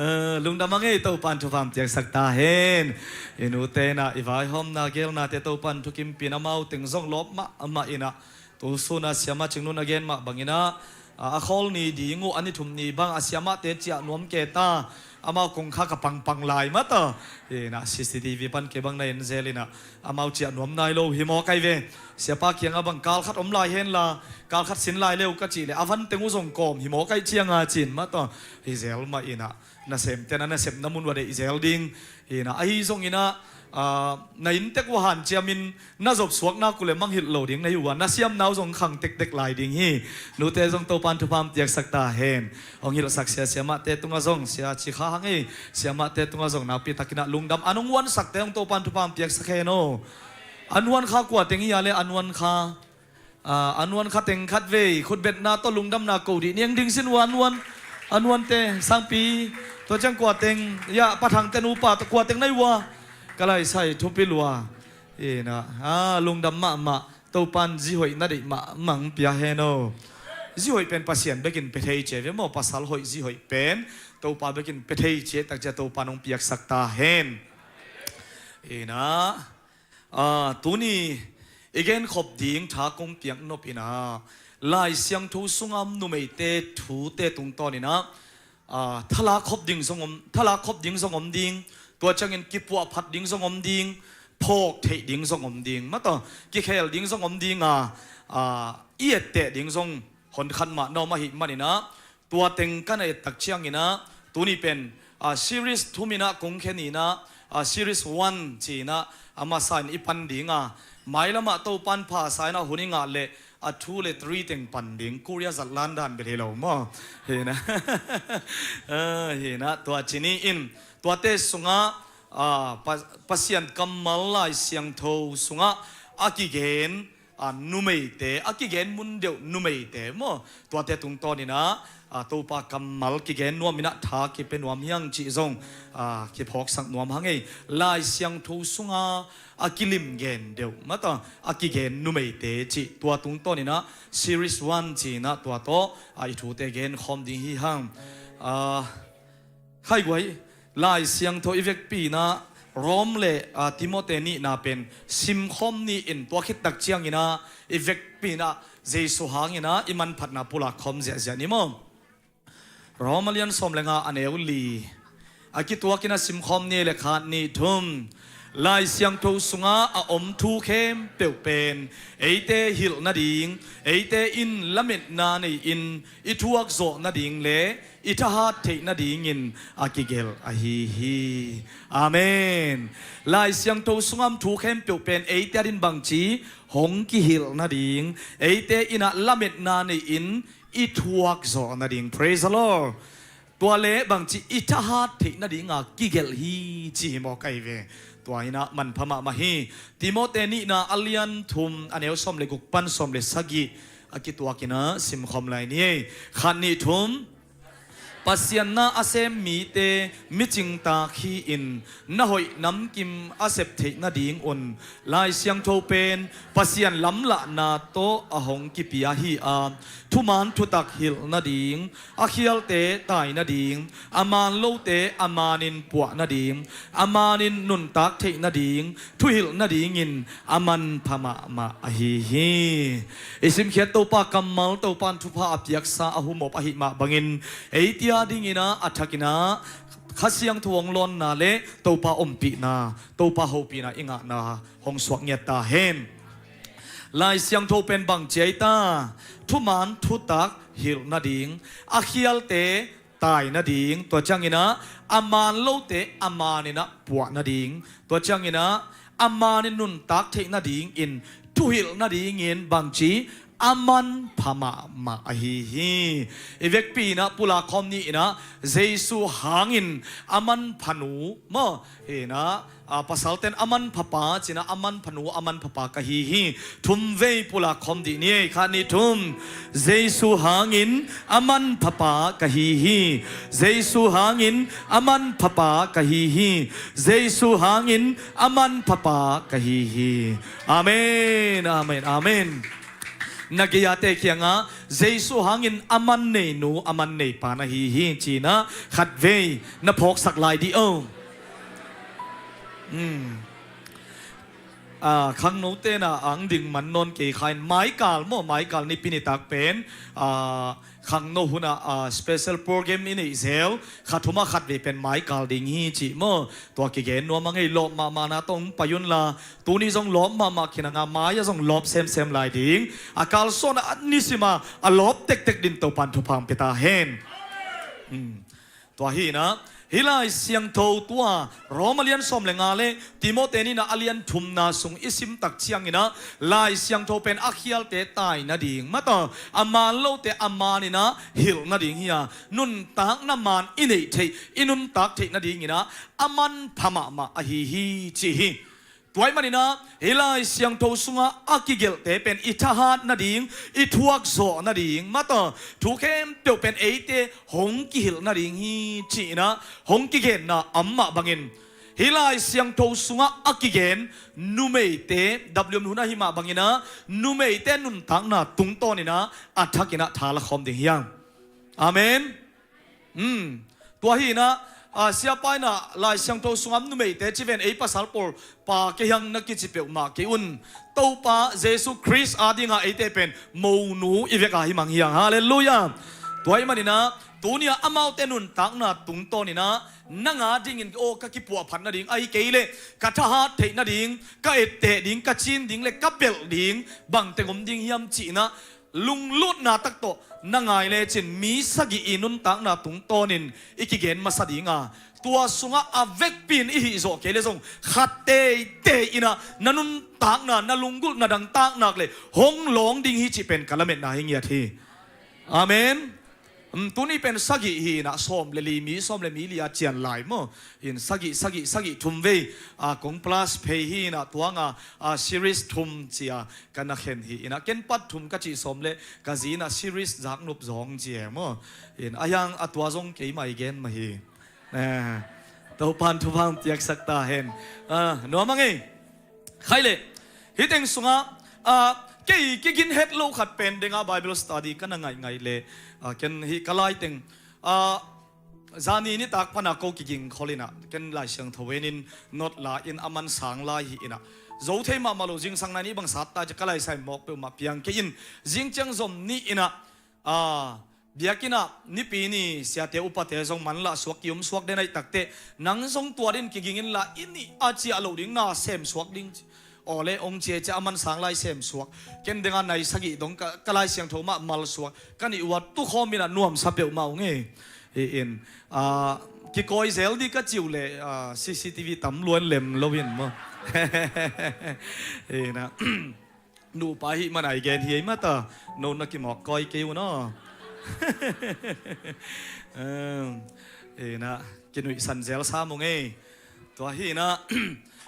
Eh, lungdam a ngei, Topan thupha piaksak ta hen. I nute inah i vaihawmna gelnate Topan thukimpin amau teng zong lawp mahmah inah tu suna siamah Cing Nun a gen mah banginah, a, a khawl ni ding uh a ni thum ni bang a siamahte ciah nuam kei ta. Amau kongkhak a pangpang lai mataw. Inah C C T V pan kei bang na en zel inah amau ciah nuam nai lo hi maw kai ve. Siapa kiangah bang kal khat om lai henla kal khat sin lai leu ka cih leh a van teng uh zong kawm hi maw kai cianga cin mataw. Hi zel mah inah nasemte na nasepna mun ua deih zel ding. Inah ahi zong inah, ah, na inntek ua hanciamin na zopsuakna kule mangngilh lo ding na hi ua, na siamna uh zong khang tektek lai ding hi. Nute zong Topan thupha piaksak ta hen. Hong hilhsak sia siamahte tungah zong, sia ci kha hang ei, siamahte tungah zong nakpi takinah lungdam. An hong uansakte hong Topan thupha piaksak hen aw. An uan kha kua teng hi a le an uan kha. Ah, a nuan kha teng khat vei khutbetna tawh lungdamna ko dih niang ding sin ua a nuan, a nuante sangpi tua ciang kua teng, ya, Pa Thangte nupa tawh kua teng na hi ua. Ka laisai thupi lua. Inah, ah, lungdam mahmah. Topan zi hoih na deih mahmah hong pia hen aw. Zi hoih pen Pasian bekin pia thei cia ve maw, pasal hoih zi hoih pen Topa bekin pia thei cia, takcia Topan hong piaksak ta hen. Inah. Ah, tuni i genkhop ding tha kong piak nop inah Lai Siangtho sunga numeite thute tungtawn inah, ah, thalak khop ding zong om, thalak khop ding zong om ding, tua ciangin kipuahphat ding zong om ding, phawk theih ding zong om ding, mataw, kikhel ding zong om ding a, ah, i etteh ding zong honkhat mah na om ahih man inah, tua teng ka na et tak ciang inah, tuni pen, ah, series thum inah kong khen inah, ah, series one ci inah a masa in i pan ding a, mailamah Topan pha sa inah hun i ngah leh a two le three teng pan ding, Korea zat lan dan bel hi lo maw. Hi na. Ah, hi na, tua ci ni in, tuate sungah, ah, Pa-, Pasian kammal Lai Siangtho sungah a kigen, a, numeite, a kigen mun deuh numeite maw, tuate tungtawn inah, a, Topa kammal kigen nuam inah tha kipia nuam hiang cih zong, a, kiphawksak nuam hang ei. Lai Siangtho sunga a kilim gen deuh mataw, a kigen numeite cih tua tungtawn inah series one ci inah tua tawh, a, i thute genkhawm ding hi hang. A, Khaiguai, Lai Siangtho i vekpi inah Rom le, a, Timote nihna pen simkhawm ni in, tua khit tak ciang inah i vekpi inah Jesu hang inah i manphatna pulak khawm ziahziah ni maw. Rom a lian sawm le nga a neu li a kituak inah simkhawm ni le khat nih thum. Lai Siangtho sungah a om thu khempeuh pen eite hilh nading, eite in lametna nei-in i thuak zawh nading le i thahat theih nadingin a kigelh ahi hi. Amen. Lai Siangtho sungah thu khempeuh pen eite adin bangci hong kihilh nading, eite in ah lametna nei-in i thuak zawh nading. Praise the Lord. Tua le bangci i thahat theih nadinga kigelh hi ci hi maw kai ve. Tua hi-in ah manpha mahmah hi. Timote nihna a lian thum a neu sawm le guk pan sawm le sagih a kituak in ah simkhawm lai ni ei. Khat, nih, thum. Pasian na a sem mite micingtak hi-in na hoih namkim a sep theih nadingun Lai Siangtho pen Pasian lamlahna tawh a hong kipia hi a, thuman thutak hilh nading, a khialte tai nading, a man lote a manin puah nading, a manin nuntak theih nading, thuhilh nadingin a manpha mahmah ahi hi. I simkhiat Topa kammal, Topa in thupha a piaksa a humop ahih mah bangin, eite a dingin ah a thakin ah Kha Siangtho hong lawnna le Topa ompihna, Topa hopihna i ngahna hong suak ngiat ta hen. Lai Siangtho pen bang ci ai ta? Thuman thutak hilh nading, a khialte tai nading, tua ciangin ah a man lote a manin ah puah nading, tua ciangin ah a manin nuntak theih nadingin thuhilh nadingin bangci a manpha mahmah ahi hi. I vekpi in ah pulakkhawm ni in ah Jesu hangin a manpha nu maw, hi in ah, a, pasalten a manpha pa ci in ah a manpha nu a manpha pa ka hi hi. Thumvei pulakkhawm dih ni ei. Khat, nih, thum. Jesu hangin a manpha pa ka hi hi. Jesu hangin a manpha pa ka hi hi. Jesu hangin a manpha pa ka hi hi. Amen, amen, amen. Na gei-ate kiangah Jesu hangin a man nei nu a man nei pa na hi hi ci in ah khatvei na phawksak lai dih o. Hmm. A, khangnote na ang ding man nawn kei kha in, maikal maw, maikal Nipi nitak pen, a, khangno hunah, a, special program i neih zel, kha thumah khatvei pen maikal ding hi cih maw. Tua kigen nuam a ngei, lawp mahmahna tawh pai unla, tuni zong lawp mahmah khin a, nga mai-ah zong lawp semsem lai ding. A kalsuanah a nisima a lawp tektek dingin Topan thupha hong pia ta hen. Hmm. Tua hi in ah, hih Lai Siangtho tua Rom a lian sawm le nga le Timote nihna a lian thumna sung i sim tak ciangin ah, Lai Siangtho pen a khialte tai nading, mata a man lote a manin ah hilh nading hi a, nuntakna man i neih theih, i nuntak theih nadingin ah a manpha mahmah ahi hi ci hi. Tua ahih manin ah hih Lai Siangtho sungah a kigelhte pen i thahat nading, i thuak zawh nading, mata thu khempeuh pen eite hong kihilh nading hi ci in ah hong kigenna om mah bangin, hih Lai Siangtho sungah a kigen numeite, W M hun ahih mah bangin ah numeite nuntakna tungtawnin ah a thakin ah tha la khawm ding hi hang. Amen. Hmm. Tua hi in ah, a, siapa in ah Lai Siangtho sungah numeite ci ven, ei pasal pawl pa kei hang na kici peuhmah kei un. Topa Jesu Khrist a dingah eite pen monu i vek a hi mang hi hang. Halleluiah. Tua ahih manin ah tuni ah amaute nuntakna tungtawnin ah nang a dingin, aw, ka kipuahphat nading, ahih kei leh ka thahat theih nading, ka etteh ding, ka cin ding le ka pelh ding bangteng om ding hiam ci in ah lunglutna tak tawh na ngai lecin mi sagih i nuntakna tungtawnin i kigen masa ding a, tua sungah a vekpi in i hih zawh kei leh zong khat teitei in ah na nuntakna, na lunggulh, na dangtak nak leh hong lawng ding hi cih pen ka lametna hi ngiat hi. Amen. Um, tuni pen sagih hi in ah, sawm le li, mi sawm le mi li a cian lai maw. In sagih, sagih, sagih thum vei, a, kong plus phei hi in ah, tua nga, a, series thum ci a ka na khen hi in ah, ken part thum ka cih sawm leh ka zi in ah series zaknup zawng ci e maw. In a hiang a tua zong keimah i gen mah hi. Eh, Topan thupha hong piaksak ta hen. Ah, nuam a ngei. Khai leh, hih teng sungah, ah, kei kigin het lo khat pen deng a Bible study ka na ngaihngaih leh, ah, ken hih ka lai teng, ah, zani nitak pan a ko kiging khol in ah, ken Lai Siangtho en in note la in a man sang lai hi in ah, zo thei mahmah lo, zingsang nai ni bang sat ta ci, ka lai sai mawk peuhmah piang kei in, zing ciang zom ni in ah, ah, biakinn ah Nipi ni siate upate zong manlah suak, ki-um suak den ahih tak teh, nang zong tua den kiging inla, i nih a ciah loh ding na sem suak ding ci. Aw leh, hong ci e ci a, a man sang lai sem suak. Ken deng a nai sagih dong ka, ka Lai Siangtho mah mal suak. Ka nih uh a tukhawm in ah nuamsa peuhmah ung e. Hi in, ah, kikawi zel dih ka ci uh leh, ah, C C T V tam lua in lem lo in maw. Hi in ah. Nupa ahih man a i gen hi ei mata, no na kimawk kawikawi un aw. Em, hi in ah, kinuihsan zel sam ung ei. Tua hi in ah,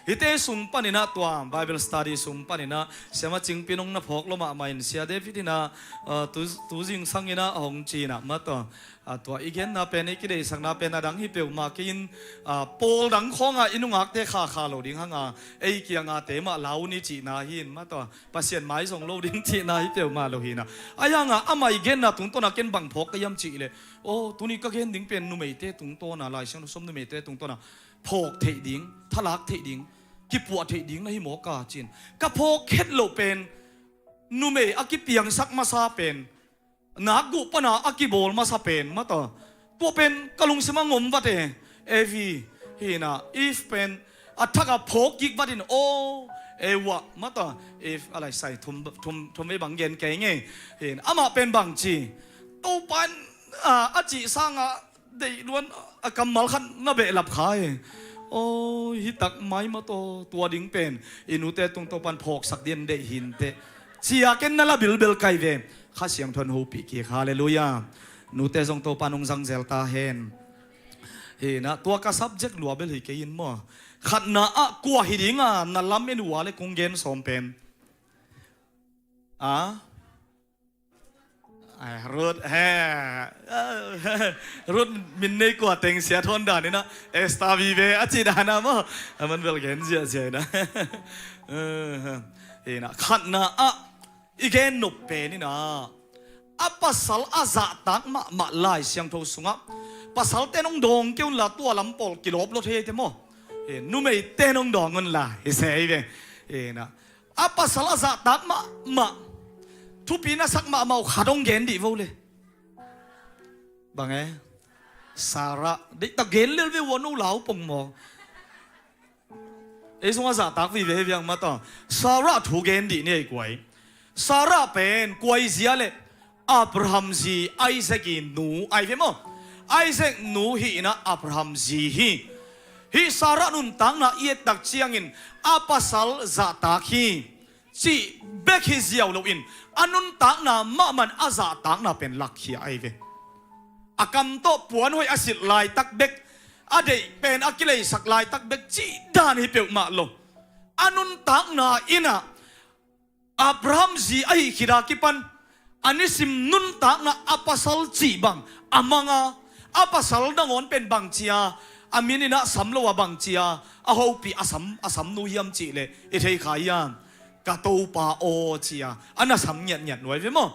Hihte sung paninah tua Bible study sung paninah Siama Cingpin hong na phawk lua mahmah in, Sia David inah, ah, tu, tu zingsang inah a hong cinah mataw, ah, tua i genna pen, i kideihsakna pen a dang hi peuhmah kei in, ah, pawl dang khawngah i nungakte khakha lo ding hanga ei kiangah te mah lau ni cihna hi in mataw, Pasian mai zong lo ding cihna hi peuhmah lo hinah. Ahi hanga amah i genna tungtawna ken bang phawk ka hiam cihleh, aw, tuni ka gen ding pen numeite tungtawna, Lai Siangtho sung numeite tungtawna phawk theih ding, thalak theih ding, kipuah theih ding na hi mawk a ci-in. Ka phawk khet loh pen numei a kipiangsak masa pen, nakguh pana a kibawl masa pen mataw, tua pen ka lungsim a ngom vat e. Evi hinah, Eve pen a thak a phawk kik vat in, aw, Eva mataw, Eve a lai sai thum, thum, thum vei bang gen kei ngei. Hin amah pen bang ci, Topan, ah, a cih sangah deih luan a kammal khat na behlap kha hi. Aw, hi tak mai mataw, tua ding pen i nute tungtaw pan phawksak ding deih hinteh, cia ken na la bilbel kai ve. Kha Siangtho in hopih kik. Halleluiah. Nute zong Topan hong zangzel ta hen. Hinah, tua ka subject lua bel hi kei in maw. Khatna ah kua hi dinga na lam en uh a le kong gen sawm pen, a, Ai, Ruth, he. Ruth min nei kua teng sia thawn dan inah, Esther vive a cih dan a maw. A man bel gen ziahziah inah. Hinah, khatna ah i gen nop pen inah, a pasal a zahtak mahmah Lai Siangtho sungah, pasalte nong dawng kei unla tua lam pawl kilawp lua thei eite maw. Hi, numeite nong dawng unla hi se ei ve. Hinah, a pasal a zahtak mahmah, thupi na sak mahmah uh khat hong gen dih vo le. Bang e? Sarah. Deihtak gen lel ve ua, no lau pong maw. Ei sungah zahtak vive hi viang mataw. Sarah thu gen dih ni ei kuai. Sarah pen kuai zia le Abraham zi Isaac i nu ai ve maw. Isaac nu hi inah Abraham zi hi. Hih Sarah nuntakna i ettak ciangin a pasal zahtak hi cih bek hi ziau loin, a nuntakna mahmah in a zahtakna pen lakkhia ai ve. A kam tawh puanhoih a silh laitak bek, a deih pen a kileisak laitak bek cih dan hi peuhmah lo. A nuntakna inah Abraham zi ahi khit a kipan a nisim nuntakna a pasal cih bang a manga, a pasal nangawn pen bang cia, a min inah sam lo a bang cia a hopih a sam, a sam nu hiam cihleh i thei kha hiam? Ka topa aw cia a na sam ngiatngiat nuai ve maw.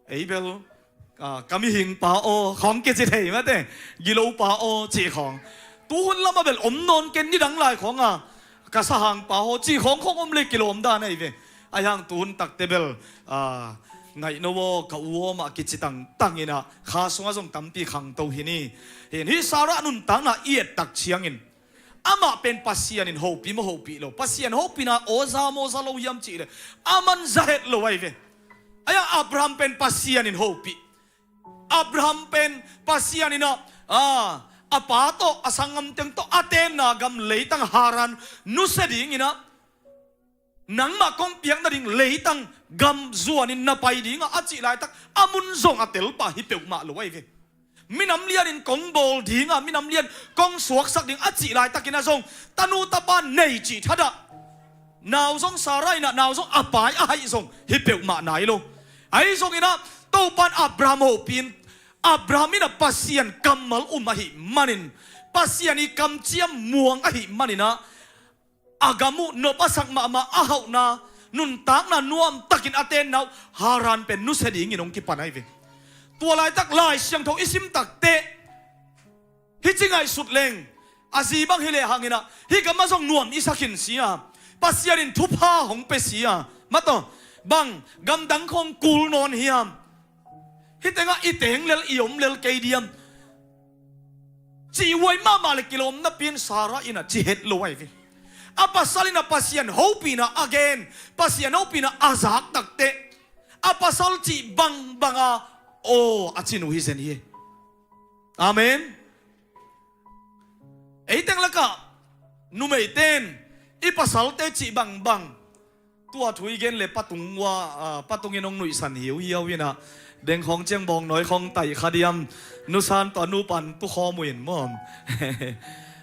Ei bel, ah, ka mihing pa aw khawng kici thei mate, gilo pa aw cih khawng. Tuhun lamah bel om nawn ken, nidang lai khawnga ka sahang pa aw cih khawng khawng om le kilawm dan ahi ve. Ahi hang tuhun takte bel, ah, ngaihno aw, ka u aw mah kici tangtang inah kha sungah zong tampi khangto hi ni. Hin hih Sarah nuntakna i ettak ciangin, amah pen Pasian in hopih maw hopih lo, Pasian hopihna aw za maw za lo hiam cihleh a man za het lo ahi ve. Ahi hang Abraham pen Pasian in hopih. Abraham pen Pasian inah, a, a pa tawh, a sanggamteng tawh a tenna gam leitang Haran nusia ding inah, nangmah kong piak nading leitang gam zuanin na pai dingah a cih laitak a mun zong a telpa hi peuhmah lo ahi ve. Minam lianin kong bawl dinga, minam lian kong suaksak ding a cih laitakin a zong tanu tapa nei cih thadah, nau zong Sarah inah, nau zong a pai a haih zong hi peuhmah nai lo. Ahi zong inah Topan Abraham hopih in, Abraham inah Pasian kammal um ahih manin, Pasian i kamciam muang ahih maninah, a gam uh nop a sak mahmah, a hauhna, nuntakna nuamtakin a tenna uh Haran pen nusia dingin hong kipan ahi ve. Tua laitak Lai Siangtho i sim takteh, hih ci ngaihsut leng, a zi bang hi lehang inah hih gamah zong nuam i sak khin sia, Pasian in thupha hong pia sia, mataw, bang gamdang khawng kul nawn hiam? Hih tengah i teng lel, i om lel kei diam? Cih huai mahmah le kilawm napi in Sarah inah ci het lo ahi ve. A pasal inah Pasian hopihna a gen, Pasian hopihna a zak takteh, a pasal cih bangbanga aw a ci nu hi zen hi. Amen. Ei teng lakah numeite in i pasalte cih bangbang, tua thu i gen le patung ua, ah, patungin hong nuihsan hiuhiau inah, deng khawng ciang bawngnawi khawng taih kha diam, nusan tawh a nupan tu khawm uh in maw.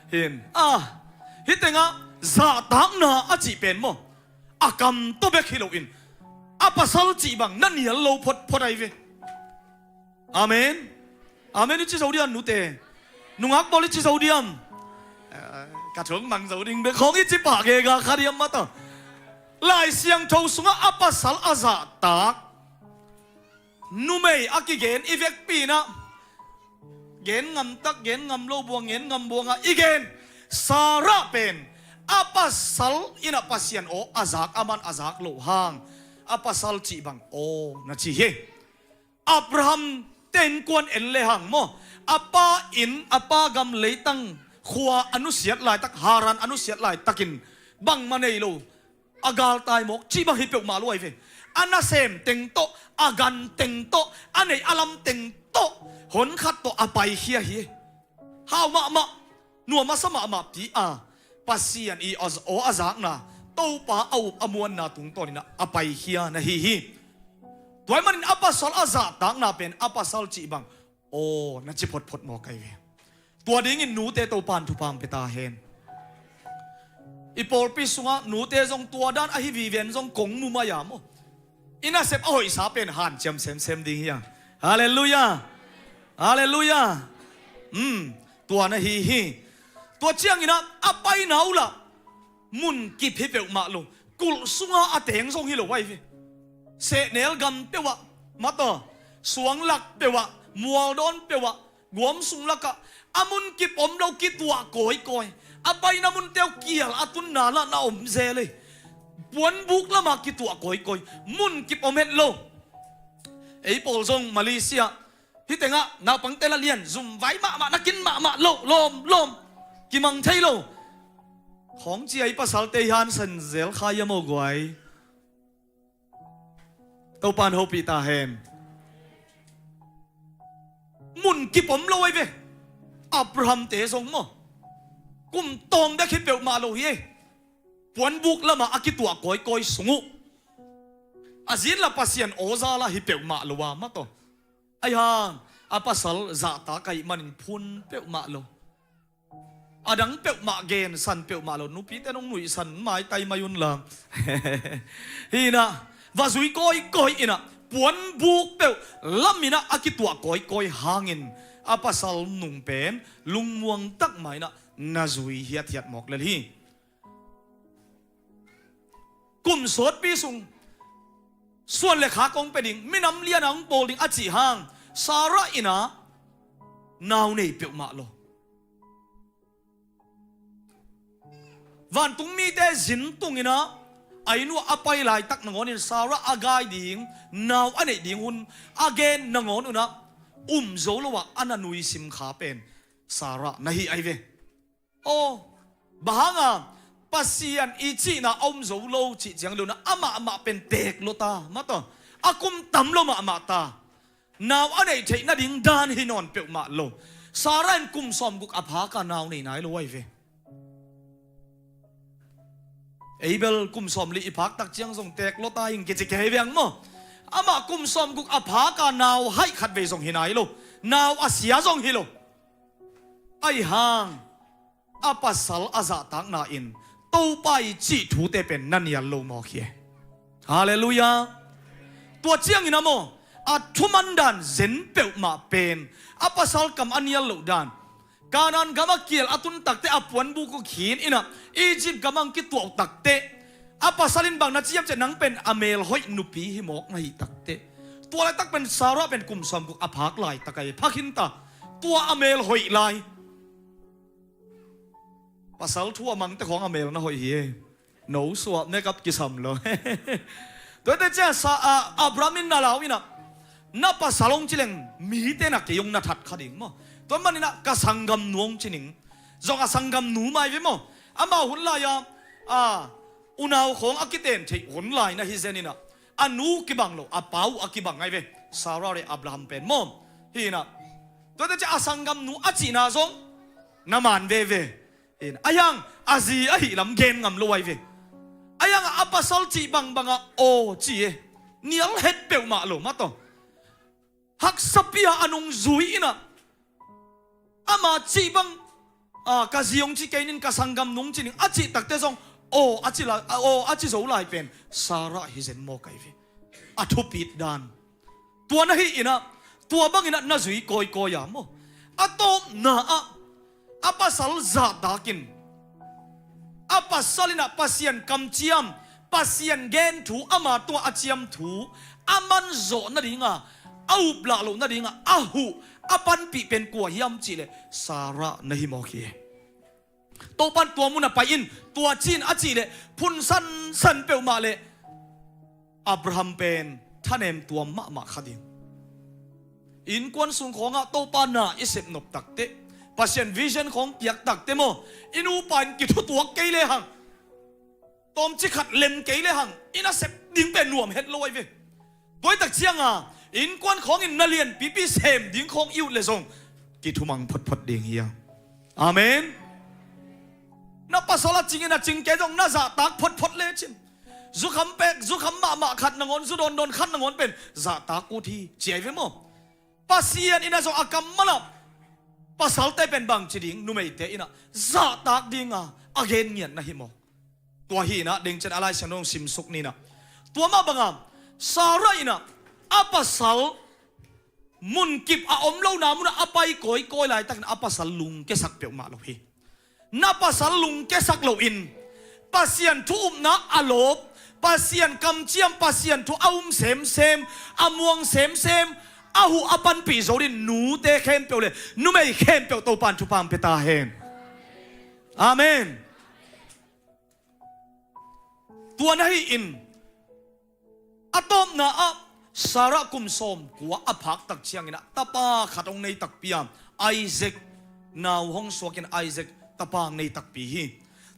Hin, ah, hih tengah zahtakna a cih pen maw, a kam tawh bek hi loin a pasal cih bang na nial lo photphot ahi ve. Amen. Amen i ci zo diam nute? Nungak bawl i ci zo diam? Eh, ka thuk mang zo ding bek khong i ci pah gega kha diam mataw? Lai Siangtho sungah a pasal a zahtak numei a kigen i vekpi inah, gen ngam tak, gen ngam lo buang, gen ngam buangah i gen. Sarah pen a pasal inah Pasian aw a zak, aman a zak loh hang a pasal cih bang aw na ci hi. Abraham te innkuan en le hang maw, a pa inn, a pa gam leitang, khua a nusiat laitak, Haran a nusiat laitakin bangmah nei lo, a galtai mawk cih bang hi peuhmah lo ahi ve. A nasem teng tawh, a gan teng tawh, a neih a lam teng tawh, hon khat tawh a paikhia hi. Hau mahmah, nuam a sa mahmah pi a, Pasian i aw a zakna, Topa a up a muanna tungtawn inah a paikhia na hi hi. Tua ahih manin a pasal a zahtakna pen a pasal cih bang aw na ci photphot mawk ahi ve. Tua dingin nute Topan thupha hong pia ta hen. I pawlpi sungah nute zong tua dan ahi viven zong kong mu mai a maw, i nasep a hoihsa pen hanciam semsem ding hi a. Halleluiah. Halleluiah. Um, tua na hi hi. Tua cianginah a paina uh lah mun kip hi peuhmah lo, kulh sunga a teng zong hi lo ahi ve. Sehnel gam peuhah, mataw, suanglak peuhah, mualdawn peuhah, guam sung lakah a mun kip om lo, kituah kawikawi. A paina munte uh kial a tunna lah na om zel ei. Puanbuk lamah kituah kawikawi, mun kip om het lo. Ei pawl zong Malaysia hih tengah naupangte la lian, zum vai mahmah, na kin mahmah lo, lawm lawm, kimang thei lo. Khawng cia i pasalte i hansan zel kha ia maw guai? Topan hopih ta hen. Mun kip om lo ahi ve. Abraham te zong maw, kum tawng dek hi peuhmah lo hi ei. Puanbuk lamah a kituah kawikawi sung uh. A zin la Pasian aw za la hi peuhmah lo a, mataw. Ahi hang a pasal zahtak ahih manin phun peuhmah lo. A dang peuhmah gensan peuhmah lo. Nupite nong nuihsan maitai mai un la. Hi inah va zui kawikawi inah puanbuk peuh lam inah a kituah kawikawi hangin a pasal nung pen lungmuang tak mah inah na zui hiathiat mawk lel hi. Kum sawtpi sung suan le kha kong pia ding, minam liana hong pawl ding a cih hang Sarah inah nau nei peuhmah lo. Vantung mite zin tung inah a inn uah a pai laitak nangawnin Sarah a gai ding, nau a neih ding hun a gen nangawn unah um zo lo ah a na nuisim kha pen Sarah na hi ahi ve. Aw, bang hanga Pasian i cihna a um zo lo cih ciang lo na amah mah pen teek lo ta, mataw, a kum tam lo mahmah ta. Nau a neih theih nading dan hi nawn peuhmah lo. Sarah in kum sawmguk a phak a nau nei nai lo ahi ve. Ei bel kum sawmli i phak tak ciang zong teek lo ta hing kici kei veng maw. Amah kum sawmguk a phak a nau haih khat vei zong hi nai lo. Nau a sia zong hi lo. Ahi hang a pasal a zahtakna in Topa i cih thute pen na nial lo mawk hi. Halleluiah. Tua ciangin a maw, a thuman dan zen peuhmah pen a pasal kam a nial loh dan. Kanaan gam a kial a tun takte a puanbuk uh khin inah Egypt gam ang kituah uh takte a pasal in bang na ciam ciah, nang pen a melhoih nupi hi mawk na hih takte. Tua laitak pen Sarah pen kum sawmguk a phak laitak ahi, phak khin ta. Tua a melhoih lai. Pasal thu a mangte khawng a mel na hoih hi e. No suah, makeup kisam lo. Tuate ciah sa, a, Abraham in na lau inah, na pasal hong ci leng mite na kei hong na that kha ding maw. Tua maninah ka sanggamnu hong ci ning. Zong a sanggamnu mai ve maw. Amau hun lai-a, a, unau khawng a kiten theih hun lai na hi zen inah. A nu kibang lo, a pa uh a kibang ngai ve. Sarah le Abraham pen maw. Hi inah. Tuate ciah a sanggamnu a cihna zong na man veve. Hi inah. Ahi hang a zi ahi lam gen ngam lo ahi ve. Ahi hang a pasal cih bangbangah aw ci e. Nial het peuhmah lo mataw. Haksa pi-a a nungzui inah ama cih bang a, ka zi hong ci kei ning, ka sanggam nung ci ning a cih takte zong aw a ci lai, aw a ci zo lai pen Sarah hi zen maw kai ve. A thupit dan. Tua na hi inah, tua bang inah na zui kawikawi a maw. A tawpna ah a pasal zahtakin, a pasal inah Pasian kamciam, Pasian gen thu, ama tungah a ciam thu a manzawh nadinga, a uplah loh nadinga a huh, a panpih pen kua hiam cihleh Sarah na hi mawk hi. Topan tua mun a pai in, tua cin a cihleh phun sansan peuhmah leh Abraham pen thanem tuam mahmah kha ding. Innkuan sung khawngah Topa na i sep nop takte, Pasian vision khawng piak takte maw, i nupa in kithutuak kei lehang, tawmci khat lem kei lehang, i nasep ding pen nuam het lo ahi ve. Tua hi tak cianga innkuan khawngin na lianpipi sem ding khawng i ut leh zong kithumang photphot ding hi a. Amen. Na pasal a cingin a cing kei zong na zahtak photphot lecin, zukham pek, zukham mahmah khat nangawn, zu dawndawn khat nangawn pen zahtak ut hi ci ahi ve maw. Pasian inah zong a kammal ah pasalte pen bangci ding, numeite inah zahtak dinga a gen ngiat na hi maw. Tua hi inah dengcian a Lai Siangtho simsuk ni inah. Tua mah banga Sarah inah a pasal munkip a om lona munah a pai kawikawi laitakin a pasal lungkiasak peuhmah lo hi. Na pasal lungkiasak loin Pasian thu upna a lawp, Pasian kamciam, Pasian thu a um semsem, a muang semsem, a huh a panpih zo ding nute khempeuh le numei khempeuh Topan thupha pia ta hen. Amen. Tua na hi in, a tawpna ah Sarah kum sawmkua a phak tak ciangin ah tapa khat hong nei takpi a, Isaac, nau hong suakin Isaac tapa hong nei takpi hi.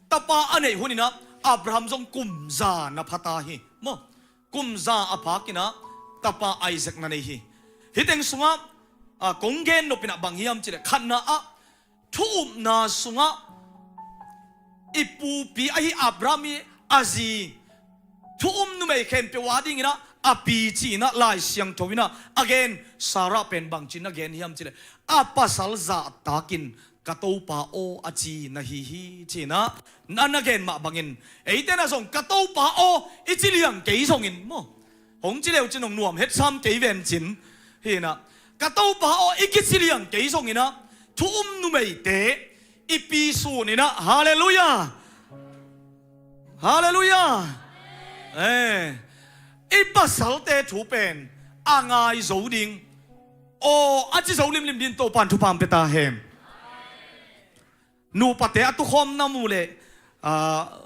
Tapa a neih hunin ah Abraham zong kum za na pha ta hi maw. Kum za a phakin ah tapa Isaac na nei hi. Hih teng sungah, a, kong gen nopin ah bang hiam cihleh, khatna ah thu upna sungah i pupi ahi Abraham i a zi, thu um numei khempeuh a dingin ah a pi ci-in ah Lai Siangtho in ah a gen, Sarah pen bangci na gen hiam cihleh, a pasal zahtakin, "Ka Topa aw," a ci na hi hi, ci-in ah na, na gen mah bangin, eite na zong "Ka Topa aw," i ci liang kei zongin maw, hong ci leu cin hong nuam hetsam kei ven cin hi inah, "Ka Topa aw," i kici liang kei zongin ah thu um numeite i pi sunin ah, halleluiah, halleluiah, eh, i pasalte thu pen a ngai zo ding, aw a ci zo limlim ding Topan thupha pia ta hen. Nupate a tukhawm na muh leh, ah,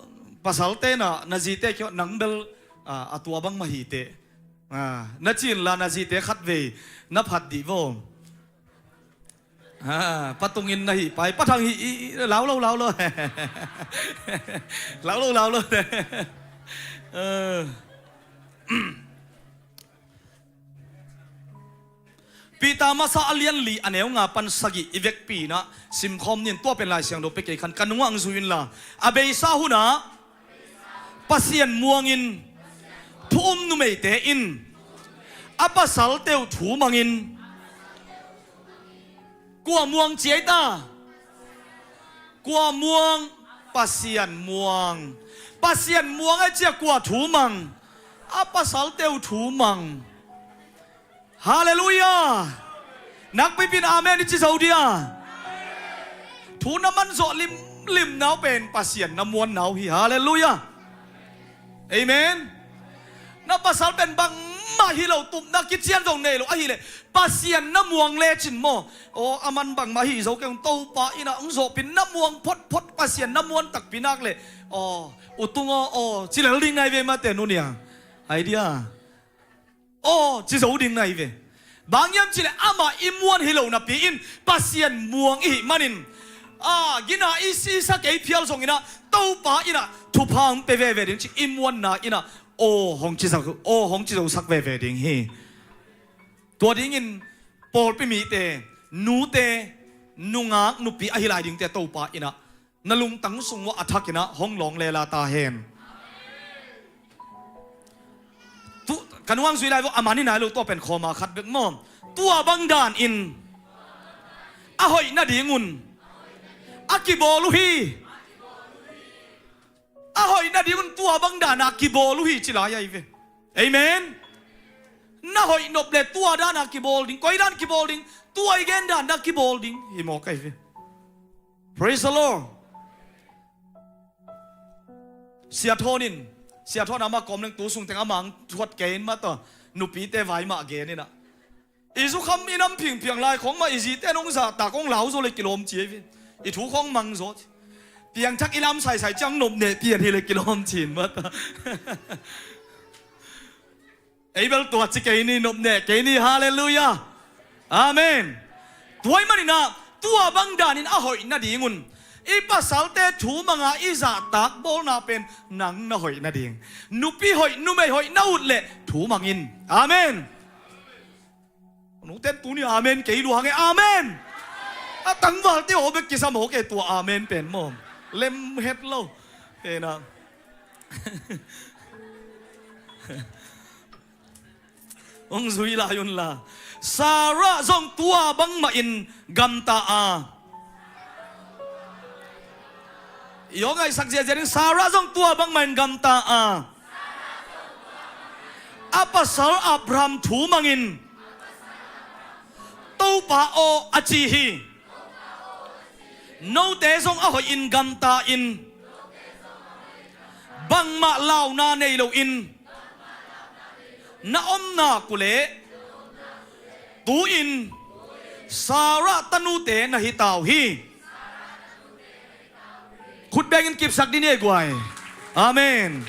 pasalte na, na zite kiang nang bel, ah, a tua bang mah hi teh, ah, na ci inla na zite khatvei na phat dih vo. Ah, patungin na hih pai, pathang hih, i, i, lau lo, lau lo. Lau lo, lau lo. Eh. Peter masa a lian li a neu nga pan sagih i vekpi inah simkhawm ning, tua pen Lai Siangtho pia kei khan ka nungah hong zui inla. A beisa hunah Pasian muangin, thu um numeite in a pasalte uh thu mangin, kua muang ci ei ta? Kua muang? Pasian muang. Pasian muang a cia kua thu mang? A pasalte uh thu mang. Halleluiah. Nakpipin amen i ci zo dia. Thu na man zawh limlim nau pen Pasian na muan nau hi. Halleluiah. Amen. Na pasal pen bangmah hi lo, tupna kician zong nei lo ahileh, Pasian na muang lecin maw, aw, a man bangmah hi zo keng, Topa inah hong zawhpih, na muang photphot, Pasian na muan takpi nak leh, aw, utung aw, aw ci lel ding nai ve mate, nu nia. Idea. Aw ci zo ding nai ve. Bang hiam cihleh amah i muan hi lo napi in Pasian muang i hih manin, a, gina i sisa kei phial zongin ah Topa inah thupha hong pia veve ding ci, i muanna inah aw hong ci zo, aw hong ci zosak veve ding hi. Tua dingin pawlpi mite, nute, nungak nupi ahi lai dingte Topa inah na lungtang sung uah a thakin ah hong lawng lela ta hen. Tu, ka nuang zui lai vo, a man hi nai lo, tua pen khawma khat bek maw. Tua bang danin a hoih nadingun a kibawl uh hi. A hoih nadingun tua bang dana kibawl uh hi ci lai ahi ve. Amen. Na hoih nop le tua dana kibawl ding, koi dan kibawl ding, tua i gen dana kibawl ding hi mawk ahi ve. Praise the Lord. Sia Thawn in, Sia Thawn amah kawm leng tu sung teng amah ang thuat kei in mah tawh, nupite vai mah gen in ah. I zu kham i nam phingphiang lai khawng mah i zite nong zahtak hong lau zo le kilawm ci ahi ve. I thu khawng mang zaw ci. Piangthak i lam saisai ciang nop neh pian hi le kilawm ci in mah tawh. Ei bel tua ci kei ni, nop neh kei ni, halleluiah. Amen. Tua ahih manin ah, tua bang danin a hoih nadingun i pasalte thu manga i zahtak bawlna pen nang na hoih nading. Nupi hoih, numei hoih na ut leh thu mang in. Amen. Nungten tuni amen kei lua hang e, amen. A tangvalte aw bek kisa mawk e tua amen pen maw. Lem het lo. Hena. Hong zui lai un la. Sarah zong tua bangmah in gamta a. I aw ngaihsak ziahziah ding, Sarah zong tua bangmah in gamta a. A pasal Abraham thu mangin, Topa aw, a ci hi. Note zong a hoihin gamta in, bangmah launa nei loin na omna kuleh tu-in Sarah tanute na hi ta uh hi. Khut bengin kipsak dih ni ei guai. Amen.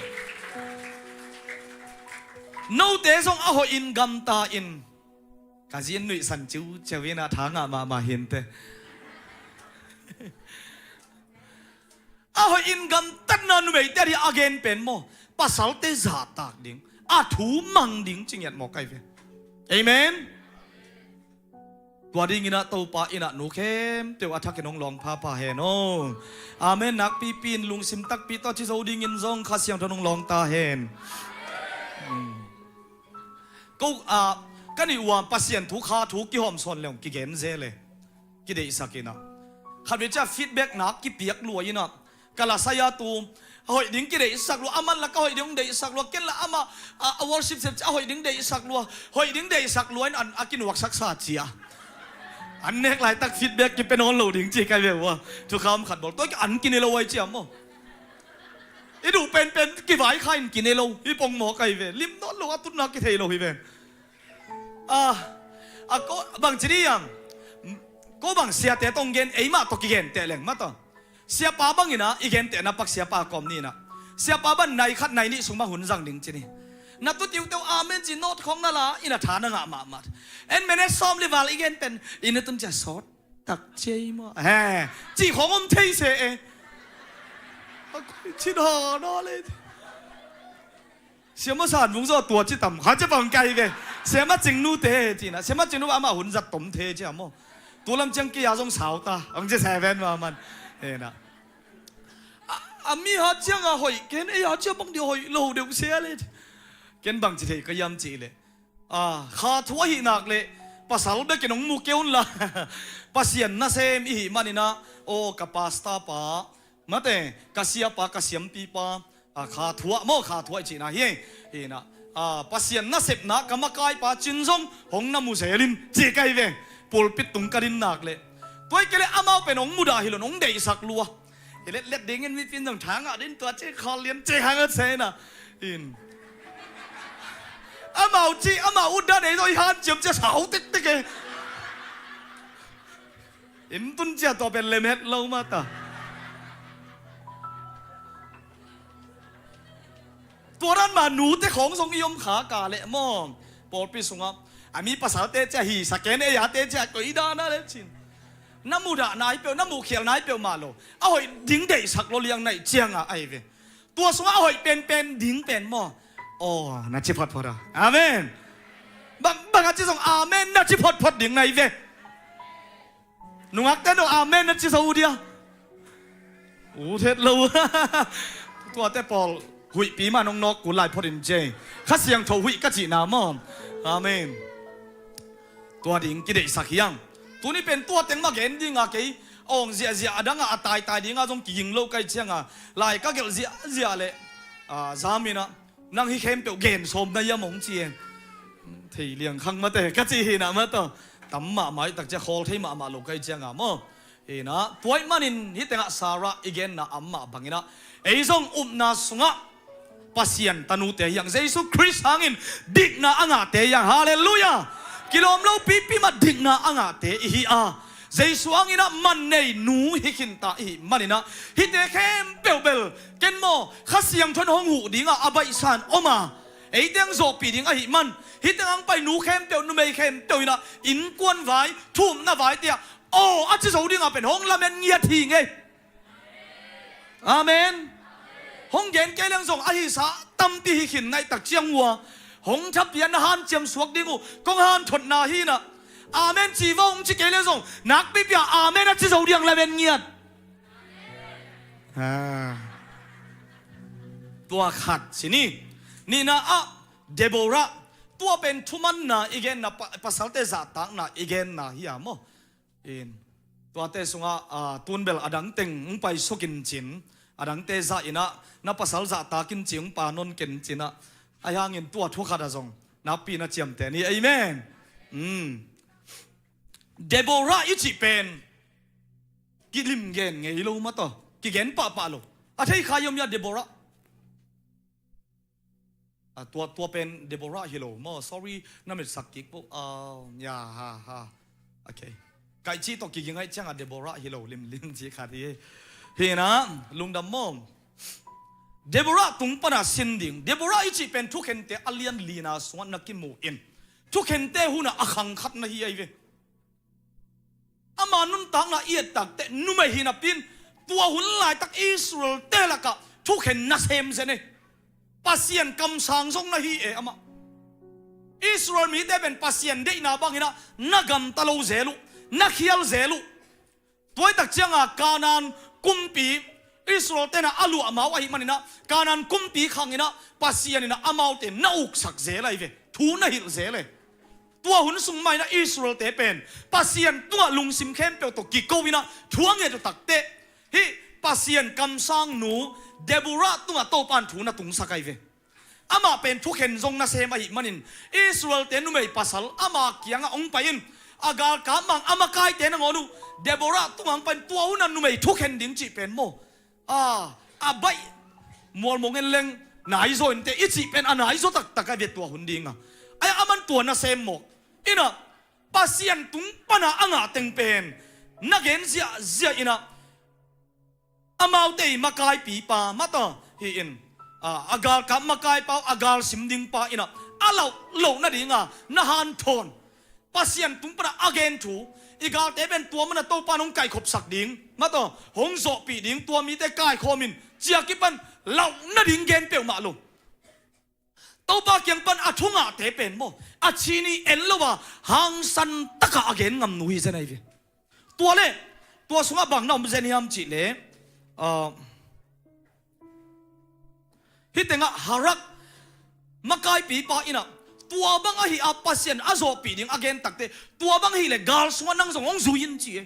Note zong a hoihin gamta in. Ka zin nuihsan ciuciau in a tha ngah mahmah hinte. A hoihin gamtatna numeite a dih a gen pen maw, pasalte zahtak ding, a thu mang ding ci ngiat mawk ahi ve. Amen. Tua dingin ah Topa in ah nu khempeuh a thakin hong lawng phapha hen aw. Amen. Nakpipi in lungsim takpi tawh ci zo dingin zong Kha Siangtho in hong lawng ta hen. Ko, ah, ka nih uam Pasian thu, kha thu kihawm sawn leng kigen zel e. Kideihsak in ah. Khatvei ciah feedback nak kipiak lua in ah. Ka la saya tu, a hoih ding kideihsak lua, aman la ka hoih ding deihsak lua, ken la amah, ah, a worship sep ciah a hoih ding deihsak lua, hoih ding deihsak lua in an a kinuaksak sa cia. An nek laitak feedback kipe nawn lo ding ci ka ve ua. Thukham khat bawl. Tua ki an kine lo ai cia maw. I duh penpen kivai kha in kine lo, hi pong mawk ahi ve. Lim nawn lo a tutna kithei lo hi ve. Ah, a ko bang ci dih hiam? Ko bang siate tawh gen, eimah tawh kigen teh leng mah tawh. Siapa bangin ah i gentehna pak siapa kawm ni in ah. Siapa bang nai khat nai nih sung mah hun zang ding ci ni. Na tutiuteu amen ci nawt khawng na la in a tha na ngah mahmah. En mene sawm li val i gen pen in a tun cia sawt tak ciai maw. He, cih khawng om thei se e. A koi cin haw naw le. Siama San Vung zaw tua ci tam kha ci pang kai ve. Siama Cing Nu te ci na. Siama Cing Nu amah hun zat tom the ci a maw. Tu lam ciang kia zong sau ta. Ang ci seven ma man. He na. A, a mi ha ciang a hoih ken ei ha ciang bang di hoih lo deuh sia le. Ken bang ci thei ka yam ci le. A, kha thu ahi nak le, pasal bekin hong mu kei un la. Pasian nasem i hih manin ah, aw, ka pastor pa, mate, ka siapa, ka siampipa, a, kha thu ah maw, kha thu ah i cihna hi, hi na. A, Pasian nasepna ka makaipa cin zong hong na mu zel in, ci ka hi ve. Pulpit tung ka din nak le. Tua hi kei le amau pen hong mudah hi lo, hong deihsak lua. I letlet dingin mipi in zong tha ngah ding tua ci khawl lian ci hang a ci na. In. Amau ci, amau ut dan ei zaw i hanciam ci a sau tektek e. In tun ci a tua pen lem het lo mah ta. Tua dan mah nute khawng zong i om kha ka leh maw. Pawlpi sungah a mi pasalte ci a hi sa ken ei a te ci a koi dan a le cin. Na mudah nai peuh, na muhkhial nai peuh mah lo. A hoih ding deihsak lo liang naih ciangah ahi ve. Tua sungah a hoih penpen ding pen maw. Aw, na ci photphot a. Amen. Bang, bang a ci zong amen na ci photphot ding na hi ve. Nungakte dong amen na ci zo uh dia. Ut het lo. Tuate pawl huihpi mah nong nawk kul lai phot in ci. Kha Siangtho huih ka cihna maw. Amen. Tua ding kideihsak hiang. Tuni pen tua teng mah gen dinga kei. awng ziahziah a dangah a taitai dingah zong kiging lo ka hih cianga, lai ka gelh ziahziah leh, a, zam inah, nang hih khempeuh gen sawm na hiam hong ci e. Thei liangkhang mate ka ci hinah mataw. Tam mahmah ih tak ciah khawl thei mahmah lo ka hih cianga maw. Hinah, tua ih manin hih tengah Sarah i genna a om mah banginah, ei zong upna sungah Pasian tanute hiang, Jesu Khrist hangin dikna a ngahte hiang. Halleluiah. Kilawm lo pipi mah dikna a ngahte ihi a, Jesu hanginah man nei nu hi khinta ihi maninah, hihte khempeuh bel ken maw Kha Siangtho in hong huh dingah a baihsan om a, ei teng zawhpih ding ahih man, hih teng hong pai nu khempeuh, numei khempeuh inah innkuan vai, thu upna vai te ah aw a ci zo dingah pen hong lamen ngiat hi ngei. Amen. Hong gen kei leng zong a hisa tampi hi khin naih tak ciang uh a, hong thapian na hanciam suak ding uh kong hanthotna hinah. Amen ci va hong ci kei leng zong nakpipi ah amen a ci zo ding lamen ngiat. Ah. Tua khat ci ni. Nihna ah Deborah, tua pen thumanna i genna, pa-, pasalte zahtakna i genna hi a maw. In, tuate sungah, a, tun bel a dang teng hong pai sukin cin, a dangte zah inah, na pasal zahtakin ci hong pa non ken cinah, ahi hangin tua thu khat ah zong nakpi na ciamteh ni. Amen. Mm. Deborah i cih pen kilim gen ngei lo mataw, kigen pahpah lo. A thei kha hiam hia Deborah? A, tua, tua pen Deborah hi lo maw? Sorry, na mitsak kik po. A, ya, ha, ha. Okay. Kaih cih tawh kiging ahih ciangah Deborah hi lo limlim ci khat hi. Hinah, lungdam maw? Deborah tung pana sin ding. Deborah i cih pen thukhente a lian lina sungah na kimu in, thukhente hunah a khang khat na hi ahi ve. Ama nuntakna i et tak teh numei hi napi in, tua hun laitak Israel-te lakah thukhen na sem zen e. Pasian kamsang zong na hi e amah. Israel mite pen Pasian deihna banginah na gamta lo zel uh, na khial zel uh. Tua i tak cianga Kanaan kumpi, Israel-te na a luahmau ahih maninah Kanaan kumpi khanginah Pasian inah amaute na uksak zel ahi ve, thu na hilh zel e. Tua hun sung mah inah Israel-te pen Pasian tungah lungsim khempeuh tawh kiko inah thu a nget uh takteh, hih Pasian kamsang nu Deborah tungah Topan thu na tungsak ahi ve. Amah pen thukhen zong na sem ahih manin Israel-te numei pasal ama kiangah hong pai in, a galkap mang a makaite nangawn uh Deborah tungah hong pai in, tua hunah numei thukhen ding cih pen maw, a, a baih mualmong en leng naizaw inteh i cih pen a naizaw taktak a ve tua hun dinga. Ai, aman tua na sem mawk inah Pasian tung pana a ngah teng pen na gen ziahziah inah, amaute i makaipipa mataw hi in, a, a galkap makaipa uh, a galsim dingpa inah a lauh loh nadinga na hanthawn. Pasian tung pana a gen thu, i galte pen tua mana Topan hong kaikhopsak ding mataw, hong zawhpih ding, tua mite kaikhawm in ciah kipan lauh nading gen peuhmah lo. Topa kiang pan a thungahte pen maw, a chin i en lo a hangsan takah a gen ngam nu hi zen ahi ve. Tua le, tua sungah bang na om zen hiam cih le, a, hih tengah Harak makaipipa inah, tua bang ahi a Pasian a zawhpih ding a gen takteh, tua bang hileh gal sungah nang zong hong zui in ci e.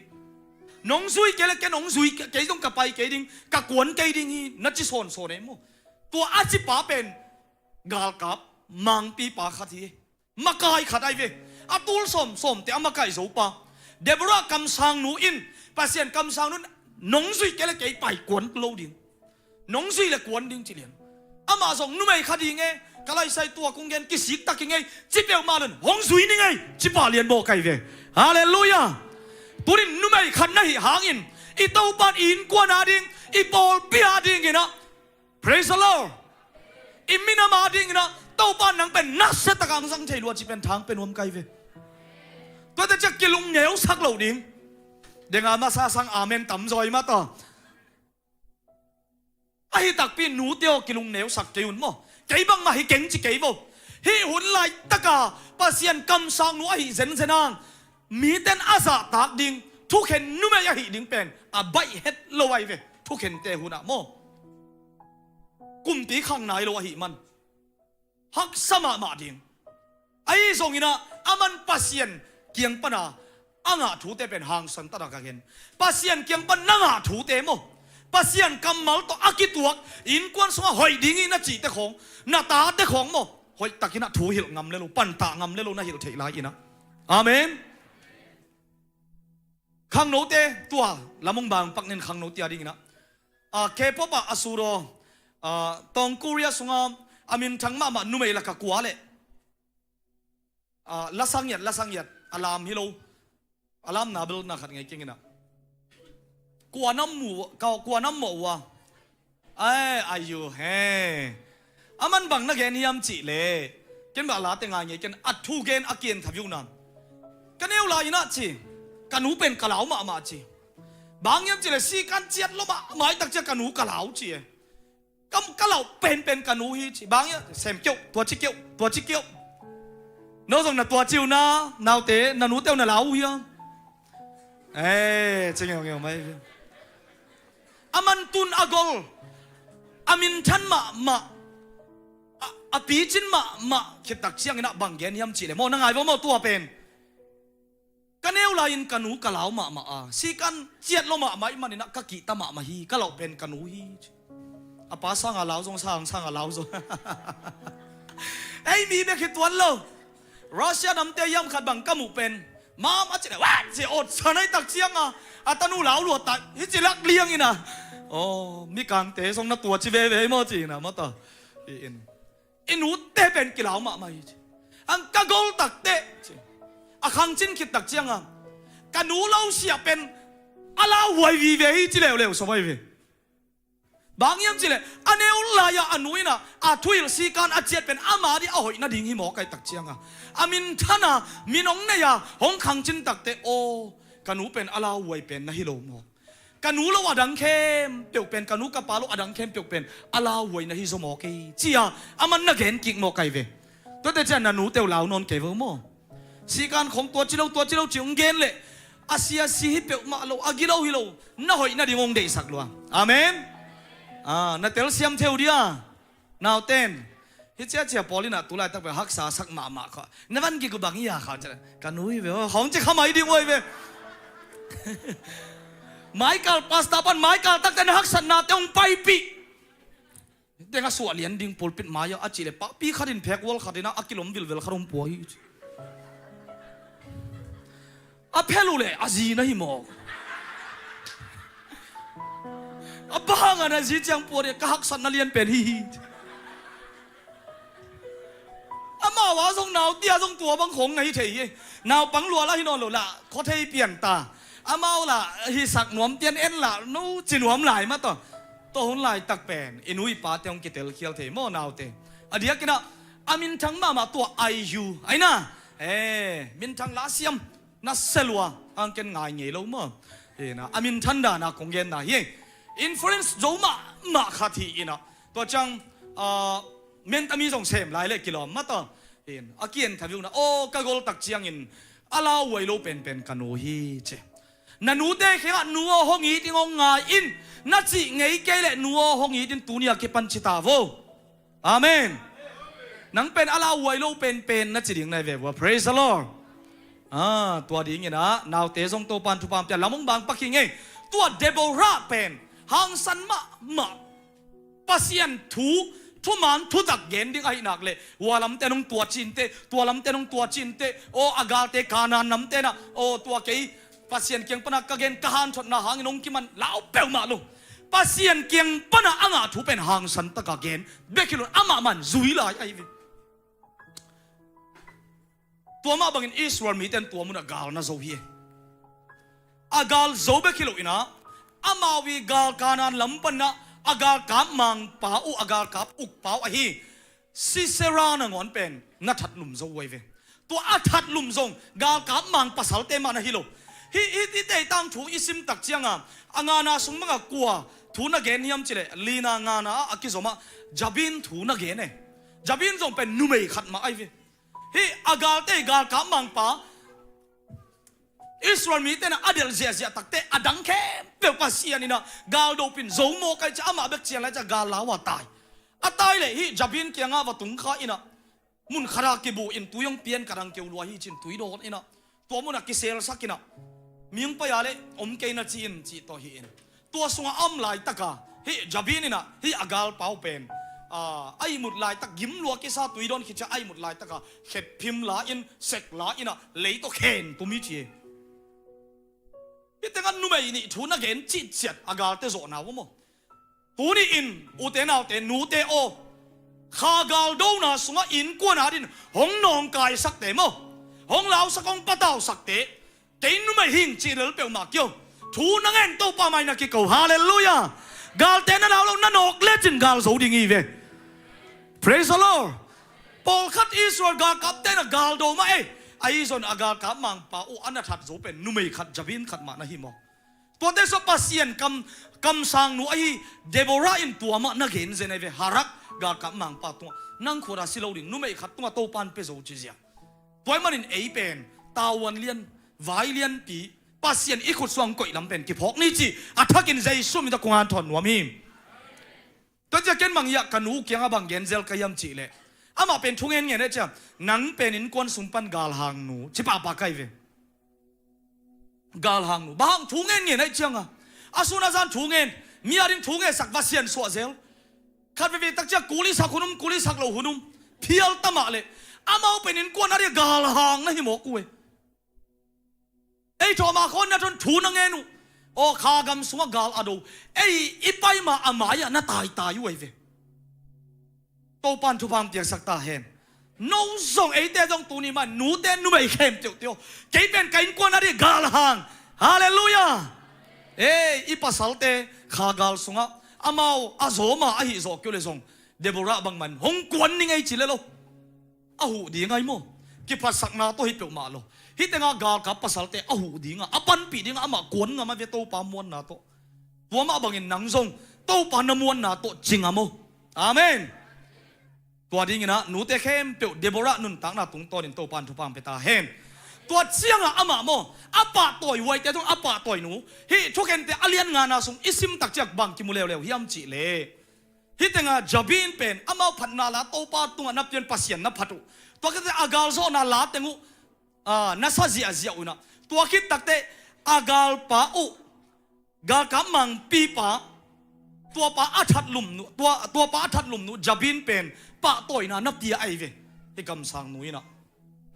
Nong zui kei le ken hong zui, kei zong ka pai kei ding, ka kuan kei ding hi na ci sawnsawn e maw. Tua a cipa pen galkap mangpipa khat hi. Makai khat ahi ve. A tul sawmsawmte a makai zopa. Deborah kamsang nu in, Pasian kamsang nu in, nong zui kei le kei pai kuan lo ding, nong zui le kuan ding ci lian. Amah zong numei kha ding e, ka laisai tua kong gen kisik tak i ngei ci peuhmah lo in, hong zui ni ngei ci pah lian bawk ahi ve. Halleluiah. Tunin numei khat na hih hangin i Topan i innkuan a ding, i pawlpi a ding inah, praise the Lord, i minam a ding inah Topa nang pen nasia takah hong zang thei lua cih pen thang pen uam kai ve. Tuate ciah kilungneusak lo ding. Denga masa sang amen tamzaw i mataw. Ahi takpi nute aw, kilungneusak kei un maw. Kei bangmah hi keng ci kei vo. Hih hun laitaka Pasian kamsang nu ahi zenzen hang, miten a zahtak ding, thukhen numei ahi ding pen a baih het lo ahi ve. Thukhente hunah maw, kumpi khang nai lo ahih man, haksa mahmah ding. Ahi zonginah aman Pasian kiang pana a ngah thute pen hangsan takin ka gen. Pasian kiang pan na ngah thute maw, Pasian kammal tawh a kituak, innkuan sungah hoih ding hi na cihte khawng, na tate khawng maw, hoihtakin ah thu hilh ngam le lo, pantah ngam le lo na hilh theih lai-in ah. Amen. Khangnote tua lamung bang pak nin khangnote a dingin ah, a, K-pop ah a sut aw, a, tawng Korea sunga a minthang mahmah numei laka kua leh, a, lasang yat, lasang yat, a lam hi lo. A lamna bel na khat ngei keng in ah. Kua nam mu, ka, kua nam mawh uh a. Ai, ai yu he. Aman bang na gen hiam cih leh, ken bel a late ngai ngei ken, a thu gen a ki-en thaviu nan. Ka neu lai-in ah ci, ka nu pen ka lau mahmah ci. Bang hiam cih leh sikan ciat lo mahmah i tak ciang ka nu ka lau ci e. Ka, ka lau penpen ka nu hi ci. Bang hiam, sem kiauh, tua ci kiauh, tua ci kiauh. No zong na tua ci uh na, naute, na nute uh na lau uh hiam? Eh, ci ngeungeu mai. A man tun a gol, a minthan mahmah, a, a picin mahmah khit tak ciangin ah bang gen hiam cih leh maw, na ngai vo maw tua pen. Ka neu lai-in ka nu ka lau mahmah a, sikan ciat lo mahmah i manin ah ka kihta mahmah hi, ka lau pen ka nu hi. A pa sanga lau zong, sang sanga lau zong. Ei mi bek hi tuan lo. Russia namte hiam khat bang ka muh pen, mam a ci leh, wat ci, awt san a i tak cianga a tanu lau luat ta hi ci lak liangin ah. Aw, Mikangte zong na tua ci veve maw ci-in ah, mata. I in, i nute pen kilau mahmah hi ci. Ang ka gol takteh ci, a khangcin khit tak cianga ka nu lo siah pen a lauhuai vive hi ci leuleu sawm ahi ve. Bang hiam cih leh a neu lai-a a nu in ah a thuhilh sikan a ciat pen ama ding a hoih nading hi mawk a i tak cianga, a minthana min hong nei-a hong khangcin takteh, aw, ka nu pen a lauhuai pen na hi lo mawk. Ka nu lo a dang khempeuh pen, ka nu ka pa lo a dang khempeuh pen a lauhuai na hi zaw mawk e, ci-a aman na gen kik mawk ahi ve. Tuate ciang na nute uh lau nawn kei vo maw. Sikan khong tua ci lo, tua ci lo ci hong gen leh, a sia si hi peuhmah lo, a gilo hi lo, na hoih nading hong deihsak lua. Amen. Ah, na telsiam thei uh dia. Nauten, hih ciacia pawl in ah tu laitak pen haksa sak mahmah kha. Na van kik uh bang hi a kha, ci leh, ka nu hi ve, hong ci kha mai ding uh ahi ve. Maikal pastor pan maikal takteh na haksatnate hong paipih. Teng a suah lian ding pulpit mai-ah a cih leh pahpi khat in phek wall khat in ah a kilom vilvel khat hong pua hi. A phel uh leh a zi na hi mawk. A bang a na zi ciang pua ding, ka haksatna lian pen hi hi. Amau a zong nau tia zong tua bang khong na hi thei hi. Naupang lua lah hi nawn lo lah, khuathei pian ta. Amau lah hisak nuam tian en lah, no ci nuam lai mah tawh. Tua hun laitak pen i nu i pate hong kitelkhial thei maw naute. A diakin ah a minthang mahmah tua I U, aina. Eh, minthang la siam na se lua, ang ken ngai ngei lo maw. Eh, na, a minthan dan a kong genna hi. Influence zo mahmah khat hi in ah. Tua ciang, ah, mentami zong sem lai leh kilawm mah tawh. In, a ki-en thaviu na, aw, ka gol tak ciangin a lauhuai lo penpen ka nu hi ci. Na nute kiangah nu aw hong it ing, hong ngai in na cih ngei kei leh nu aw hong it in, tuni a kipan ci ta vo. Amen. Nang pen a lauhuai lo penpen na ci ding na hi ve ua. Praise the Lord. Ah, tua dingin ah naute zong Topan thupha hong pia, lamung bang pak hi ngei. Tua Deborah pen hangsan mahmah. Pasian thu, thuman thutak gen ding ahih nak leh, hua lamte nong tua cinte, tua lamte nong tua cinte, aw, a galte Kanaan lamte na, aw, tua kei Pasian kiang pana ka gen ka hanthotna hangin hong kiman lau peuhmah lo. Pasian kiang pana a ngah thu pen hangsan taka gen bek hi lo, amah man zui lai ahi ve. Tua mah bangin Israel mite in tua munah gal na zo hi. A gal zo bek hi lo in ah, amau i gal Kanaan lam pan ah a galkap mangpa uh, a galkap ukpa uh ahi Sisera nangawn pen na thatlum zo uh ahi ve. Tua a thatlum zong galkap mang pasalte mah na hi lo. Hih, hih, hih teitang thu i sim tak ciangin a ngana sung bangah kua thu na gen hiam cih leh, lina ngana ah a kizom ah Jabin thu na gen e. Jabin zong pen numei khat mah ahi ve. Hih a galte i galkap mangpa Israel mite in ah a delh ziahziah takteh a dang khempeuh Pasian in ah gal dopin zo mawk ahi ciah, amah bek cian lai ciah gal lau a tai. A tai leh hih Jabin kiangah va tung kha in ah, mun khat ah kibu in tui hong pian ka dang keu lua hi ci-in tui dawn in ah, tua munah kiselsak inah, mihing pai a le om kei na ci in cih tawh hi in. Tua sungah a om laitaka hih Jabin inah hih a galpa uh pen, a, a ihmut laitaka gim lua kisa tui dawn khit ciang a ihmut laitaka khetphim la in, sek la inah lei tawh khen tum hi ci hi. Hih tengah numei nih thu na gen cihciat a galte zawhna uh maw? Tuni in ute naute nute aw, kha galdona sungah innkuan adin hong nawngkaisakte maw, hong lausak hong patausakte, kei numei hing cih lel peuhmah kio. Thu na ngen Topa mai na kiko. Halleluiah. Galte na lau lo, na nawk lecin gal zo ding hi ve. Praise the Lord. Pawlkhat Israel galkapte na galdo mah ei. Ahi zong a galkap mangpa uh a na that zo pen numei khat, Jabin khat mah na hi maw? Tuate sua Pasian kam, kamsangnu ahi Deborah in tua mah na gen zen ahi ve. Harak galkap mangpa tungah nang khuata si lo ding, numei khat tungah Topan pia zo ci zia. Tua ahih manin ei pen tavuan lian, vai lianpi, Pasian i khut suang koih lam pen kiphawk ni ci a thakin Jesu min tawh kong hanthawn nuam hi. Tua ciah ken bang hiah ka nu kiangah bang gen zel ka hiam cih leh, amah pen thu ngen ngen ahi ciang, nang pen innkuan sung pan galhangnu ci pahpah ka hi ve. Galhangnu bang hang thu ngen ngen ahi cianga, a sun a zan thu ngen, mi ading thu ngetsak va siansuah zel. Khat veve tak ciah kul i sak hun um, kul i sak lo hun um, phial ta mah leh amau pen innkuan a dih galhang na hi mawk uh e. Ei thawh mah khawn na thon thu na ngen uh. Aw, kha gam sungah gal a do, ei i pai ma a mai-ah na taitai uh ahi ve. Topan thupha piaksak ta hen. No zong eite zong tuni mah nute numei khempeuhte aw, kei pen ka innkuan a dih galhang. Halleluiah. Ei i pasalte kha gal sungah amau a zawma ahi zawh kei uh le zong Deborah bangman hong kuan ning ei ci le lo. A huh ding ahi maw? Kiphatsakna tawh hi peuhmah lo. Hih tengah galkap pasalte a huh dinga, a panpih dinga amah kuan ngam a ve Topa muanna tawh. Tua mah bangin nang zong Topa na muanna tawh ci ngam aw. Amen. Tua dinginah nute khempeuh Deborah nuntakna tungtawnin Topan thupha pia ta hen. Tua ciangah amah maw, a pahtawi huaite zong a pahtawi nu. Hih thukente a lian ngana sung i sim tak ciah bang kimu leuleu hiam cih leh, hih tengah Jabin pen amau phatna la Topa tungah na pian Pasian na phat uh. Tua khit teh a galzawhna la teng uh, a, na sa ziahziah uh inah, tua khit tak teh a galpa uh, galkap mangpipa, tuapa a thatlum nu, tua, tuapa a thatlum nu Jabin pen pahtawina na pia ahi ve. Hih kamsangnu inah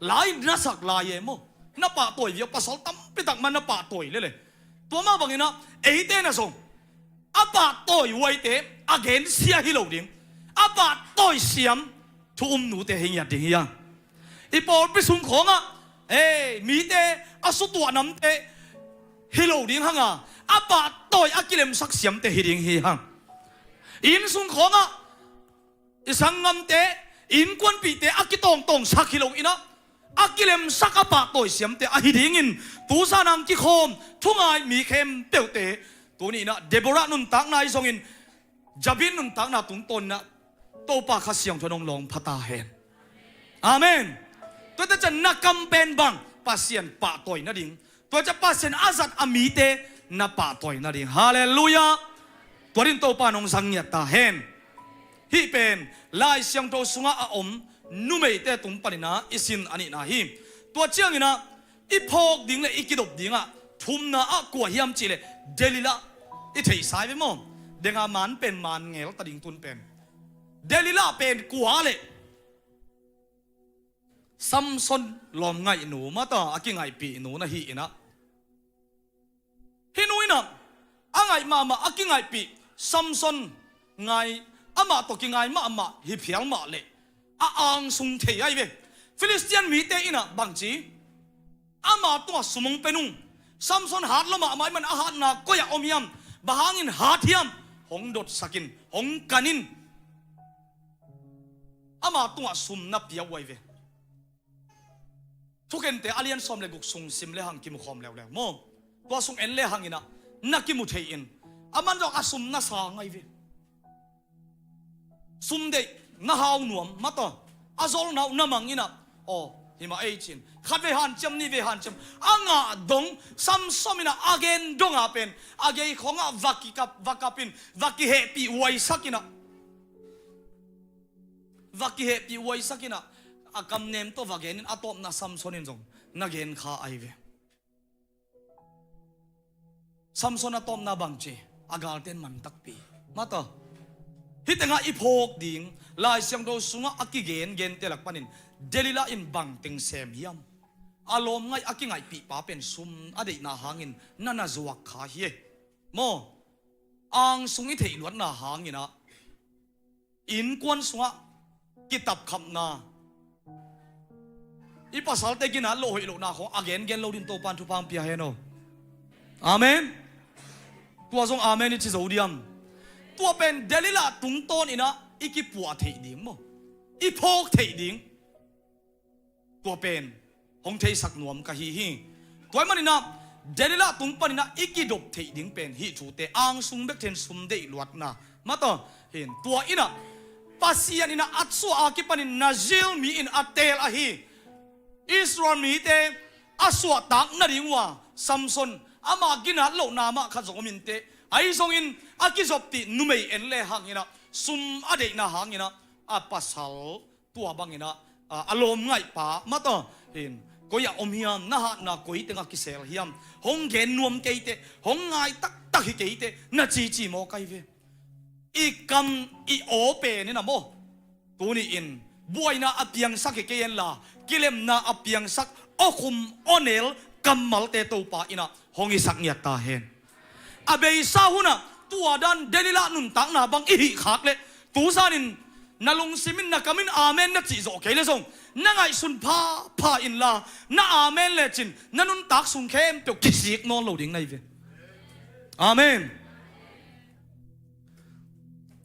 lai na sak lai e maw? Na pahtawi viau, pasal tampi tak mah na pahtawi lele. Tua mah banginah eite na zong a pahtawi huaite a gensia hi lo ding, a pahtawi siam thu um nute hi ngiat ding hi hang. I pawlpi sung khawngah, ei, mite a sutuah namte hi lo ding hanga, a pahtawi a kilemsak siamte hi ding hi hang. Inn sung khawngah i sanggamte, innkuanpihte a kitawngtawngsak hi lo inah, a kilemsak a pahtawi siamte ahi dingin, tu zan hang kikhawm thungai mi khempeuhte tuni inah Deborah nuntakna ahi zongin, Jabin nuntakna tungtawn inah Topa Kha Siangtho in hong lawng pha ta hen. Amen. Tuate ciah na kam pen bang Pasian pahtawi nading, tua ciah Pasian a zat a mite na pahtawi nading. Halleluiah. Tua din Topa in hong zang ngiat ta hen. Hih pen Lai Siangtho sungah a om numeite tung paninah i sin a nihna hi. Tua cianginah i phawk ding le i kidop dingah thumna ah kua hiam cih leh Delilah i theihsa hi ve maw? Denga man pen man ngel ta ding tun pen. Delilah pen kua leh Samson lawmngaihnu mata a kingaihpihnu na hi inah, hih nu inah a ngaih mahmah a kingaihpih Samson ngai, amah tawh kingai mahmah hi phial mah leh a angsung thei ahi ve. Philistine mite inah bangci, ama tungah sum hong pe nung, Samson hat lo mahmah ahih man a hatna koi-ah om hiam? Bang hangin hat hiam? Hong dotsakin, hong kanin, ama tungah sum na pia uh ahi ve. Thukente a lian sawm le guk sung sim le hang kimukhawm leuleu maw? Tua sung en le hanginah na kimu thei in, aman zong a sum na sang ahi ve. Sum deih na hau nuam mata, a zolna uh na mang inah, aw, himah ei cin khat vei hanciam, nih vei hanciam a ngah dong, Samson inah a gen donga pen a gei khawngah va kikap, va kapin, va kihehpih huaisak inah, va kihehpih huaisak inah, A kamnem tawh va genin a tawpna Samson in zong na gen kha ahi ve. Samson a tawpna bang ci, a galten man takpi. Mata, hih tengah i phawk ding, Lai Siangtho sungah a kigen gente lak panin Delilah in bang teng sem hiam? A lawmngaih a kingaihpih pa pen sum a deihna hangin na na zuak kha hi e. Maw, angsung i theih luatna hangin ah innkuan sungah kitapkhapna, i pasalte ginat loh hoih lohna khawng a gengen lo din Topan thupha hong pia hen aw. Amen. Tua zong amen i ci zo diam? Tua pen Delilah tungtawn inah i kipuah theih ding maw, i phawk theih ding, tua pen hong theisak nuam ka hi hi. Tua ahih maninah Delilah tung paninah i kidop theih ding pen hih thute, angsung bek then sum deih luatna, mata, hin tua inah Pasian inah a suah a kipanin Nazir mi in a teel ahi Israel mite a suahtak nading uh a Samson, ama ginat lohna mah khat zong om inteh, ahi zongin a kizoppih numei en le hanginah sum a deihna hanginah a pasal tua banginah, a, a lawmngaihpa mata, hin, koi ah om hiam, na hatna koi tengah kisel hiam, hong gen nuam keiteh, hong ngai taktak hi keiteh, na cici maw kai ve. I kam i aw pen inah maw, tuni in buaina a piangsak hi kei henla, kilemna a piangsak awkhum awnel kammalte Topa inah hong hisak ngiat ta hen. A beisa hunah tua dan Delilah nuntakna bang i hih khak leh, tu zanin na lungsim in, na kam in amen na cih zawh kei le zong, na ngaihsun phapha inla, na amen lecin na nuntak sung khempeuh kisik nawn lo ding na hi ve. Amen.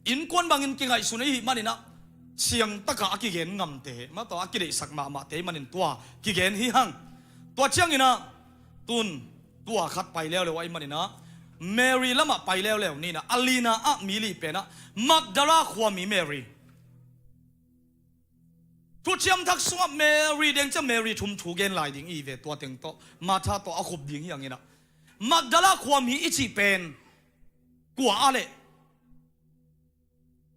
Innkuan bangin kingaihsun ahih maninah siangtakah a kigen ngamte, mata, a kideihsak mahmahte ahih manin tua kigen hi hang. Tua cianginah tun tua khat pai leuleu ahih maninah Mary lamah pai leuleu ninah, a lina ah mi li penah Magdala khuami Mary. Thuciam Thak sungah Mary deng ciang Mary thum thu gen lai ding i ve, tua teng tawh Martha tawh a khup ding hi hanginah, Magdala khuami i cih pen kua a leh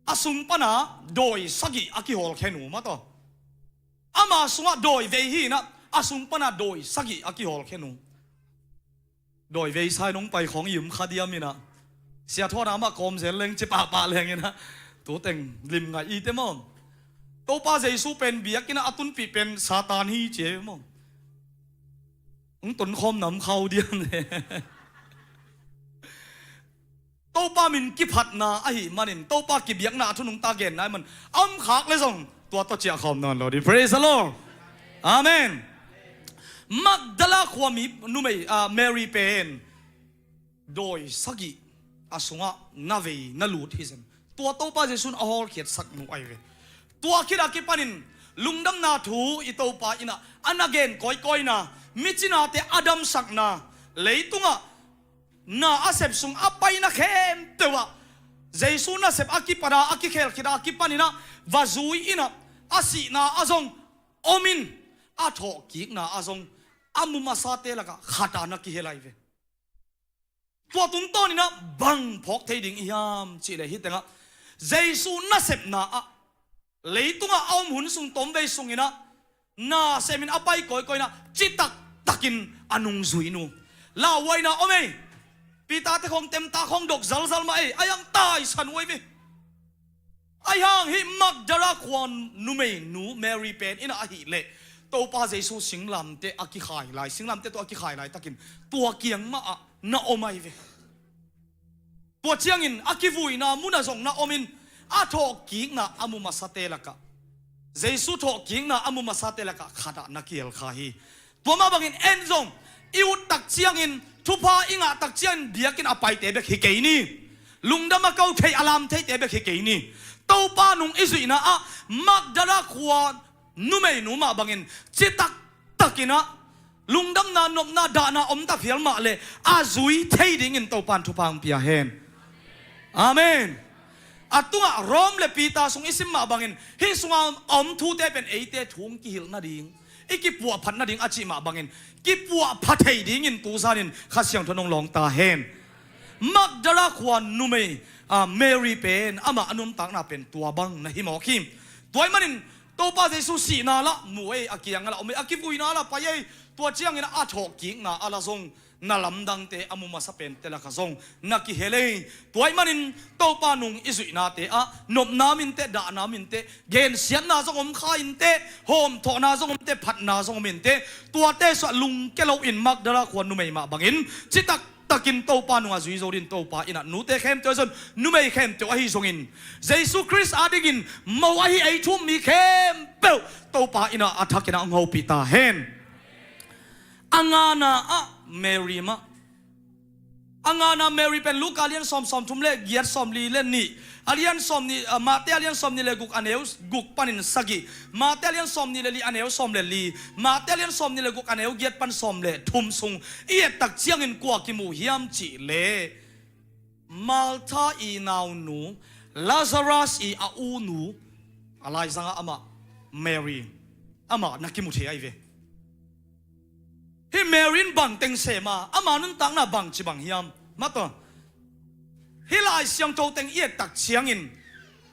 a sung pana dawi sagih a kihawlkhia nu, mata, ama sungah dawi vei hinah a sung pana dawi sagih a kihawlkhia nu. Dawi vei sai nong pai khawng i um kha diam inah, sia thawn amah kawm zel leng ci pahpah leng inah, tu teng lim ngaih i te maw. Topa Jesu pen biakinn ah a tunpih pen Satan hi ci e maw. Hong tonkhawm nam khau diam le. Topa min kiphatna ahih manin, Topa kibiakna a thu nungta genna ahih man, a om khak le zong tua tawh ciahkhawm nawn lo ding. Praise the Lord. Amen. Magdala khuami numei, ah, Mary pen dawi sagih a sungah na vei na lut hi zen. Tua Topa Jesu in a hawlkhiatsak nu ahi ve. Tua khit a kipanin lungdamna thu i Topa inah a na gen kawikawina, micinate a damsakna, leitungah na a sep sung a paina khempeuh ah Jesu nasep a kipan a, a kikhel khit a kipaninah va zui inah a sihna ah zong om in, a thawhkikna ah zong a mu masate lakah khat a na kihel ahi ve. Tua tungtawninah bang phawk thei ding i hiam cihleh hih tengah Jesu nasepna ah leitungah a om hun sung tomvei sunginah na semin a pai kawikawinah citak takin a nungzui nu. Lauhuaina om ei. Peter te khawng temta khawng dok zalzal mah ei, a hiang taisan huai ve. A hiang hih Magdala khua numeinu Mary pen inah ahih leh Topa Jesu singlamte a kikhai lai, singlamte tawh a kikhai laitakin tua kiang mah ah na om ahi ve. Tua ciangin a kivuina munah zong na omin a thawhkikna a mu masate lakah, Jesu thawhkikna a mu masate lakah khat ah na kihel kha hi. Tua mah bangin en zong i ut tak ciangin, thupha i ngah tak ciangin biakinn a paite bek hi kei ni. Lungdam a ko thei, a lam theite bek hi kei ni. Topa nung i zuihna ah Magdala khua numeinu mah bangin citak takinah lungdamna, nopna, dahna om ta phial mah le a zui thei dingin Topan thupha hong pia hen. Amen. A tungah Rom le Peter sung i sim mah bangin hih sunga a om thute pen eite thu hong kihilh nading, i kipuahphat nading a cih mah bangin kipuahpha thei dingin tuzanin Kha Siangtho in hong lawng ta hen. Magdala khua numei, a, Mary pen amah a nuntakna pen tua bang na hi mawk hi. Tua ahih manin Topa Jesu sihna lah mu ei, a kiangah lah om ei, a kivuina lah pai ei. Tua ciangin a thawhkikna a lah zong na lamdangte a mu masa pente lakah zong na kihel ei. Tua ahih manin Topa nung i zuihnate ah nopna om inteh, dahna om inteh, gensiatna zong om kha inteh, hawmthawhna zong om inteh, phatna zong om inteh, tuate suah lungke loin Magdala khua numei mah bangin citak takin Topa nungah zui zo dingin Topa in ah nute khempeuh ahi zong, numei khempeuh ahi zongin, Jesu Khrist adingin mo ahi ei thu um mi khempeuh Topa in ah a thakin ah hong hopih ta hen. A ngana ah Mary mah. A ngana Mary pen Luka a lian sawm, sawmthum le giat, sawmli le nih, a lian sawmnih, ah, Mate a lian sawmnih le guk, a neu guk panin sagih, Mate a lian sawmnih le li, a neu sawm le li, Mate a lian sawmnih le guk, a neu giat pan sawm le thum sung i et tak ciangin kua kimu hiam cih leh Martha i naunu, Lazarus i a unu, a laizangah amah Mary, amah na kimu thei ahi ve. Hih Mary in bang teng sem a, ama nuntakna bangci bang hiam? Mataw. Hih Lai Siangtho teng i et tak ciangin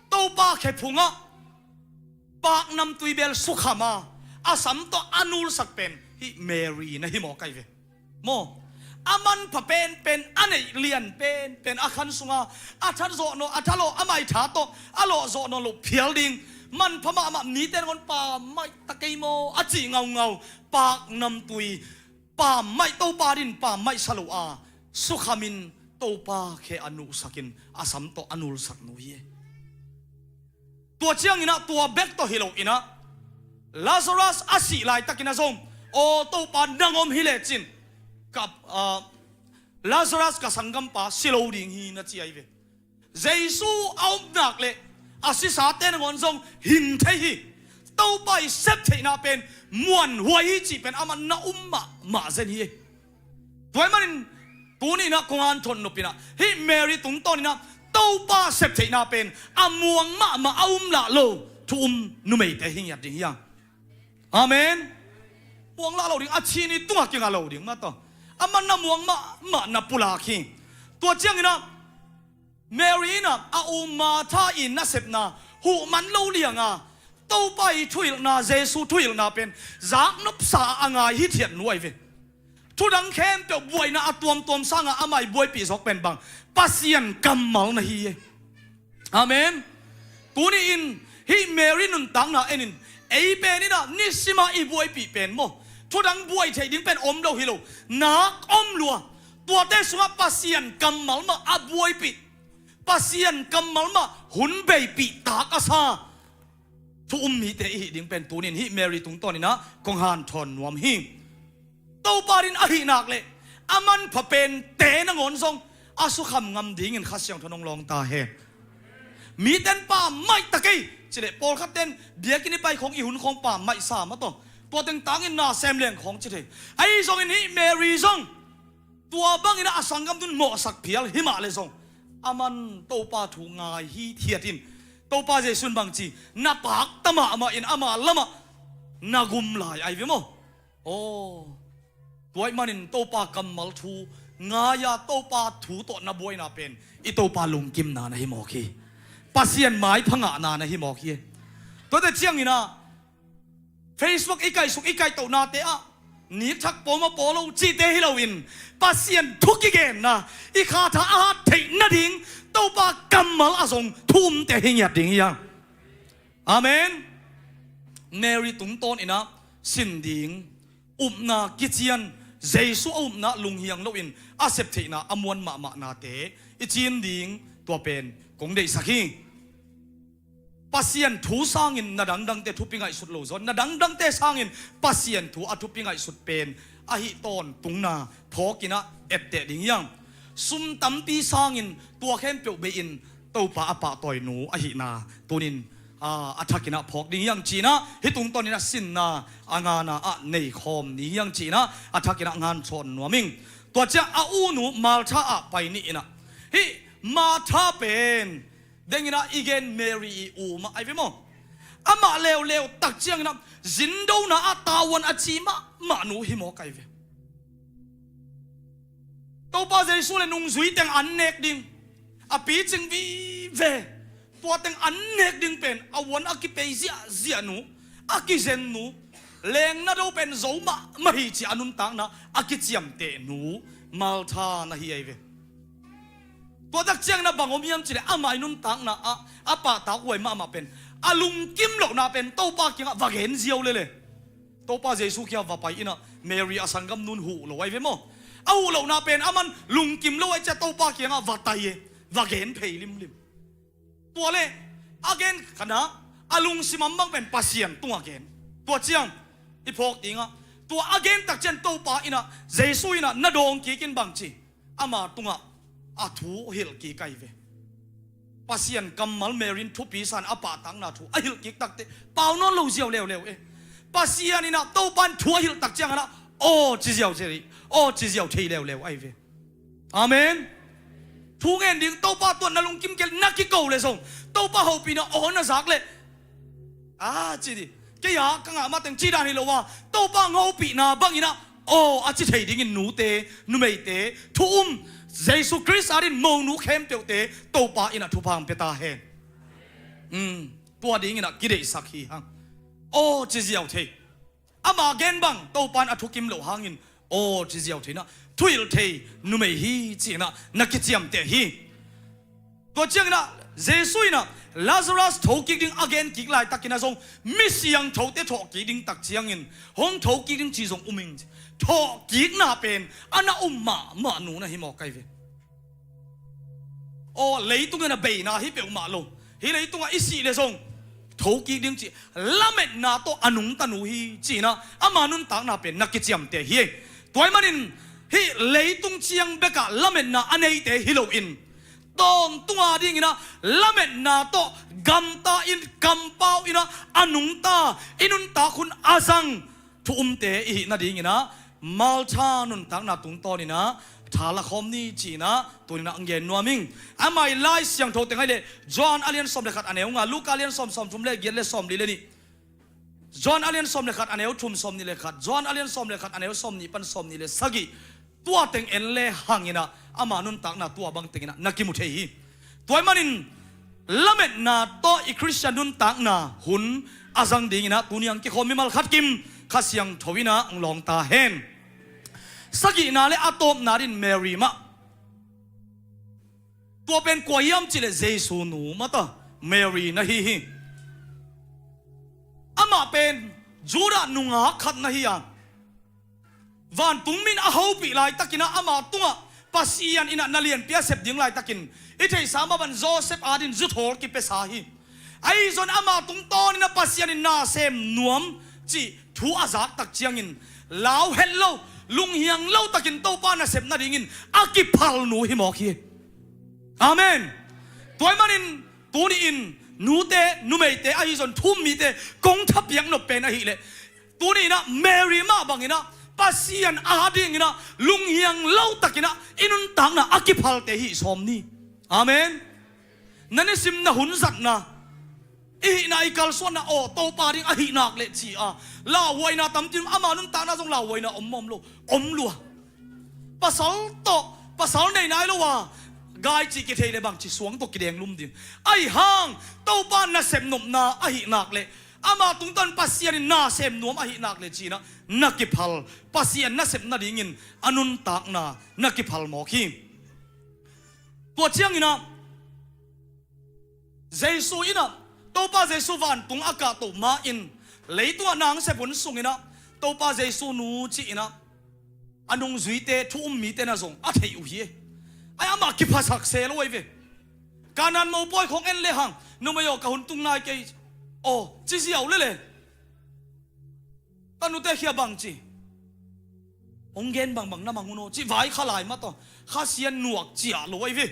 Topa khe phungah paknamtui bel sukham a, a sam tawh a nulsak pen hih Mary na hi mawk ahi ve. Maw, a manpha penpen, a neih lian penpen, a khan sunga a that zawh nawn, a thalawh, a maitha tawh a lawh zawh nawn loh phial ding, manpha mahmah, mite nangawn pammaih ta kei maw a cih ngaungau, paknamtui, pammaih, Topa din pammaih sa lo a, sukhamin Topa khe a nuhsakin a sam tawh a nulsak nu hi. Tua ciangin ah tua bek tawh hi lo in ah, Lazarus a sih laitakin ah zong, aw Topa, nang om hi lecin ka, ah, Lazarus ka sanggampa si lo ding hi na ci ahi ve. Jesu a om nak leh a sisate nangawn zong hing thei hi. Topa i sep theihna pen muanhuai hi cih pen amah na um mahmah zen hi. Tua ahih manin tuni in ah kong hanthawn nop in ah, hih Mary tungtawn in ah Topa sep theihna pen a muang mahmah, a um lah lo thu um numeite hi ngiat ding hi hang. Amen. Muang lah lo ding, a chin i tungah kingah lo ding mataw. Amah na muang mahmah na pulak hi. Tua ciangin ah Mary in ah a u Martha i nasepna huh man lo liang a, Topa i thuhilhna, Jesu thuhilhna pen zaknopsa a ngai hithiat nu ahi ve. Thudang khempeuh buaina a tuamtuam sangah amah i buaipih zawk pen bang, Pasian kammal na hi e. Amen. Tuni in hih Mary nuntakna en in, ei pen in ah nisim a i buaipih pen maw, thudang buai theih ding pen om lo hi lo, nak om lua, tuate sungah Pasian kammal mah a buaipih, Pasian kammal mah hun beipih tak a sa thu um mite i hih ding pen tuni in hih Mary tungtawn in ah kong hanthawn nuam hi. Topa din ahih nak leh a manpha pente nangawn zong a sukham ngam dingin Kha Siangtho in hong lawng ta hen. Mite in pammaih ta kei ci leh, pawlkhatte in biakinn i pai khawng, i hun khawng pammaih sa mataw, tua teng tangin na sem leng khawng ci thei. Ahi zongin hih Mary zong tua bangin a sanggamte in mawhsak phial hi mah leh zong, aman Topa thu ngai hithiat in, Topa Jesu in bangci, na pakta mahmah in ama lamah na gum lai ahi ve maw. Aw, tua ahih manin Topa kammal thu ngai-a Topa thu tawh na buaina pen i Topa lungkimna na hi mawk hi. Pasian maipha ngahna na hi mawk hi. Tuate ciangin ah Facebook i kaihsuk, i kaihtohnate ah, ni thak pawm a paw lo cihte hi loin, Pasian thu kigenna, i kha tha a hat theih nading Topa kammal a zong thu umte hi ngiat ding hi hang. Amen. Mary tungtawn in ah sin ding, upna kician, Jesu a upna lunghiang loin a sep theihna a muan mahmahnate i cin ding, tua pen kong deihsak hi. Pasian thu sangin na dangdangte thupi ngaihsut lo zaw, na dangdangte sangin Pasian thu a thupi ngaihsut pen ahi tawntungna phawk in ah etteh ding hi hang. Sum tampi sangin tua khempeuh bei-in Topa a pahtawi nu ahihna tunin, aa, a thakin ah phawk ding hi hang ci-in ah, hih tungtawn in ah sinna a ngana ah nei khawm ni hi hang ci-in ah a thakin ah hanthawn nuam ing. Tua ciang a u nu Martha ah pai ni in ah, hih Martha pen deng in ah i gen Mary i u mah ahi ve maw. Amah leuleu tak ciangin ah zindona ah tavuan a ci mahmah nu hi mawk ahi ve. Topa Jesu le nungzui teng an nek ding, a picing vive, tua teng an nek ding pen a vuan a kipei ziahziah nu, a kizen nu, lengna do pen zo mahmah hi ci a nuntakna a kiciamteh nu Martha na hi ahi ve. Tua tak ciangin a bang om hiam cileh amah i nuntakna ah a pahtak huai mahmah pen, a lungkim lohna pen Topa kiangah va gen ziau lele. Topa Jesu kiangah va pai inah Mary a sanggamnu'n huh lo ahi ve maw. A huh lohna pen aman lungkim lo ahi ciah Topa kiangah va tai e, va gen phei limlim. Tua le a gen khatna a lungsim a bang pen Pasian tungah gen. Tua ciang i phawk dingah tua a gen tak ciang Topa inah Jesu inah na dawng kikin bang ci, ama tungah a thu hilh kik ahi ve. Pasian kammal Mary in thupi san a pahtakna thu a hilh kik takte pau nawn lo ziau leuleu e. Pasian inah Topa in thu a hilh tak ciang anah aw ci ziau thei, aw ci ziau thei leuleu ahi ve. Amen. Thu ngen ding Topa tuan na lungkim kei na kiko le zong Topa hopihna aw na zak le a ci di. Kei a ka ngah mateng ci dan hi lo a, Topa hopihna bangin ah aw a ci thei dingin nute numeite thu um Jesu Khrist a din monu khempeuhte Topa inah thupha hong pia ta hen. Tua dingin ah kideihsak hi hang. Aw ci ziau thei. Ama gen bang Topa in a thukim loh hangin aw ci ziau thei inah thuhilh thei numei hi ci inah na kiciamteh hi. Tua ciangin ah Jesu inah Lazarus thokik ding a gen kik laitakin ah zong mi siangthote thawhkik ding tak ciangin hong thokik ding ci zong um ing ci. Thawhkikna pen a na um mahmah nu na hi mawk ahi ve. Aw leitung inah beina hi peuhmah lo. Hih leitungah i sih le zong thokik ding ci lametna tawh a nungta nu hi ci inah ama nuntakna pen na kiciamteh hi. Tua ahih manin hih leitung ciang bekah lametna a neite hi loin tawntung a dingin ah lametna tawh gamta in kampau inah a nungta i nuntak hun a zang thu umte i hih nadingin ah Martha nuntakna tungtawn inah tha la khawm ni ci inah tuni inah hong gen nuam ing. Amah i Lai Siangtho teng ahih leh Johan a lian sawm le khat a neu nga, Luka a lian sawm, sawm thum le giat le sawm li le nih, Johan a lian sawm le khat a neu thum, sawm nih le khat, Johan a lian sawm le khat a neu sawm nih pan sawm nih le sagih. Tua teng en le hang inah ama nuntakna tua bang teng inah na kimu thei hi. Tua ahih manin lametna tawh i Khristian nuntakna hun a zang dingin ah tuni hong kikhawm mimal khat kim Kha Siangtho inah hong lawng ta hen. Sagihna le a tawpna din Mary mah. Tua pen kua hiam cileh Jesu nu mata Mary na hi hi. Amah pen Judah nungak khat na hi a, vantung min a hopih laitakin ah ama tungah Pasian inah na lianpi a sep ding laitakin i theihsa mah bang Joseph a din zuthawl kipiasa hi. Ahi zong ama tungtawn inah Pasian in na sem nuam cih thu a zak tak ciangin lau het lo, lunghiang lo takin Topa nasep nadingin a kiphal nu hi mawk hi. Amen. Tua ahih manin tuni in nute numeite ahi zong thu um mite kong thapiak nop pen ahih leh tuni inah Mary mah bangin ah Pasian a dingin ah lunghiang lo takin ah i nuntakna a kiphalte hih sawm ni. Amen. Na nisim na hun zatna i hihna i kalsuanna aw Topa ding ahih nak leh ci a lauhuaina tampi ama nuntakna zong lauhuaina om om lo, om lua. Pasal tawh pasal nei nai lo a gai cih kithei le bang ci suang tawh kidenglum ding. Ahi hang Topa nasep nopna ahih nak leh ama tungtawn Pasian in na sem nuam ahih nak leh ci inah na kiphal, Pasian nasep nadingin a nuntakna na kiphal mawk hi. Tua ciangin ah Jesu inah Topa Jesu vantung a kahtoh ma-in leitungah nang sep hun sung inah Topa Jesu nu ci inah a nungzuite thu um mite na zong a theih uh hi. Ai amah kiphasak se lo ahi ve. Kanaan mopawi khong en le hang numei aw ka hun tung nai kei aw ci ziau lele. Tanute khia bang ci hong gen bangbang na mang un aw ci vaikha lai mah tawh Kha Sian nuak ciah lo ahi ve.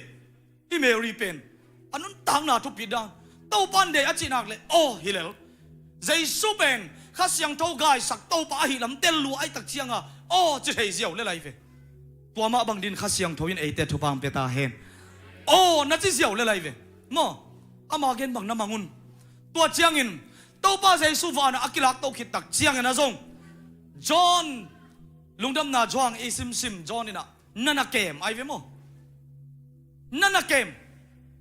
Hih Mary pen a nuntakna thupi dan Topa in deih a cih nak leh aw hi lel. Jesu pen Kha Siangtho gaisak Topa ahi lam tel lua ahi tak cianga aw ci thei ziau lel ahi ve. Tua mah bang din Kha Siangtho in eite thupha hong pia ta hen. Aw na ci ziau lel ahi ve maw. Ama gen bang na mang un. Tua ciangin Topa Jesu vanah a kilakto khit tak ciangin a zong John, Lungdamna John i simsim John inah na na kem ahi ve maw. Na na kem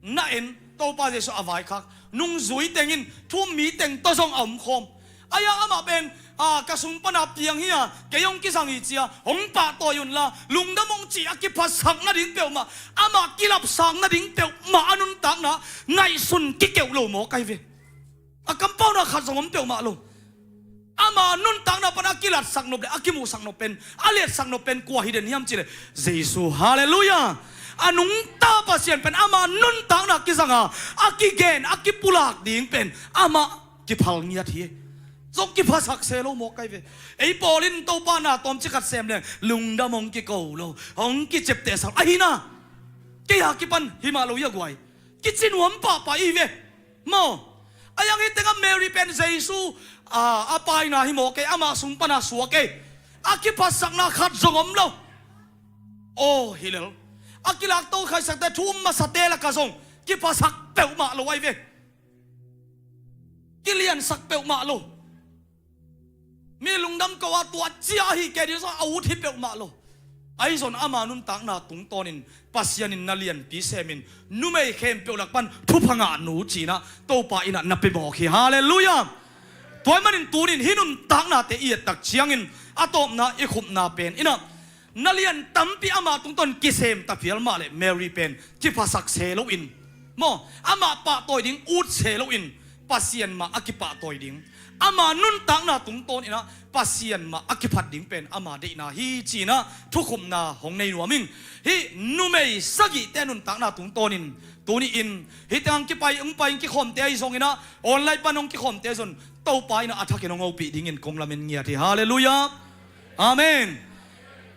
na en Topa Jesu a vaikhak nungzui tengin thu um mi teng tawh zong a omkhawm. Ahi a amah pen, a, ka sung pana piang hi a, kei hong kizang hi ci a, hong pahtawi unla, lungdam hong ci a kiphasak nading peuhmah, amah kilapsak nading peuhmah a nuntakna ngaihsun kikeuh lo mawk ahi ve. A kampauna khat zong om peuhmah lo. Ama nuntakna pan a kilatsak nop le a kimuhsak nop pen, a liatsak nop pen kua hi den hiam cih le, Jesu, halleluiah. A nungta Pasian pen ama nuntakna kizang a, a kigen, a kipulak ding pen amah kiphal ngiat hi. Zong kiphasak se lo mawk ahi ve. Ei pawl in Topa na tawmcik khat sem leng lungdam hong kiko lo, hong kiciaptehsak ahi na. Kei a kipan hi mah lo hi a guai. Kici nuam pahpah i hi ve. Maw. A hi hang hi tengah Mary pen Jesu, a, a paina hi mawk ei, amah sung pana suak ei. A kiphasakna khat zong om lo. Aw, hi lel. A kilakto khaisakte thu um masate lakah zong kiphasak peuhmah lo ahi ve. Kiliansak peuhmah lo. Mi lungdam ko a tua cia ahi kei ding zong a ut hi peuhmah lo. Ahi zong ama nuntakna tungtawnin Pasian in na lianpi semin numei khempeuh lak pan thupha ngah nu ci-in ah Topa in ah na pia mawk hi. Halleluiah. Tua ahih manin tuni-in hih nuntaknate i et tak ciangin a tawpna i khupna pen in ah na lian tampi ama tungtawn kisem ta phial mah leh Mary pen kiphasak se loin, maw, amah pahtawi ding ut se loin Pasian mah a kipahtawi ding, ama nuntakna tungtawn in ah Pasian mah a kiphat ding pen ama deihna hi ci-in ah thukhupna hong nei nuam ing. Hih numei sagihte nuntakna tungtawnin tuni-in hih teng hong kipai, hong pai hong kikhawmte ahi zongin ah online pan hong kikhawmte zong Topa in ah a thakin hong hopih dingin kong lamen ngiat hi. Halleluiah. Amen.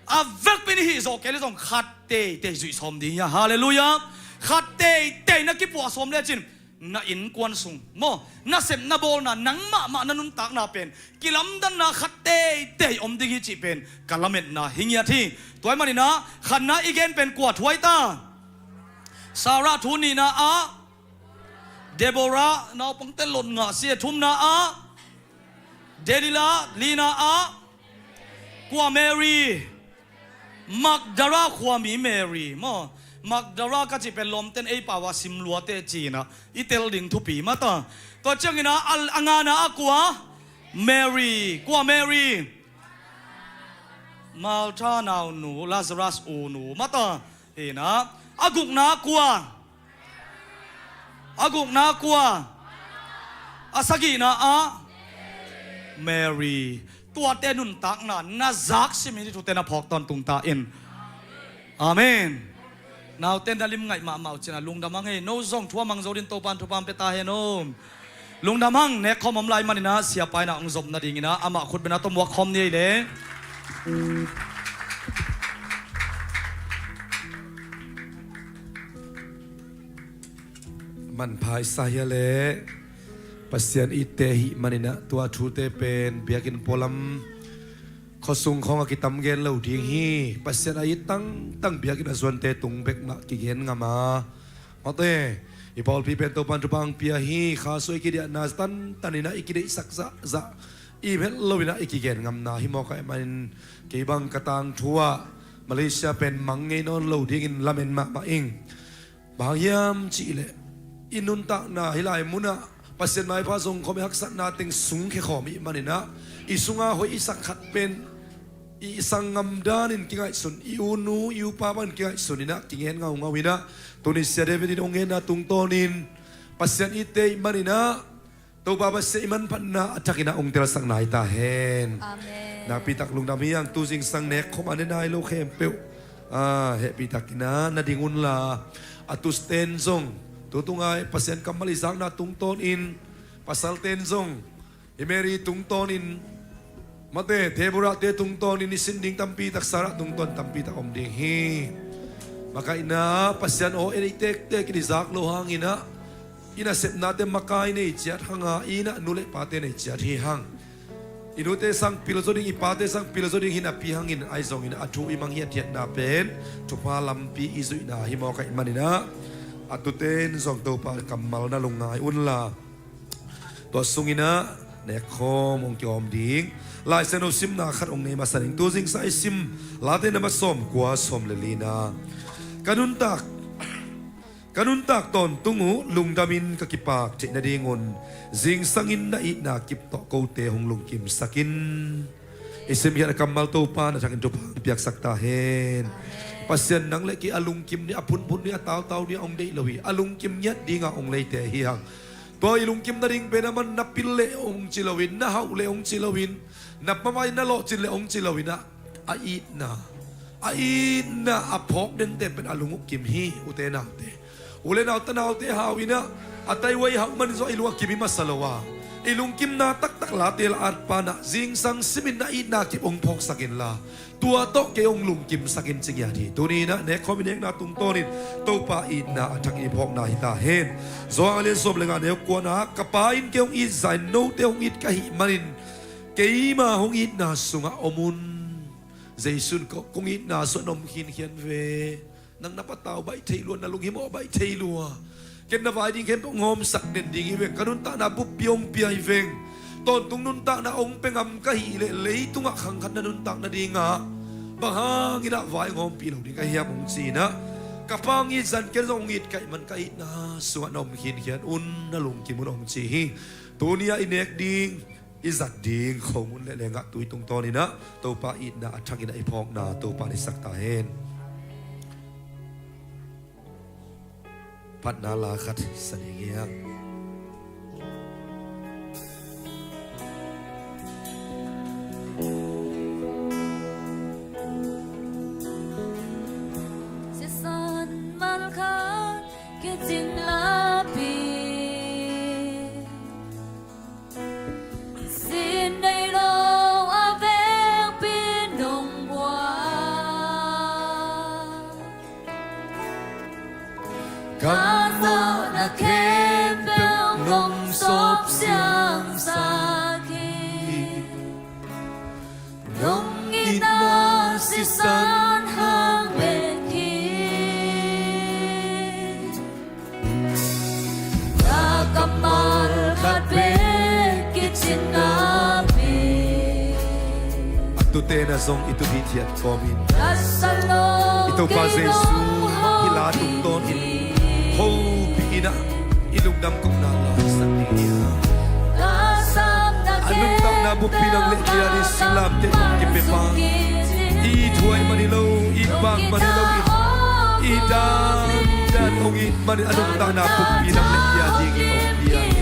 A vekpi-in i hih zawh kei leh zong khat teitei zuih sawm ding hi a. Halleluiah. Khat teitei na kipuah sawm lecin na innkuan sung, maw, na sep na bawlna, nang mahmah na nuntakna pen kilamdanna khat teitei om ding hi cih pen ka lametna hi ngiat hi. Tua ahih manin ah khatna i gen pen kua thu ahi ta? Sarah thu, nihna ah Deborah, naupangte lot ngah si e, thumna ah Delilah, lina ah kua? Mary. Magdala khuami Mary, maw. Magdala ka cih pen lawmten ei pau ah simluate ci-in ah i tel ding thupi mah ta. Tua ciangin ah a, a ngana ah kua? Mary. Kua Mary? Martha naunu, Lazarus unu mah ta. Hi-in ah a gukna ah kua? A gukna ah kua? A sagihna ah Mary. Tuate nuntakna na zak simin hih thute na phawk tawntung ta in. Amen. Naute na lim ngaih mahmah uh cin ah lungdam hang ei. No zong thu a mang zo dingin Topa'n thupha hong pia ta hen aw. Lungdam hang. Nekkhawm om lai manin ah siapa in ah hong zop nadingin ah amah khutbetna tawh muak khawm ni ei le. Manpha i sa hi a leh Pasian itte ahih manin ah tua thute pen biakinn pualam khuasung khawng ah kitam gen lo ding hi. Pasian a it tangtang biakinn a zuante tung bek mah kigen ngam a, mawte, i pawlpi pen Topa'n thupha hong pia hi. Kha sung i kidiahna tantan in ah i kideihsak zahzah i hih loin ah i kigen ngamna hi mawk ahih manin kei bang ka tangthu ah Malaysia pen mang ngei nawn lo dingin lamen mahmah ing. Bang hang hiam cih leh i nuntakna hih lai munah Pasian maipha zong khawm i haksatna teng sungkhia khawm i hih manin ah i sungah hoih i sak khat pen i sang ngam danin kingaihsun, i u nu i u pa bangin kingaihsun in ah kingen ngaungau in ah tuni Sia David in hong genna tungtawnin Pasian itte ahih manin ah Topa Pasian i manphatna a thakin ah hong telsakna hi ta hen. Amen. Nakpi tak lungdam hi hang. Tu zingsang nekkhawm a ne nai lo khempeuh, ah, hehpih takin ah na ding unla, a tusten zong tu tunga Pasian kammal i zakna tungtawnin pasalten zong hih Mary tungtawnin, mate, Deborahte tungtawnin i sin ding tampi tak, Sarah tungtawn tampi tak om ding hi. Makaihna Pasian aw, en ei tektek in i zak loh hangin ah i nasepnate makai nei ciat hang a, i na nu le pate nei ciat hi hang. I nute sang pil zaw ding, i pate sang pil zaw ding hi napi hangin ahi zongin a thu i mang hiathiatna pen thupha lampi i zuihna hi mawk ahih manin ah a tuten zong Topa kammal na lungngai unla. Tua sungin ah nekkhawm hong kiawm ding. Lai Siangtho simna khat hong nei masa ning. Tu zingsang i sim Late namba sawmkua, sawm le lina. Ka nuntak, Ka nuntak tawntung uh lungdamin ka kipak theih nadingun zingsangin na itna kip tawh kote hong lungkimsakin. I simkhiat a kammal Topa na thakin thupha piaksak ta hen. Pasian nang le kei a lungkim ni, a phunphun ni, a tautau ni a hong deih lo hi. A lungkim ngiat dinga hong leite hi hang. Tua i lungkim nading pen a man na pil le hong ci loin, na hauh le hong ci loin, na pamai na lawhcin le hong ci loin ah, a itna, a itna a phawk dente pen a lung uh kim hi, ute naute. U le nau tanaute hau in ah, a taiwai hauh man zawh i lung a kim i masa lo a, i lungkimna taktak late la at pan ah zingsang simin na itna kip hong phawksak inla, tua tawh kei hong lungkimsak in ci ngiat hi. Tuni in ah nekkhawm i nekna tungtawnin Topa itna a thakin i phawkna hi ta hen. Johan a lian sawm le nga neu kuana, ka Pa in kei hong itzah in note hong it ka hih manin keima hong itna sungah om un. Jesu in ko, kong itna sungah na om khinkhian ve. Nang na patau baih thei lua, na lunghimawh a baih thei lua. Ken na vai ding khempeuh hong hawmsak den ding hi veng. Ka nuntakna buppi hong pia hi veng. Tawntung nuntakna hong pia ngam ka hih leh leitungah khang khat na nuntak nadingah bang hangin ah vai hong hawmpih lo ding ka hiam hong ci in ah, ka Pa hong itzah in ken zong hong it ka hih man ka itna sungah na om khinkhian un, na lungkim un hong ci hi. Tuni ah i nek ding, i zat ding khong un le lengah tui tungtawnin ah Topa itna a thakin ah i phawkna Topa in i sak ta hen. Phatna la khat sa ding hi hang. Sisan malkhat kicin napi, sin nei lo a vekpi nong buak. Ka mawhna khempeuh nong sawp siangsak hi. Nong itna sisan hang bek hi. Ka kammal khat bek kicin napi, a tute na zong i tut hithiat kawmin i Topa Jesu i la tungtawnin hopih in ah i lungdam kohna la sak ding hi. A nuntakna buppi nang le kei a ding singlamteh tawh kipepa, i thuai man hi lo, i bang man hi lo, i, i dan dan hong it man hi. A nuntakna buppi nang le kei a ding i hong pia hi.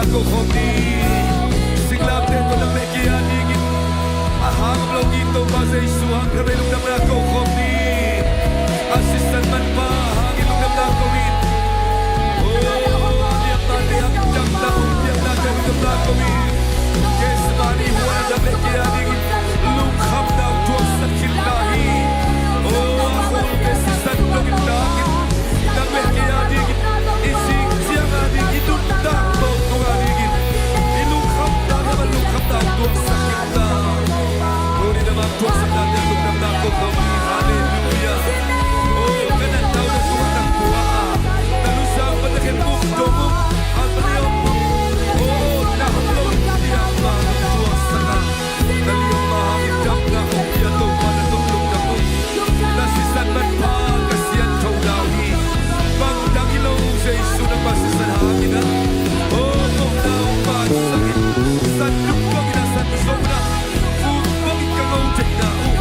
Ko khawm ni. Singlamteh tawh nang beh kei a dingin a hang om lo ding Topa Jesu hang khat vei lungdamna ko khawm ni. A sisan manpha hangin lungdamna ko ni. Oh, liamna te hang damna hong piakna te lungdamna ko ni. Gethsemane huan a nang beh kei a dingin lungkhamna hong thuaksak khin ta hi. Oh, a khol te sisan dongin nangin nang beh kei a dingin i zing ciang a ding i nuntak tawh tung a dingin i lungkhamna, i lungkhamna hong thuaksak khin ta. Tuni na mang thuaksakna te lungdamna ko khawm ni. Halleluiah. Oh, ka natna uh na tua nang tua a, na lusang pan na khen buk dong uh, a paliam uh. Oh, na hang lo in piang ma thuaksakna. Na liamma hangin damna hong pia Topa na tawh lungdam uh. Na sisan manpha ka siangtho na uh hi. Bang dang hi lo Jesu nangma sisan hangin ah. Oh, mawhna hong pansak in. San duk bangin ah san zo na. Vum bangin ka ngo theihna uh.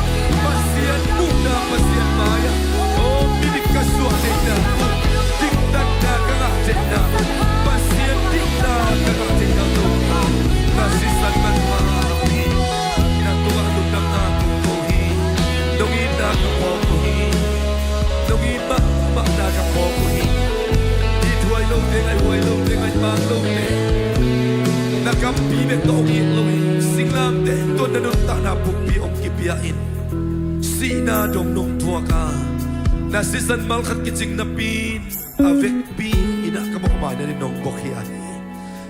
Pasian muhna Pasian mai-ah. Oh, midik ka suah theihna uh. Diktatna ka ngah theihna uh. Pasian dikna ka ngah theihna uh. Na sisan manpha hi. Na tungah lungdamna kong ko hi. Nong itna ka phawk uh hi. Nong it mahmahna ka phawk uh hi. Ithuai lote, ngaihhuai lote, ngaihmak lote, na kampi bek tawh hong it lo hi. Singlamteh tawh na nuntakna pumpi hong kipia in. Sihna dong nong thuak a, na sisan malkhat kicing napi in a vekpi in ah ka mawhmaina ding nong buak hi a hi.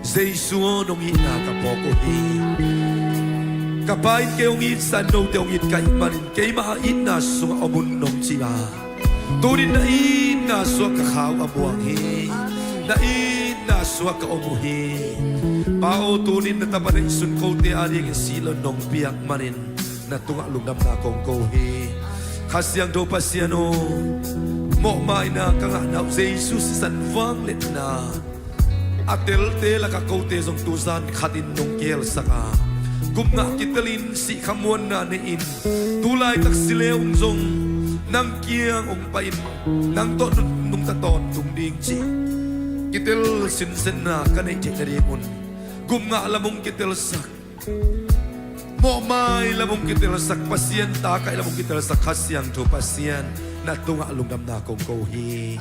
Jesu aw, nong itna ka phawk uh hi. Ka Pa in kei hong itsan, note hong it ka hih manin keimah a itna sungah om un nong ci a, tunin na itna sungah ka kha uh a muang hi. Na itna sungah ka om uh hi. Pa aw, tunin na Tapa neihsun kote a dingin sih lo nong piak manin na tungah lungdamna kong ko hi. Kha Siangtho Pasian aw, mawhmaina ka ngahna uh Jesu sisan vangliatna a telte lakah kote zong tuzan khatin nong kihelsak a, kum ngah kitelin sih kha muanna nei-in, tu laitak si le-ung zong nang kiang hong pai-in nang tawh nungta tawntung ding cih kitel sinsenna ka neih theih nadingun, kum ngah lam hong kitelsak, mawhmai lam hong kitelsak, Pasian ta kaih lam hong kitelsak Kha Siangtho Pasian, na tungah lungdamna kong ko hi.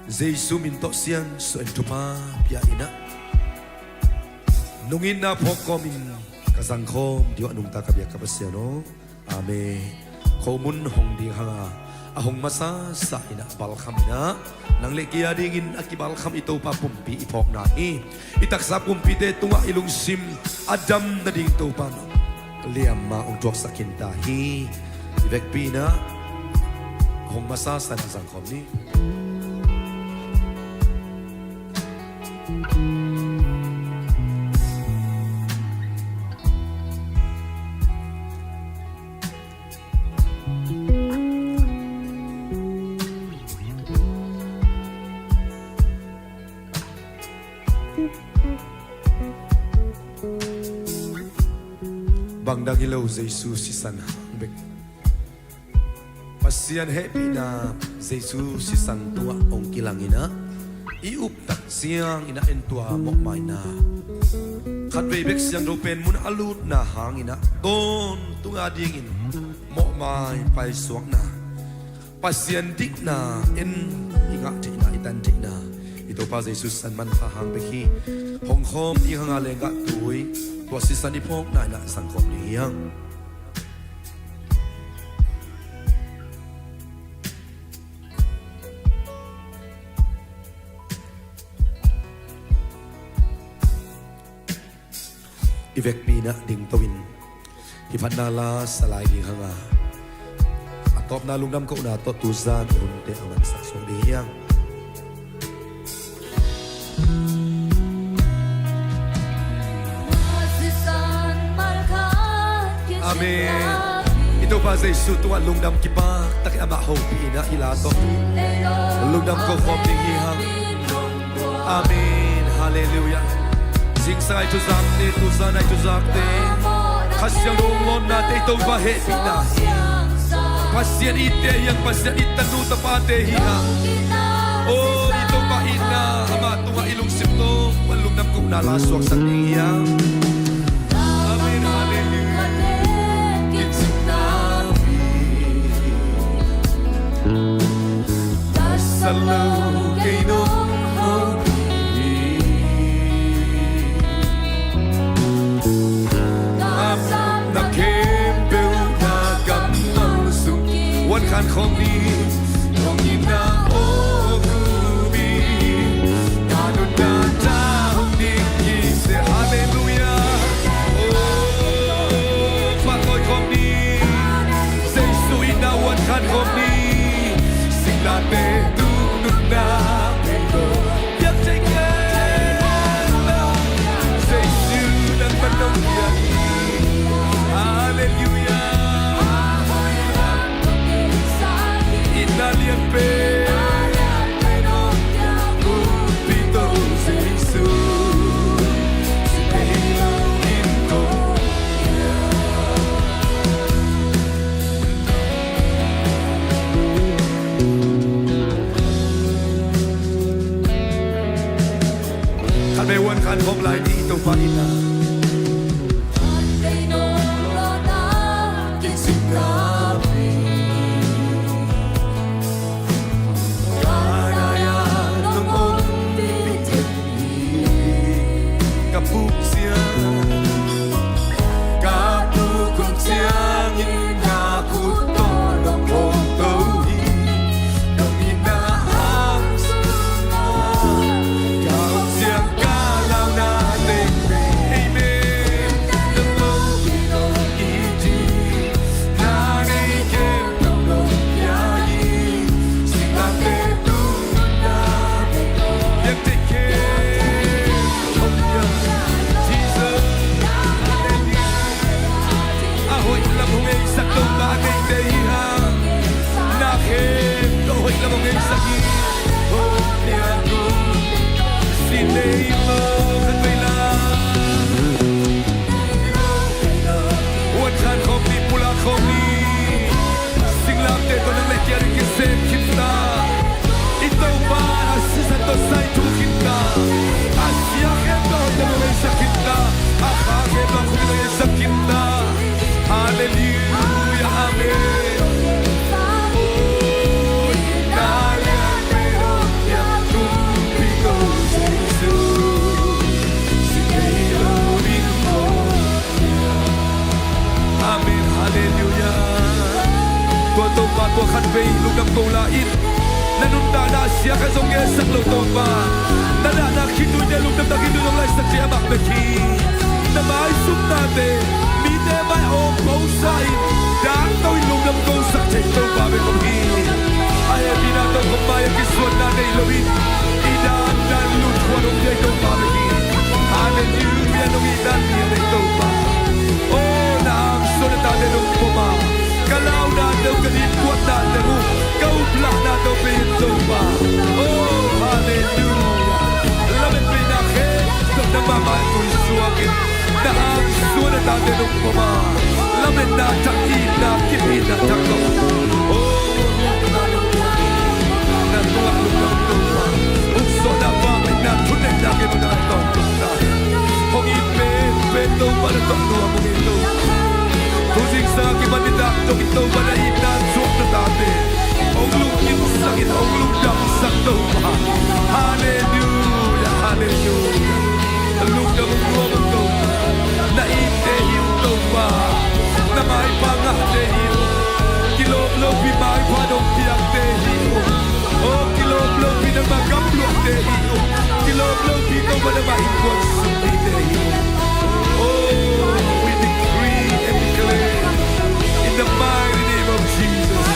Jesu min tawh siangsuah in thupha pia in ah, nong itna phawk kawmin ka zangkhawm ding uh a nungta ka biak ka Pasian aw. Amen. Khomun hong ding hanga, a hong masasa in ah balkham in ah, nang le kei a dingin a kibalkham i Topa pumpi i phawkna hi. I taksa pumpite tungah i lungsim a dam nading Topa nong liamma hong thuaksak khin ta hi. I vekpi in ah hong masasa in ah zangkhawm ni. Bang dang hi lo Jesu sisan hang bek. Pasian hehpihna Jesu sisan tungah hong kilang in ah, i uptak ciangin ah en tua mawhmaina khatvei bek Siangtho Pen mun a lutna hangin ah tawntung a dingin mawhmai paisuakna, Pasian dikna en i ngah theihna, i tan theihna i Topa Jesu sisan manpha hang bek hi. Hong khawm ding hanga lenggah tui, tua sisan i phawkna in ah zangkhawm ding hi hang. I vekpi in ah dingto in, hih phatna la sa lai ding hanga, a tawpna lungdam kohna tawh tuzan i hunte a mansak suak ding hi hang. Amen. I Topa Jesu tungah lungdam kipaktakin amah hopih in ah hih la tawh lungdam ko khawm ding hi hang. Amen. Halleluiah. Zingsang a i tuzakte, tuzan a i tuzakte, Kha Siangtho hong lawnnate i Topa hehpihna hi. Pasian itte hi hang, Pasian it tanu tapate hi hang. O i Topa itna, amah tungah i lungsim tawh pan lungdam kohna la suaksak ding hiam? Amen. Halleluiah. Kicingna hi. Tasak lo kei nong ho hi. Na khempeuh na kammal sung. Huan khan khawm ni. Hong itna aw kumi. Ka nunna ta hong ding hi se. Halleluiah. Oh, pahtawi khawm ni. Jesu itna huan khan khawm ni. Singlamteh tung nunna. Biak thei kei. Jesu nang pan nong piak. Halleluiah. Itna lian pen. Kumpi Topa Jesu. Singlamteh tung nunna. Khat vei huan khan khawm lai ni. Topa itna. Ka puk ciang, ka puk hun ciangin na khut tawh nong khawm to hi. Nong itna hang sung ah, ka om ciang ka launa teng. Amen. Nong lo hi nong it hi. Na nei kem nong nong pia hi. Singlamteh tung nunna. Biak thei kei. Jesus. A hoih lam hong eisak Topa a ngeite hi hang. Na khempeuh a hoih lam hong eisak hi. Hong piak uh. Sin nei maw khat vei la. Huan khan khawm ni, pulak khawm ni. Singlamteh tawh nang le kei a ding kisem khin ta. I Topa a sisan tawh sai thuk khin ta. A sia khempeuh a hoih lam hong eisak khin ta. A kha khempeuh a hoih lam hong eisak khin ta. Halleluiah. Amen. Oh, itna lian pen hong piak Kumpi Topa Jesu. Sin nei lo ding maw. Amen. Halleluiah. Tua Topa tua khat vei lungdam ko la in. Na nuntakna a sia khat zong ngetsak lo Topa. Na dahna khitui te lungdam tak khitui zong laisak cih a bang bek hi. Na maisuknate mite mai awng phosa in dan to in lungdam kosak thei Topa bek om hi. A hehpihna tawh khawm mai a kisuanna nei lo in i dan dan lut khuan om thei Topa bek hi. Halleluiah. Nong itna lian ei Topa. Oh, na angsuahna tate nong pom a, ka launate uh, ka dipkuatnate uh, ka uplahna tawh pia in Topa. Oh, halleluiah. Lametbeina khempeuh nangma mai tui suak in. Na angsuahna tate nong pom a, lametna thak, itna kip, itna thak tawh. Oh, na tungah lungdam Topa. Hong sawhna, vangletna, thungetna kei bang na tawh. Hong it penpen Topa na tawh nuam hong hi Topa. Tu zingsang a kipan nitak dong in Topa na itna thuakna tate hong lungkimsak in, hong lungdamsak Topa. Halleluiah, halleluiah. Lungdam hong nuam hong Topa. Na itte hi uh Topa. Na maipha ngahte hi uh. Kilawm lopi maipha dong piakte hi uh. Oh, kilawm lopi nangmah gamluahte hi uh. Kilawm lopi Topa nangmah innkuan sungpite hi uh. Oh, we decree and declare in the mighty name of Jesus.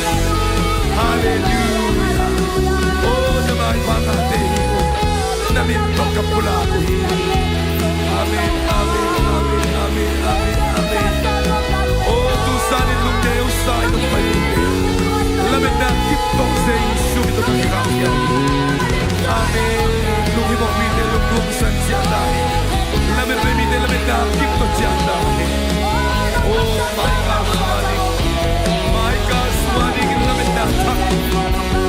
Hallelujah. Oh, na maipha ngahte hi uh. Na min tawh ka pulak uh hi. Amen, amen, amen, amen, amen, amen. Oh, tu sanin lungdam uh sa in hong pai uh. Lametna kip tawh Jesu min tawh ka kikhak hi. Amen. Lunghimawh mite lungnuam san ciat ta hi. Lamet vei mite lametna kip tawh ciat ta hi. Oh, mai ka sua ding. Mai ka sua ding in lametna thak.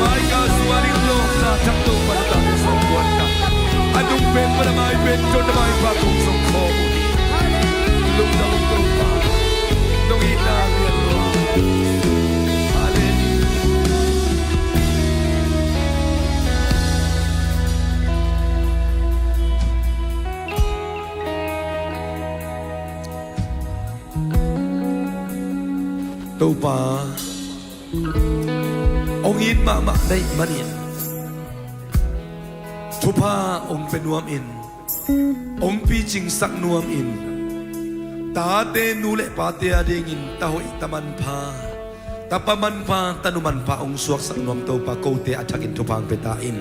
Mai ka sua ding lawpna thak tawh. Tua na maipha kong zong khawm uh hi. Lungdam ung Topa. Nong itna lian lua. Halleluiah. Topa, hong it mahmah na hih manin thupha hong pia nuam in, hong picingsak nuam in, tate nu le pate a dingin ta hoih ta manpha, tapa manpha tanu manpha hong suaksak nuam Topa, kote a thakin thupha hong pia ta in.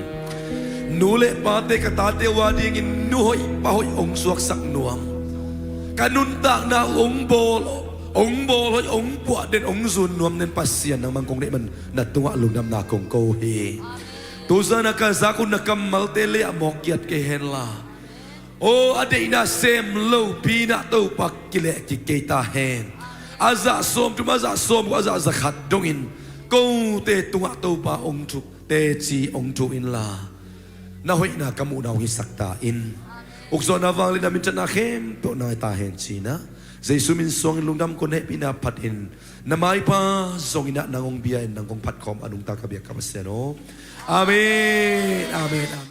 Nu le pate ka tate uh a dingin nu hoih pa hoih hong suaksak nuam, ka nuntakna uh hong bawl, hong bawl hoih, hong puah den, hong zun nuam den Pasian nangmah kong deih man na tungah lungdamna kong ko hi. Tuzan a ka zak uh na kammalte lei-ah mawk kiat kei henla, aw a deihna sem lo pinah Topa kileh kik kei ta hen. A zah sawm thum, a zah sawm guk, a zah za khat dongin kote tungah Topa hong thuh, teci hong thuh inla na hoihna ka muhna hong hisak ta in. Ukzawhna vangliatna minthanna khempeuh nai ta hen cinah Jesu min suangin lungdam kong hehpihna phatin na maipha zonginah nang hong bia in nang kong phatkhawm a nungta ka biak ka Pasian aw. Amen. Amen. Amen.